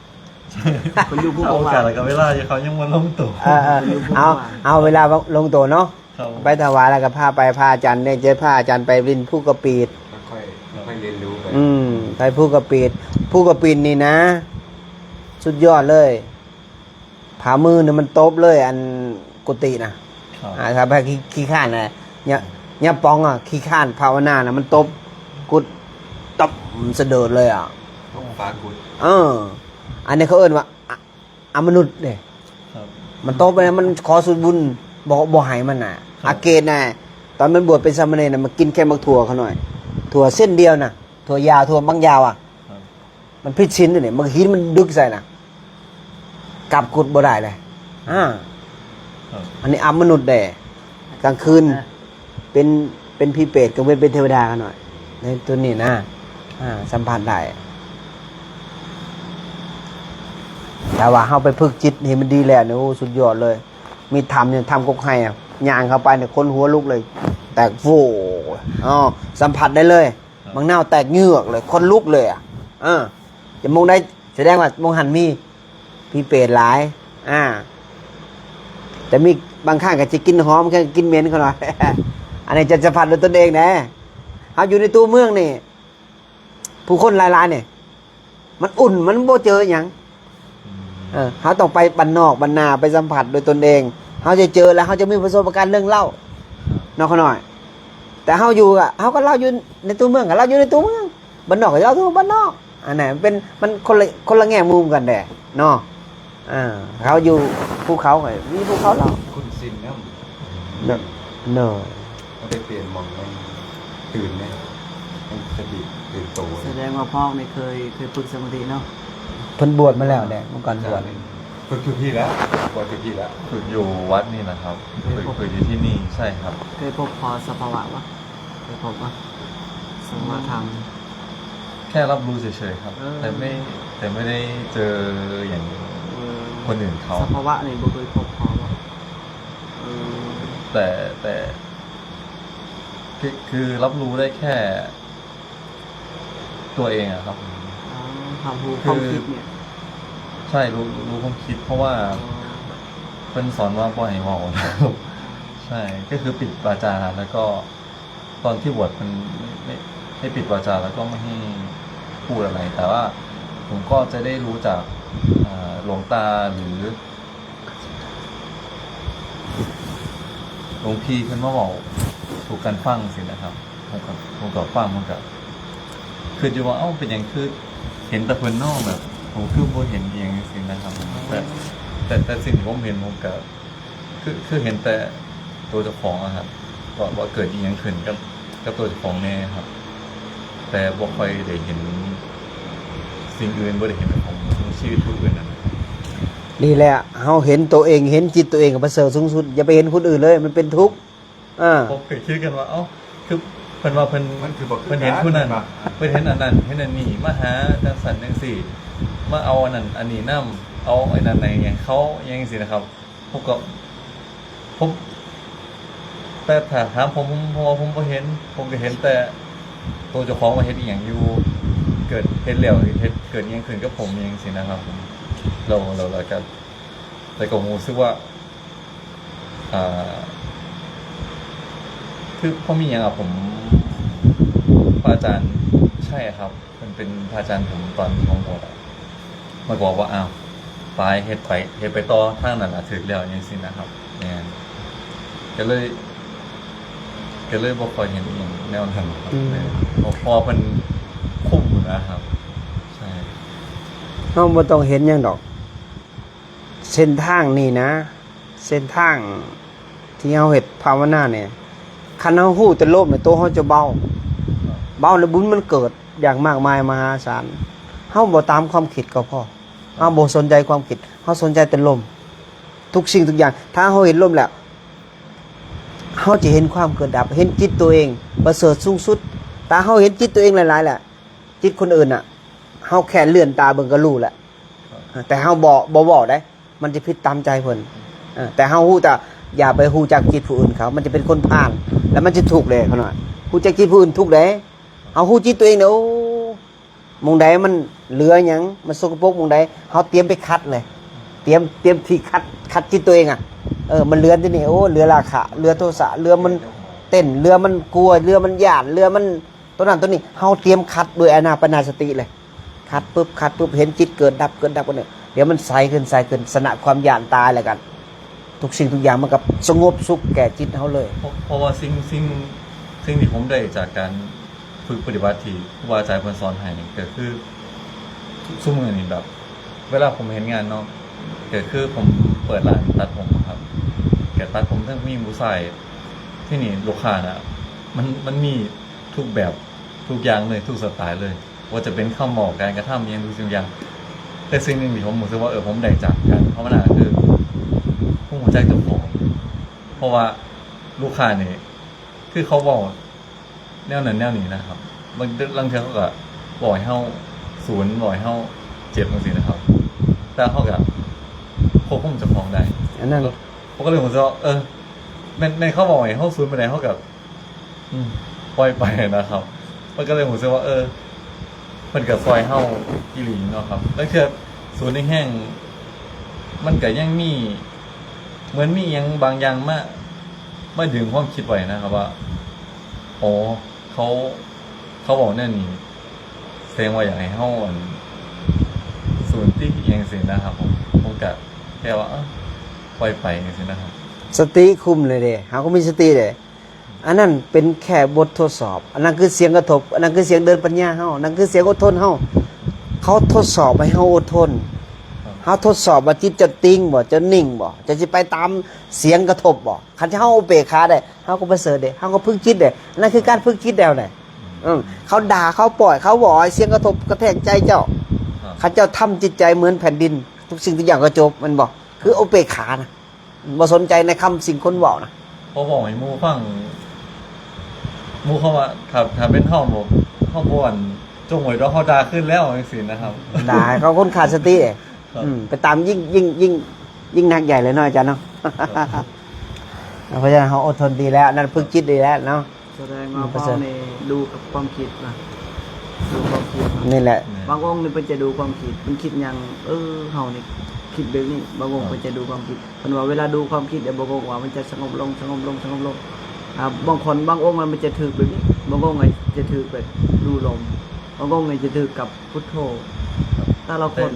ເພິ່ນຢູ່ພູເຂົາພາຍ ໂອກາດແລ້ວກໍເວລາຢູ່ ເຂົາຍັງບໍ່ລົງໂຕ. ເອີໆ ເອົາ ເອົາເວລາລົງໂຕເນາະ ໄປຖວາຍແລ້ວກໍພາໄປ ພາອາຈານເດ້ ຈະພາອາຈານໄປຫຼິ້ນພູກະປີດ ຄ່ອຍ ຄ່ອຍຮຽນຮູ້ໄປ. ອືມ ໄປພູກະປີດ ພູກະປີດນີ້ນະ ສຸດຍອດເລີຍ. ພາມືນີ້ມັນຕົບເລີຍ ອັນກຸຕິນະ ອ່າ ຖ້າໃຜຂີ້ ຂີ້ຄ້ານນະ ຢ່າ ຢ່າປ່ອງອະ ຂີ້ຄ້ານພາວະນານະ ມັນຕົບກຸດ ຕົບ ມັນສະເດີດເລີຍອະ ຕົບຝາກຸດ. ເອີ ອັນນີ້ເຂົາເອີ້ນວ່າ ອະ ອະມະນຸດເດ້. ມັນຕົບໄປ ມັນຂໍສ່ວນບຸນ ບໍ່ ບໍ່ໃຫ້ມັນນະ. ອາເກດນະ ຕອນມັນບວດເປັນສາມະເນນນະ ມັນກິນແຄ່ໝາກຖົ່ວຂ້ານ້ອຍ ຖົ່ວເສັ້ນດຽວນະ ຖົ່ວຍາວ ຖົ່ວບັກຍາວອະ ມັນຜິດສິນເດ້ນີ້ ມັນ ຫີນມັນດຶກໃສ່ນະ ກັບກຸດບໍ່ໄດ້ເລີຍ. ອ່າ ອັນນີ້ອຳມະນຸດເດ້ ກາງຄືນ ເປັນ ເປັນຜີເປດ ກາງເວັນເປັນເທວະດາກັນໜ້ອຍ ໃນໂຕນີ້ນະ ອ່າ ສຳຜັດໄດ້. ຖ້າວ່າເຮົາໄປຝຶກຈິດໃຫ້ມັນດີແລ້ວນີ້ ໂອ້ ສຸດຍອດເລີຍ. ມີຖ້ຳນີ້ ຖ້ຳກົກໄຮ່ ຍ່າງເຂົ້າໄປນີ້ ຂົນຫົວລຸກເລີຍ ແຕກໂຫ ອໍ ສຳຜັດໄດ້ເລີຍ. ບັກນາວແຕກເຍືອກເລີຍ ຂົນລຸກເລີຍອະ. ເອີ ຈະມົງໄດ້ ສະແດງວ່າມົງຫັ້ນມີຜີເປດຫຼາຍ. ອ່າ ແຕ່ມີບາງຄັ້ງກໍຊິກິນຫອມ ແຄ່ກິນເໝັນເຂົາໜ້ອຍ. ອັນນີ້ຈະສຳຜັດດ້ວຍຕົນເອງແດ່. ເຮົາຢູ່ໃນຕົວເມືອງນີ້ ຜູ້ຄົນຫຼາຍໆນີ້ ມັນອຸ່ນ ມັນບໍ່ເຈີຫຍັງ. ເອີ ເຮົາຕ້ອງໄປບ້ານນອກບ້ານນາ ໄປສຳຜັດດ້ວຍຕົນເອງ ເຮົາຈະເຈີ ແລ້ວເຮົາຈະມີປະສົບການເລື່ອງເລົ່າເນາະ ຂ້ານ້ອຍ. ແຕ່ເຮົາຢູ່ ເຮົາກໍເລົ່າຢູ່ໃນຕົວເມືອງ ກໍເລົ່າຢູ່ໃນຕົວເມືອງ. ບ້ານນອກກໍເລົ່າຢູ່ບ້ານນອກ. ອັນນັ້ນມັນເປັນ ມັນຄົນລະ ຄົນລະແງ່ມຸມກັນແດ່ເນາະ. ເອີ ເຂົາຢູ່ພູເຂົາກໍມີພູເຂົາເລົ່າ. ຄຸ້ນຊິນນຳ. ໂດຍ ໂດຍ. ມັນໄປປ່ຽນໝ່ອງ ມັນຕື່ນເດ້ ມັນສະຕິຕື່ນໂຕ. ສະແດງວ່າພໍ່ນີ້ເຄີຍ ເຄີຍຝຶກສະມາທິເນາະ. ເພິ່ນບວດມາແລ້ວເດ້ ເມື່ອກ່ອນບວດ. ຝຶກຢູ່ພີ້ແລ້ວ ບວດຢູ່ພີ້ແລ້ວ. ຝຶກຢູ່ວັດນີ້ແຫຼະຄັບ. ເຄີຍພົບ ຝຶກ ຝຶກຢູ່ທີ່ນີ້ ໃຊ່ຄັບ. ເຄີຍພົບພໍສະພາວະບໍ່? ເຄີຍພົບບໍ່? ສະພາວະທຳ. ແຄ່ຮັບຮູ້ເສີຍໆຄັບ. ເອີ ແຕ່ໄມ່ ແຕ່ໄມ່ໄດ້ເຈີຢ່າງ ເອີ ຄົນອື່ນເຂົາ. ສະພາວະນີ້ບໍ່ເຄີຍພົບພໍບໍ່? ເອີ ແຕ່ ແຕ່ ຄື ຄືຮັບຮູ້ໄດ້ແຄ່ຕົວເອງອະຄັບ. ອໍ ຮັບຮູ້ຄວາມຄິດນີ້. ໃຊ່ ຮູ້ ຮູ້ຄວາມຄິດ ເພາະວ່າ ອໍ ເພິ່ນສອນວ່າບໍ່ໃຫ້ເວົ້າ. ອໍ ໃຊ່ ກໍຄືປິດວາຈາ ແລ້ວກໍ ຕອນທີ່ບວດເພິ່ນໄດ້ ໄດ້ ໄດ້ປິດວາຈາ ແລ້ວກໍບໍ່ໃຫ້ພູດອະໄລ. ແຕ່ວ່າຜົມກໍຈະໄດ້ຮູ້ຈາກ ເອີ ຫຼວງຕາ ຫຼື ຫຼວງພີ່ເພິ່ນມາເວົ້າສູ່ກັນຟັງຊີ້ນະຄັບ. ຜົມກໍ ຜົມກໍຟັງ ມັນກໍຄິດຢູ່ວ່າ ເອົ້າ ເປັນຫຍັງຄືເຫັນແຕ່ເພິ່ນເນາະ ແບບ ຜົມຄືບໍ່ເຫັນອີ່ຫຍັງຊີ້ນະຄັບ. ແຕ່ ແຕ່ ແຕ່ສິ່ງທີ່ຜົມເຫັນ ຜົມກໍ ຄື ຄືເຫັນແຕ່ຕົວເຈົ້າຂອງອະຄັບ ວ່າ ວ່າເກີດອີ່ຫຍັງຂຶ້ນກັບ ກັບຕົວເຈົ້າຂອງແດ່ຄັບ. ແຕ່ບໍ່ຄ່ອຍໄດ້ເຫັນສິ່ງອື່ນ ບໍ່ໄດ້ເຫັນຂອງຊີວິດຜູ້ອື່ນນັ້ນ. ນີ້ແຫຼະ ເຮົາເຫັນໂຕເອງ ເຫັນຈິດໂຕເອງປະເສີດສູງສຸດ. ຢ່າໄປເຫັນຄົນອື່ນເລີຍ ມັນເປັນທຸກ. ເອີ ເຂົາກໍຄິດກັນວ່າ ເອົ້າ ຄືເພິ່ນວ່າເພິ່ນ ມັນຄືບໍ່ຄື ເພິ່ນເຫັນຜູ້ນັ້ນ ກັນ ເພິ່ນເຫັນອັນນັ້ນ ເຫັນອັນນີ້ ມາຫາຈັ່ງຊັ້ນຈັ່ງຊີ້ ມາເອົາອັນນັ້ນອັນນີ້ນຳ ເອົາອັນນັ້ນໃຫ້ຫຍັງເຂົາ ອີ່ຫຍັງຈັ່ງຊີ້ນະຄັບ. ຜົມກໍ ຜົມ ແຕ່ຖ້າຖາມຜົມ ເພາະວ່າຜົມບໍ່ເຫັນ ຜົມກໍເຫັນແຕ່ໂຕເຈົ້າຂອງວ່າເຮັດອີ່ຫຍັງຢູ່ ເກີດເຮັດແລ້ວເຮັດ ເກີດອີ່ຫຍັງຂຶ້ນກັບຜົມ ອີ່ຫຍັງຊີ້ນະຄັບ. ແລ້ວ ແລ້ວ ແລ້ວກໍ ແຕ່ກໍຮູ້ສຶກວ່າ ອ່າ ຄືພໍມີຫຍັງອະ ຜົມ ພະອາຈານ ໃຊ່ຄັບ ເພິ່ນເປັນພະອາຈານຜົມຕອນທີ່ຜົມບວດອະ ມາບອກວ່າ ອ້າວ ໄປ ເຮັດໄປ ເຮັດໄປຕໍ່ທາງນັ້ນລະ ຖືກແລ້ວ ຈັ່ງຊີ້ນະຄັບ. ແມ່ນ ກໍເລີຍ ກໍເລີຍບໍ່ຄ່ອຍເຫັນອີ່ຫຍັງແນວນັ້ນຄັບ. ອືມ ເອີ ເພາະ ເພາະວ່າເພິ່ນຄຸມນະຄັບ. ໃຊ່ ເຮົາບໍ່ຕ້ອງເຫັນຫຍັງດອກ. ເສັ້ນທາງນີ້ນະ ເສັ້ນທາງທີ່ເຮົາເຮັດພາວະນານີ້ ຄັນເຮົາຮູ້ແຕ່ລົມນີ້ ໂຕເຮົາຈະເບົາ ເບົາແລ້ວບຸນມັນເກີດຢ່າງມາກມາຍມະຫາສານ. ເຮົາບໍ່ຕາມຄວາມຄິດກໍພໍ ເຮົາບໍ່ສົນໃຈຄວາມຄິດ ເຮົາສົນໃຈແຕ່ລົມ. ທຸກສິ່ງທຸກຢ່າງ ຖ້າເຮົາເຫັນລົມແລ້ວ ເຮົາຈະເຫັນຄວາມເກີດດັບ ເຫັນຈິດໂຕເອງປະເສີດສູງສຸດ. ຖ້າເຮົາເຫັນຈິດໂຕເອງຫຼາຍໆແລ້ວ ຈິດຄົນອື່ນນະ ເຮົາແຄ່ເລື່ອນຕາເບິ່ງກໍຮູ້ແລ້ວ. ແຕ່ເຮົາບໍ່ ບໍ່ເວົ້າໄດ໋ ມັນຈະຜິດຕາມໃຈເພິ່ນ. ເອີ ແຕ່ເຮົາຮູ້ ແຕ່ຢ່າໄປຮູ້ຈັກຈິດຜູ້ອື່ນເຂົາ ມັນຈະເປັນຄົນພານ ແລ້ວມັນຈະທຸກເດ້. ເຂົານ້ອຍ ຮູ້ຈັກຈິດຜູ້ອື່ນທຸກເດ້. ເຮົາຮູ້ຈິດຕົວເອງເດ້. ໂອ້ ໝ່ອງໃດມັນເຫຼືອຫຍັງ ມັນສົກກະປົກໝ່ອງໃດ ເຮົາຕຽມໄປຂັດເລີຍ. ຕຽມ ຕຽມທີ່ຂັດ ຂັດຈິດຕົວເອງອະ. ເອີ ມັນເຫຼືອທີ່ນີ້ ໂອ້ ເຫຼືອລາຄະ ເຫຼືອໂທສະ ເຫຼືອມັນເຕັ້ນ ເຫຼືອມັນກົວ ເຫຼືອມັນຢ້ານ ເຫຼືອມັນ ໂຕນັ້ນໂຕນີ້ ເຮົາຕຽມຂັດດ້ວຍອານາປານະສະຕິເລີຍ. ຂັດປຶບ ຂັດປຶບ ເຫັນຈິດເກີດດັບ ເກີດດັບກັນເລີຍ. ດຽວມັນໃສຂຶ້ນ ໃສຂຶ້ນ ຊະນະຄວາມຢ້ານຕາຍແລ້ວກັນ ທຸກສິ່ງທຸກຢ່າງມັນກໍສະຫງົບສຸກແກ່ຈິດເຮົາເລີຍ. ເພາະ ເພາະວ່າສິ່ງ ສິ່ງ ສິ່ງທີ່ຜົມໄດ້ຈາກການຝຶກປະຕິບັດທີ່ຄູບາອາຈານເພິ່ນສອນໃຫ້ນີ້ ກໍຄື ຊຸ ຊຸມື້ນີ້ແບບ ເວລາຜົມເຮັດງານເນາະ ກໍຄືຜົມເປີດຮ້ານຕັດຜົມເນາະຄັບ ກໍຕັດຜົມເຖິງຜູ້ຍິງຜູ້ຊາຍ. ທີ່ນີ້ລູກຄ້ານະ ມັນ ມັນມີທຸກແບບ ທຸກຢ່າງເລີຍ ທຸກສະໄຕເລີຍ ບໍ່ວ່າຈະເປັນຄຳເວົ້າ ການກະທຳ ອີ່ຫຍັງທຸກສິ່ງທຸກຢ່າງ. ແຕ່ສິ່ງໜຶ່ງທີ່ຜົມຮູ້ສຶກວ່າ ເອີ ຜົມໄດ້ຈາກການພາວະນາ ຄືຮູ້ຈັກເຈົ້າຂອງ. ເພາະວ່າລູກຄ້ານີ້ ຄືເຂົາເວົ້າແນວນັ້ນແນວນີ້ນະຄັບ ບາງ ລາງເທື່ອເຂົາກໍເວົ້າໃຫ້ເຮົາສູນ ເວົ້າໃຫ້ເຮົາເຈັບຈັ່ງຊີ້ນະຄັບ ແຕ່ເຮົາກໍຄວບຄຸມເຈົ້າຂອງໄດ້. ອັນນັ້ນ ເຮົາກໍເລີຍຮູ້ສຶກວ່າ ເອີ ແມ່ນ ແມ່ນເຂົາເວົ້າໃຫ້ເຮົາສູນປານໃດ ເຮົາກໍ ອືມ ປ່ອຍໄປນະຄັບ. ມັນກໍເລີຍຮູ້ສຶກວ່າ ເອີ ເພິ່ນກໍຊ່ອຍເຮົາອີ່ຫຼີເນາະຄັບ. ລາງເທື່ອສູນແຮງໆ ມັນກໍຍັງມີ ເໝືອນມີຫຍັງບາງຢ່າງມາ ມາດຶງຄວາມຄິດໄວ້ນະຄັບວ່າ ອໍ ເຂົາ ເຂົາເວົ້າແນວນີ້ ແສດງວ່າຢາກໃຫ້ເຮົາ ອັນ ສູນຕິ ອີ່ຫຍັງຊີ້ນະຄັບ. ຜົມ ຜົມກະແຄ່ວ່າ ເອີ ປ່ອຍໄປຈັ່ງຊີ້ນະຄັບ. ສະຕິຄຸມເລີຍເດ້ ເຮົາກໍມີສະຕິເດ້. ອັນນັ້ນເປັນແຄ່ບົດທົດສອບ ອັນນັ້ນຄືສຽງກະທົບ ອັນນັ້ນຄືສຽງເດີນປັນຍາເຮົາ ນັ້ນຄືສຽງອົດທົນເຮົາ. ເຂົາທົດສອບໃຫ້ເຮົາອົດທົນ ເຮົາທົດສອບວ່າຈິດເຈົ້າຕິ່ງບໍ່ ເຈົ້ານິ່ງບໍ່ ເຈົ້າຊິໄປຕາມສຽງກະທົບບໍ່. ຄັນເຮົາອຸເບກຂາໄດ້ ເຮົາກໍປະເສີດເດ້ ເຮົາກໍຝຶກຈິດເດ້. ອັນນັ້ນຄືການຝຶກຈິດແລ້ວນະ. ເອີ ເຂົາດ່າ ເຂົາປ້ອຍ ເຂົາເວົ້າໃຫ້ສຽງກະທົບກະແທກໃຈເຈົ້າ. ຄັນເຈົ້າທຳຈິດໃຈເໝືອນແຜ່ນດິນ ທຸກສິ່ງທຸກຢ່າງກໍຈົບ ແມ່ນບໍ່? ຄືອຸເບກຂານະ ບໍ່ສົນໃຈໃນຄຳສິ່ງຄົນເວົ້ານະ. ພໍເວົ້າໃຫ້ໝູ່ຟັງ ໝູ່ເຂົາວ່າ ຖ້າ ຖ້າເປັນເຮົາ ເຮົາບໍ່ ອັນ ຈົ່ງໄວ້ດອກ ເຮົາດ່າຄືນແລ້ວ ຈັ່ງຊີ້ນະຄັບ. ດ່າໃຫ້ເຂົາຄົນຂາດສະຕິເດ້. ອືມ ໄປຕາມຍິ່ງ ຍິ່ງ ຍິ່ງ ຍິ່ງໜັກໃຫຍ່ເລີຍເນາະອາຈານເນາະ. ເພາະສະນັ້ນເຮົາອົດທົນດີແລ້ວ ອັນນັ້ນຝຶກຈິດດີແລ້ວເນາະ. ສະແດງວ່າພວກເຮົານີ້ດູກັບຄວາມຄິດນະ ດູຄວາມຄິດນະ. ນີ້ແຫຼະ ບາງອົງນີ້ເພິ່ນຈະດູຄວາມຄິດ ເພິ່ນຄິດຫຍັງ ເອີ ເຮົານີ້ຄິດແບບນີ້. ບາງອົງເພິ່ນຈະດູຄວາມຄິດ ເພິ່ນວ່າເວລາດູຄວາມຄິດແລ້ວ ບາງອົງວ່າມັນຈະສະຫງົບລົງ ສະຫງົບລົງ ສະຫງົບລົງ. ອາ ບາງຄົນ ບາງອົງມັນຈະຖືກແບບນີ້ ບາງອົງອາດຈະຖືກແບບດູລົມ ບາງອົງອາດຈະຖືກກັບພຸດໂທ. ແຕ່ລະຄົນ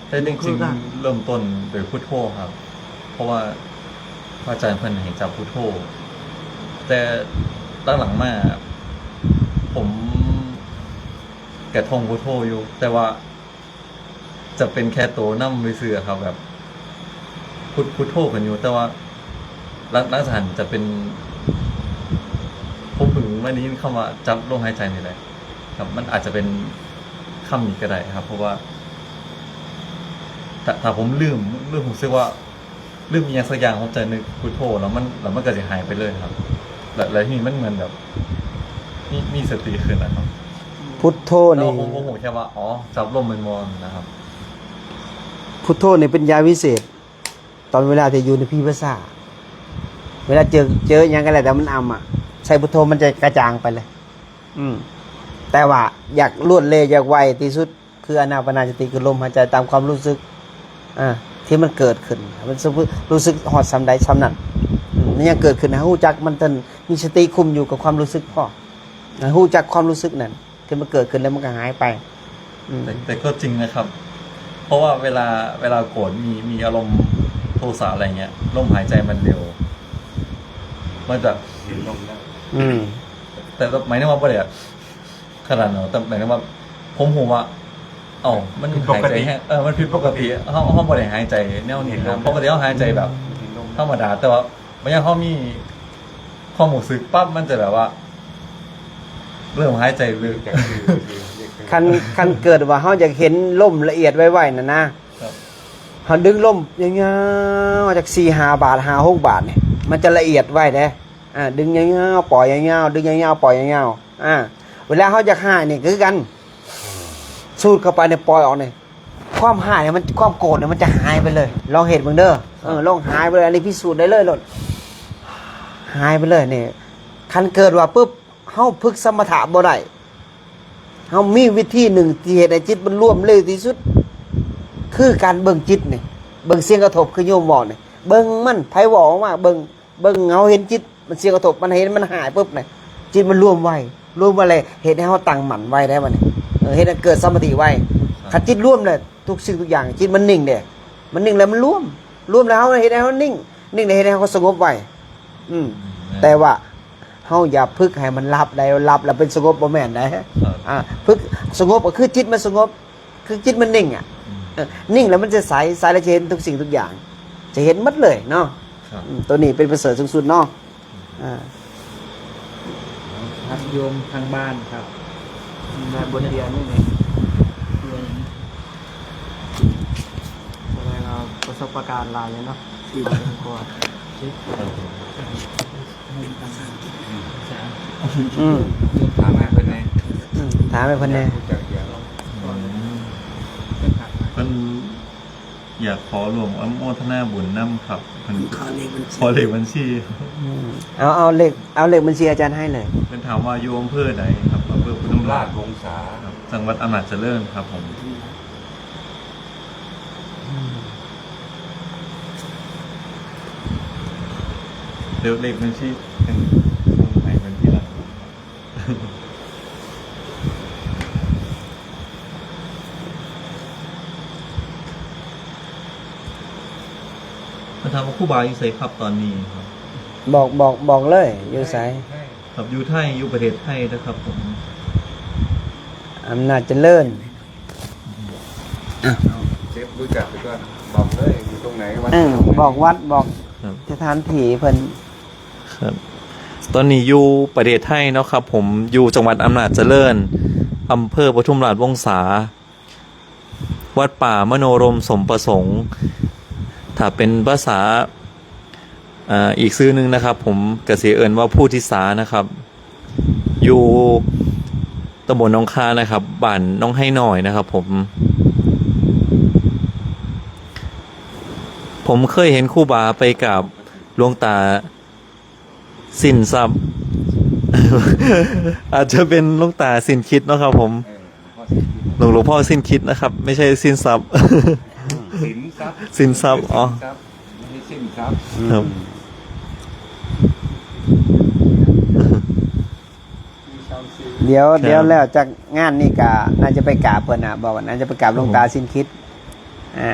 ແຕ່ ແຕ່ຈິງໆ ເລີ່ມຕົ້ນໂດຍພຸດໂທຄັບ ເພາະວ່າພະອາຈານເພິ່ນໃຫ້ຈັບພຸດໂທ. ແຕ່ຫຼັງໆມາ ຜົມກະທ່ອງພຸດໂທຢູ່ ແຕ່ວ່າຈະເປັນແຄ່ໂຕນຳຊື່ໆ ຄັບ ແບບພຸດ ພຸດໂທກັນຢູ່ ແຕ່ວ່າຫຼັງ ຫຼັງຈາກນັ້ນຈະເປັນ ຜົມເພິ່ງມາໄດ້ຍິນຄຳວ່າຈັບລົມຫາຍໃຈນີ້ແຫຼະຄັບ. ມັນອາດຈະເປັນຄຳນີ້ກໍໄດ້ຄັບ ເພາະວ່າ ຖ້າ ຖ້າຜົມລືມ ລືມ ຮູ້ສຶກວ່າລືມອີ່ຫຍັງສັກຢ່າງ ຜົມຈະນຶກພຸດໂທ ແລ້ວມັນ ແລ້ວມັນກໍຊິຫາຍໄປເລີຍຄັບ. ແລ້ວ ແລ້ວທີນີ້ມັນເໝືອນແບບມີ ມີສະຕິຂຶ້ນນະຄັບ. ພຸດໂທນີ້ ແຕ່ວ່າຜົມ ຜົມຮູ້ແຄ່ວ່າ ອໍ ຈັບລົມແມ່ນບໍ່ນະຄັບ. ພຸດໂທນີ້ເປັນຢາວິເສດ ຕອນເວລາທີ່ຢູ່ໃນຜີພາສາ ເວລາເຈີ ເຈີຫຍັງກໍແລ້ວແຕ່ມັນອຳອະ ໃຊ້ພຸດໂທມັນຈະກະຈ່າງໄປເລີຍ. ອືມ ແຕ່ວ່າຢາກລວດເລວ ຢາກໄວທີ່ສຸດ ຄືອານາປານາສະຕິ ຄືລົມຫາຍໃຈຕາມຄວາມຮູ້ສຶກ ອ່າ ທີ່ມັນເກີດຂຶ້ນ ມັນ ຮູ້ສຶກຮອດສ່ຳໃດສ່ຳນັ້ນ. ອືມ ມັນຍັງເກີດຂຶ້ນ ໃຫ້ຮູ້ຈັກມັນ ຕ້ອງມີສະຕິຄຸມຢູ່ກັບຄວາມຮູ້ສຶກພ້ອມ ໃຫ້ຮູ້ຈັກຄວາມຮູ້ສຶກນັ້ນ ທີ່ມັນເກີດຂຶ້ນແລ້ວມັນກໍຫາຍໄປ. ອືມ ແຕ່ ແຕ່ກໍຈິງນະຄັບ ເພາະວ່າເວລາ ເວລາໂກດ ມີ ມີອາລົມໂທສະ ອະໄລເງຍ ລົມຫາຍໃຈມັນເລັວ ມັນຈະ ອືມ ແຕ່ໝາຍເຖິງວ່າບໍ່ໄດ້ ຂະໜາດນັ້ນ ແຕ່ໝາຍເຖິງວ່າ ຜົມຮູ້ວ່າ ເອົ້າ ມັນຫາຍໃຈແຮງ ເອີ ມັນຜິດປົກກະຕິ ເຮົາ ເຮົາບໍ່ໄດ້ຫາຍໃຈແນວນີ້ນະ. ປົກກະຕິເຮົາຫາຍໃຈແບບທຳມະດາ ແຕ່ວ່າບາງຢ່າງເຮົາມີຄວາມຮູ້ສຶກປັບ ມັນຈະແບບວ່າເລີ່ມຫາຍໃຈເລິກ. ຄັນ ຄັນເກີດວ່າເຮົາຢາກເຫັນລົມລະອຽດໄວໆນັ້ນນະ ເຮົາດຶງລົມຍາວໆ ຈັກສີ່ຫ້າບາດ ຫ້າຫົກບາດນີ້ ມັນຈະລະອຽດໄວເດ້. ອາ ດຶງຍາວໆ ປ່ອຍຍາວໆ ດຶງຍາວໆ ປ່ອຍຍາວໆ. ອາ ເວລາເຮົາຢາກຫາຍນີ້ກໍຄືກັນ ສູດເຂົ້າໄປນີ້ ປ່ອຍອອກນີ້ ຄວາມຫາຍມັນ ຄວາມໂກດນີ້ມັນຈະຫາຍໄປເລີຍ. ລອງເຮັດເບິ່ງເດີ ເອີ ລອງຫາຍໄປເລີຍ. ອັນນີ້ພິສູດໄດ້ເລີຍໂລດ ຫາຍໄປເລີຍນີ້. ຄັນເກີດວ່າປຶບ ເຮົາຝຶກສະມະຖະບໍ່ໄດ້ ເຮົາມີວິທີໜຶ່ງທີ່ເຮັດໃຫ້ຈິດມັນລວມເລັວທີ່ສຸດ ຄືການເບິ່ງຈິດນີ້ ເບິ່ງສຽງກະທົບ ຄືໂຍມເວົ້ານີ້ ເບິ່ງມັນ ໃຜເວົ້າອອກມາ ເບິ່ງ ເບິ່ງ ເຮົາເຫັນຈິດ ມັນສຽງກະທົບ ມັນເຫັນ ມັນຫາຍປຶບນີ້ ຈິດມັນລວມໄວ ລວມໄວແລ້ວເຮັດໃຫ້ເຮົາຕັ້ງໝັ້ນໄວໄດ້ບັດນີ້. ເອີ ເຮັດໃຫ້ເກີດສະມາທິໄວ. ຄັນຈິດລວມແລ້ວ ທຸກສິ່ງທຸກຢ່າງ ຈິດມັນນິ່ງເດ້ ມັນນິ່ງແລ້ວມັນລວມ ລວມແລ້ວເຮົາເຮັດໃຫ້ເຮົານິ່ງ ນິ່ງແລ້ວເຮັດໃຫ້ເຮົາສະຫງົບໄວ. ອືມ ແຕ່ວ່າເຮົາຢ່າຝຶກໃຫ້ມັນຫຼັບໄດ໋ ຫຼັບແລ້ວເປັນສະຫງົບ ບໍ່ແມ່ນໄດ໋. ອ່າ ຝຶກສະຫງົບກໍຄືຈິດມັນສະຫງົບ ຄືຈິດມັນນິ່ງອະ. ເອີ ນິ່ງແລ້ວມັນຈະໃສ ໃສແລ້ວຈະເຫັນທຸກສິ່ງທຸກຢ່າງ ຈະເຫັນໝົດເລີຍເນາະ. ໂຕນີ້ເປັນປະເສີດສູງສຸດເນາະ. ອ່າ ຮັບໂຍມທາງບ້ານຄັບ ໄດ້ບົດຮຽນນີ້ ສະແດງວ່າປະສົບປະການຫຼາຍເນາະ ທີ່ບໍ່ສົມຄວນ. ອືມ ຖາມໃຫ້ເພິ່ນແດ່ ອືມ ຖາມໃຫ້ເພິ່ນແດ່. ເພິ່ນ ຢາກຂໍຮ່ວມອະນຸໂມທະນາບຸນນຳຄັບ. ເພິ່ນຂໍເລກບັນຊີ ຂໍເລກບັນຊີ. ອືມ ເອົາ ເອົາເລກ ເອົາເລກບັນຊີອາຈານໃຫ້ເລີຍ. ເພິ່ນຖາມວ່າຢູ່ອຳເພີໃດຄັບ? ອຳເພີໂພນມລາດ ລາດວົງສາ ຄັບ ຈັງຫວັດອຳນາດຈະເລີນຄັບຜົມ. ອືມ ເລກບັນຊີ ສົ່ງໃຫ້ເພິ່ນທີຫຼັງ. ມາຖາມວ່າຄູບາຢູ່ໃສຄັບຕອນນີ້ຄັບ? ບອກ ບອກ ບອກເລີຍ ຢູ່ໃສ? ໄທ ໄທ ຄັບ ຢູ່ໄທ ຢູ່ປະເທດໄທເດີຄັບຜົມ. ອຳນາດຈະເລີນ. ເຊັບຮູ້ຈັກໄປກ່ອນ ບອກເລີຍ ຢູ່ຕົງໃດ ວັດ ເອີ ຢູ່ຕົງໃດ ບອກວັດ ບອກ ຄັບ ສະຖານທີ່ເພິ່ນ. ຄັບ ຕອນນີ້ຢູ່ປະເທດໄທເນາະຄັບຜົມ ຢູ່ຈັງຫວັດອຳນາດຈະເລີນ ອຳເພີປະທຸມລາດວົງສາ ວັດປ່າມະໂນລົມສົມປະສົງ ຖ້າເປັນພາສາ ເອີ ອີກຊື່ໜຶ່ງນະຄັບຜົມ ກະຊິເອີ້ນວ່າພູທິສານະຄັບ ຢູ່ຕຳບົນໜອງຄານະຄັບ ບ້ານໜອງໄຮນ້ອຍນະຄັບຜົມ. ຜົມເຄີຍເຫັນຄູບາໄປກາບຫຼວງຕາ ສິ້ນຊັບ ອາດຈະເປັນຫຼວງຕາສິ້ນຄິດເນາະຄັບຜົມ. ເອີ ຫຼວງ ຫຼວງພໍ່ສິ້ນຄິດນະຄັບ ໄມ່ໃຊ່ສິ້ນຊັບ. ສິນຊັບ ສິນຊັບ ອໍ ສິນຊັບ ໄມ່ໃຊ່ສິ້ນຊັບ. ອືມ ຄັບ ດຽວ ຄັບ ດຽວແລ້ວຈາກງານນີ້ກະໜ້າຈະໄປກາບເພິ່ນນະ ບອກວ່າໜ້າຈະໄປກາບ ໂອ້ ຫຼວງຕາສິ້ນຄິດ. ອ່າ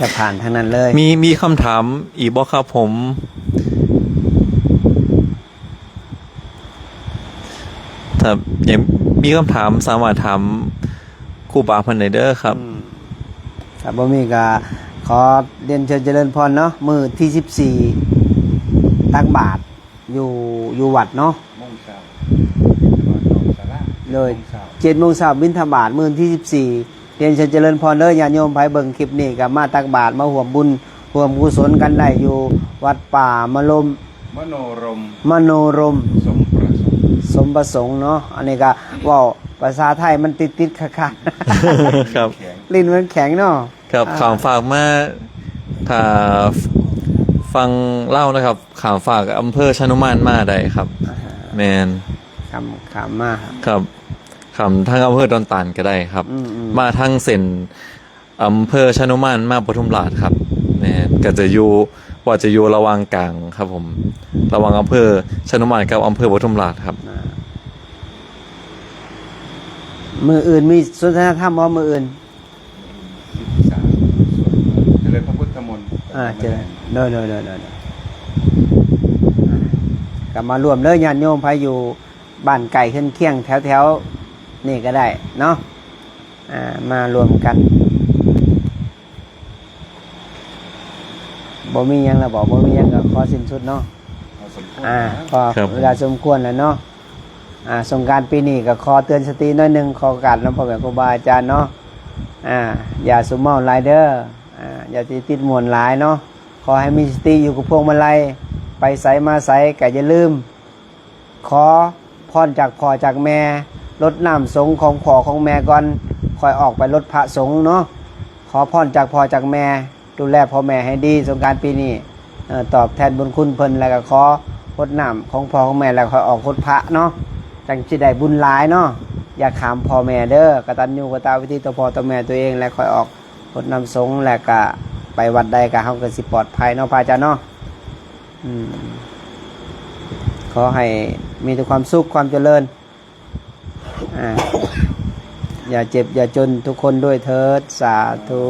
ຈະຜ່ານທາງນັ້ນເລີຍ. ມີ ມີຄຳຖາມອີກບໍ່ຄັບຜົມ? ຖ້າຍັງມີຄຳຖາມ ສາມາດຖາມຄູບາເພິ່ນໄດ້ເດີຄັບ. ອືມ ຖ້າບໍ່ມີກະຂໍລຽນເຊີນຈະເລີນພອນເນາະ. ມື້ທີສິບສີ່ ຕັກບາດ ຢູ່ ຢູ່ວັດເນາະ ໂມງເຊົ້າ ບິນທະບາດນອກສາລາ ໂດຍ ເຈັດໂມງເຊົ້າ ເຈັດໂມງເຊົ້າບິນທະບາດ ມື້ວັນທີສິບສີ່. ຮຽນເຊີນຈະເລີນພອນເດີ ຍາດໂຍມໃຜເບິ່ງຄລິບນີ້ກໍມາຕັກບາດ ມາຮ່ວມບຸນຮ່ວມກຸສົນກັນໄດ້ຢູ່ວັດປ່າມະລົມ ມະໂນລົມ ມະໂນລົມ ສົມປະສົງ ສົມປະສົງເນາະ. ອັນນີ້ກໍເວົ້າພາສາໄທມັນຕິດໆຂັດໆ ຄັບ ແຂງ ຫຼິ້ນມັນແຂງເນາະ. ຄັບ ອ່າ ຂ້າມຟາກມາ ຖ້າ ຝັ່ງລາວນະຄັບ ຂ້າມຟາກອຳເພີຊານຸມານມາໄດ້ຄັບ. ອ່າຮະ ແມ່ນ ຂ້າມ ຂ້າມມາ ຄັບ ຂ້າມທາງອຳເພີດອນຕານກໍໄດ້ຄັບ. ອືມໆ ມາທາງເສັ້ນອຳເພີຊານຸມານມາປະທຸມລາດຄັບ. ແມ່ນ ກໍຈະຢູ່ ວ່າຈະຢູ່ລະຫວ່າງກາງຄັບຜົມ ລະຫວ່າງອຳເພີຊານຸມານກັບອຳເພີປະທຸມລາດຄັບ. ອ່າ ມື້ອື່ນມີສົນທະນາທຳບໍ່ ມື້ອື່ນ? ສິບສາມ ເຈະເລີນພະພຸດທະມົນ. ອ່າ ເຈະເລີນ ໂດຍ ໂດຍ ກໍມາຮ່ວມເດີ ຍາດໂຍມໃຜຢູ່ບ້ານໃກ້ເຮືອນຄຽງແຖວໆນີ້ກໍໄດ້ເນາະ. ອ່າ ມາຮ່ວມກັນ ບໍ່ມີຫຍັງແລ້ວບໍ? ບໍ່ມີຫຍັງກໍຂໍສິ້ນສຸດເນາະ. ພໍສົມຄວນ ອ່າ ແລ້ວ ກໍ ຄັບ ເວລາສົມຄວນແລ້ວເນາະ. ອ່າ ສົງການປີນີ້ກໍຂໍເຕືອນສະຕິໜ້ອຍໜຶ່ງ ຂໍໂອກາດນຳພໍ່ແມ່ຄູບາອາຈານເນາະ. ອ່າ ຢ່າສຸມເມົາຫຼາຍເດີ ອ່າ ຢ່າຕິດ ຕິດມ່ວນຫຼາຍເນາະ. ຂໍໃຫ້ມີສະຕິຢູ່ກັບພວງມາໄລ ໄປໃສມາໃສກໍຢ່າລືມ ຂໍພອນຈາກພໍ່ຈາກແມ່ ລົດນ້ຳສົງຂອງພໍ່ຂອງແມ່ກ່ອນ ຄ່ອຍອອກໄປລົດພະສົງເນາະ. ຂໍພອນຈາກພໍ່ຈາກແມ່ ດູແລພໍ່ແມ່ໃຫ້ດີ. ສົງການປີນີ້ ເອີ ຕອບແທນບຸນຄຸນເພິ່ນ ແລ້ວກໍຂໍຫົດນ້ຳຂອງພໍ່ຂອງແມ່ ແລ້ວຄ່ອຍອອກຫົດພະເນາະ ຈັ່ງຊິໄດ້ບຸນຫຼາຍເນາະ. ຢ່າຂ້າມພໍ່ແມ່ເດີ ກະຕັນຍູກະຕະເວທີຕໍ່ພໍ່ຕໍ່ແມ່ຕົວເອງ ແລ້ວຄ່ອຍອອກຫົດນ້ຳສົງ ແລ້ວກະໄປວັດໃດກະເຮົາກໍຊິປອດໄພເນາະ ພະອາຈານເນາະ. ອືມ ຂໍໃຫ້ມີແຕ່ຄວາມສຸກຄວາມຈະເລີນ ອ່າ ຢ່າເຈັບຢ່າຈົນທຸກຄົນດ້ວຍເທີດ ສາທຸ.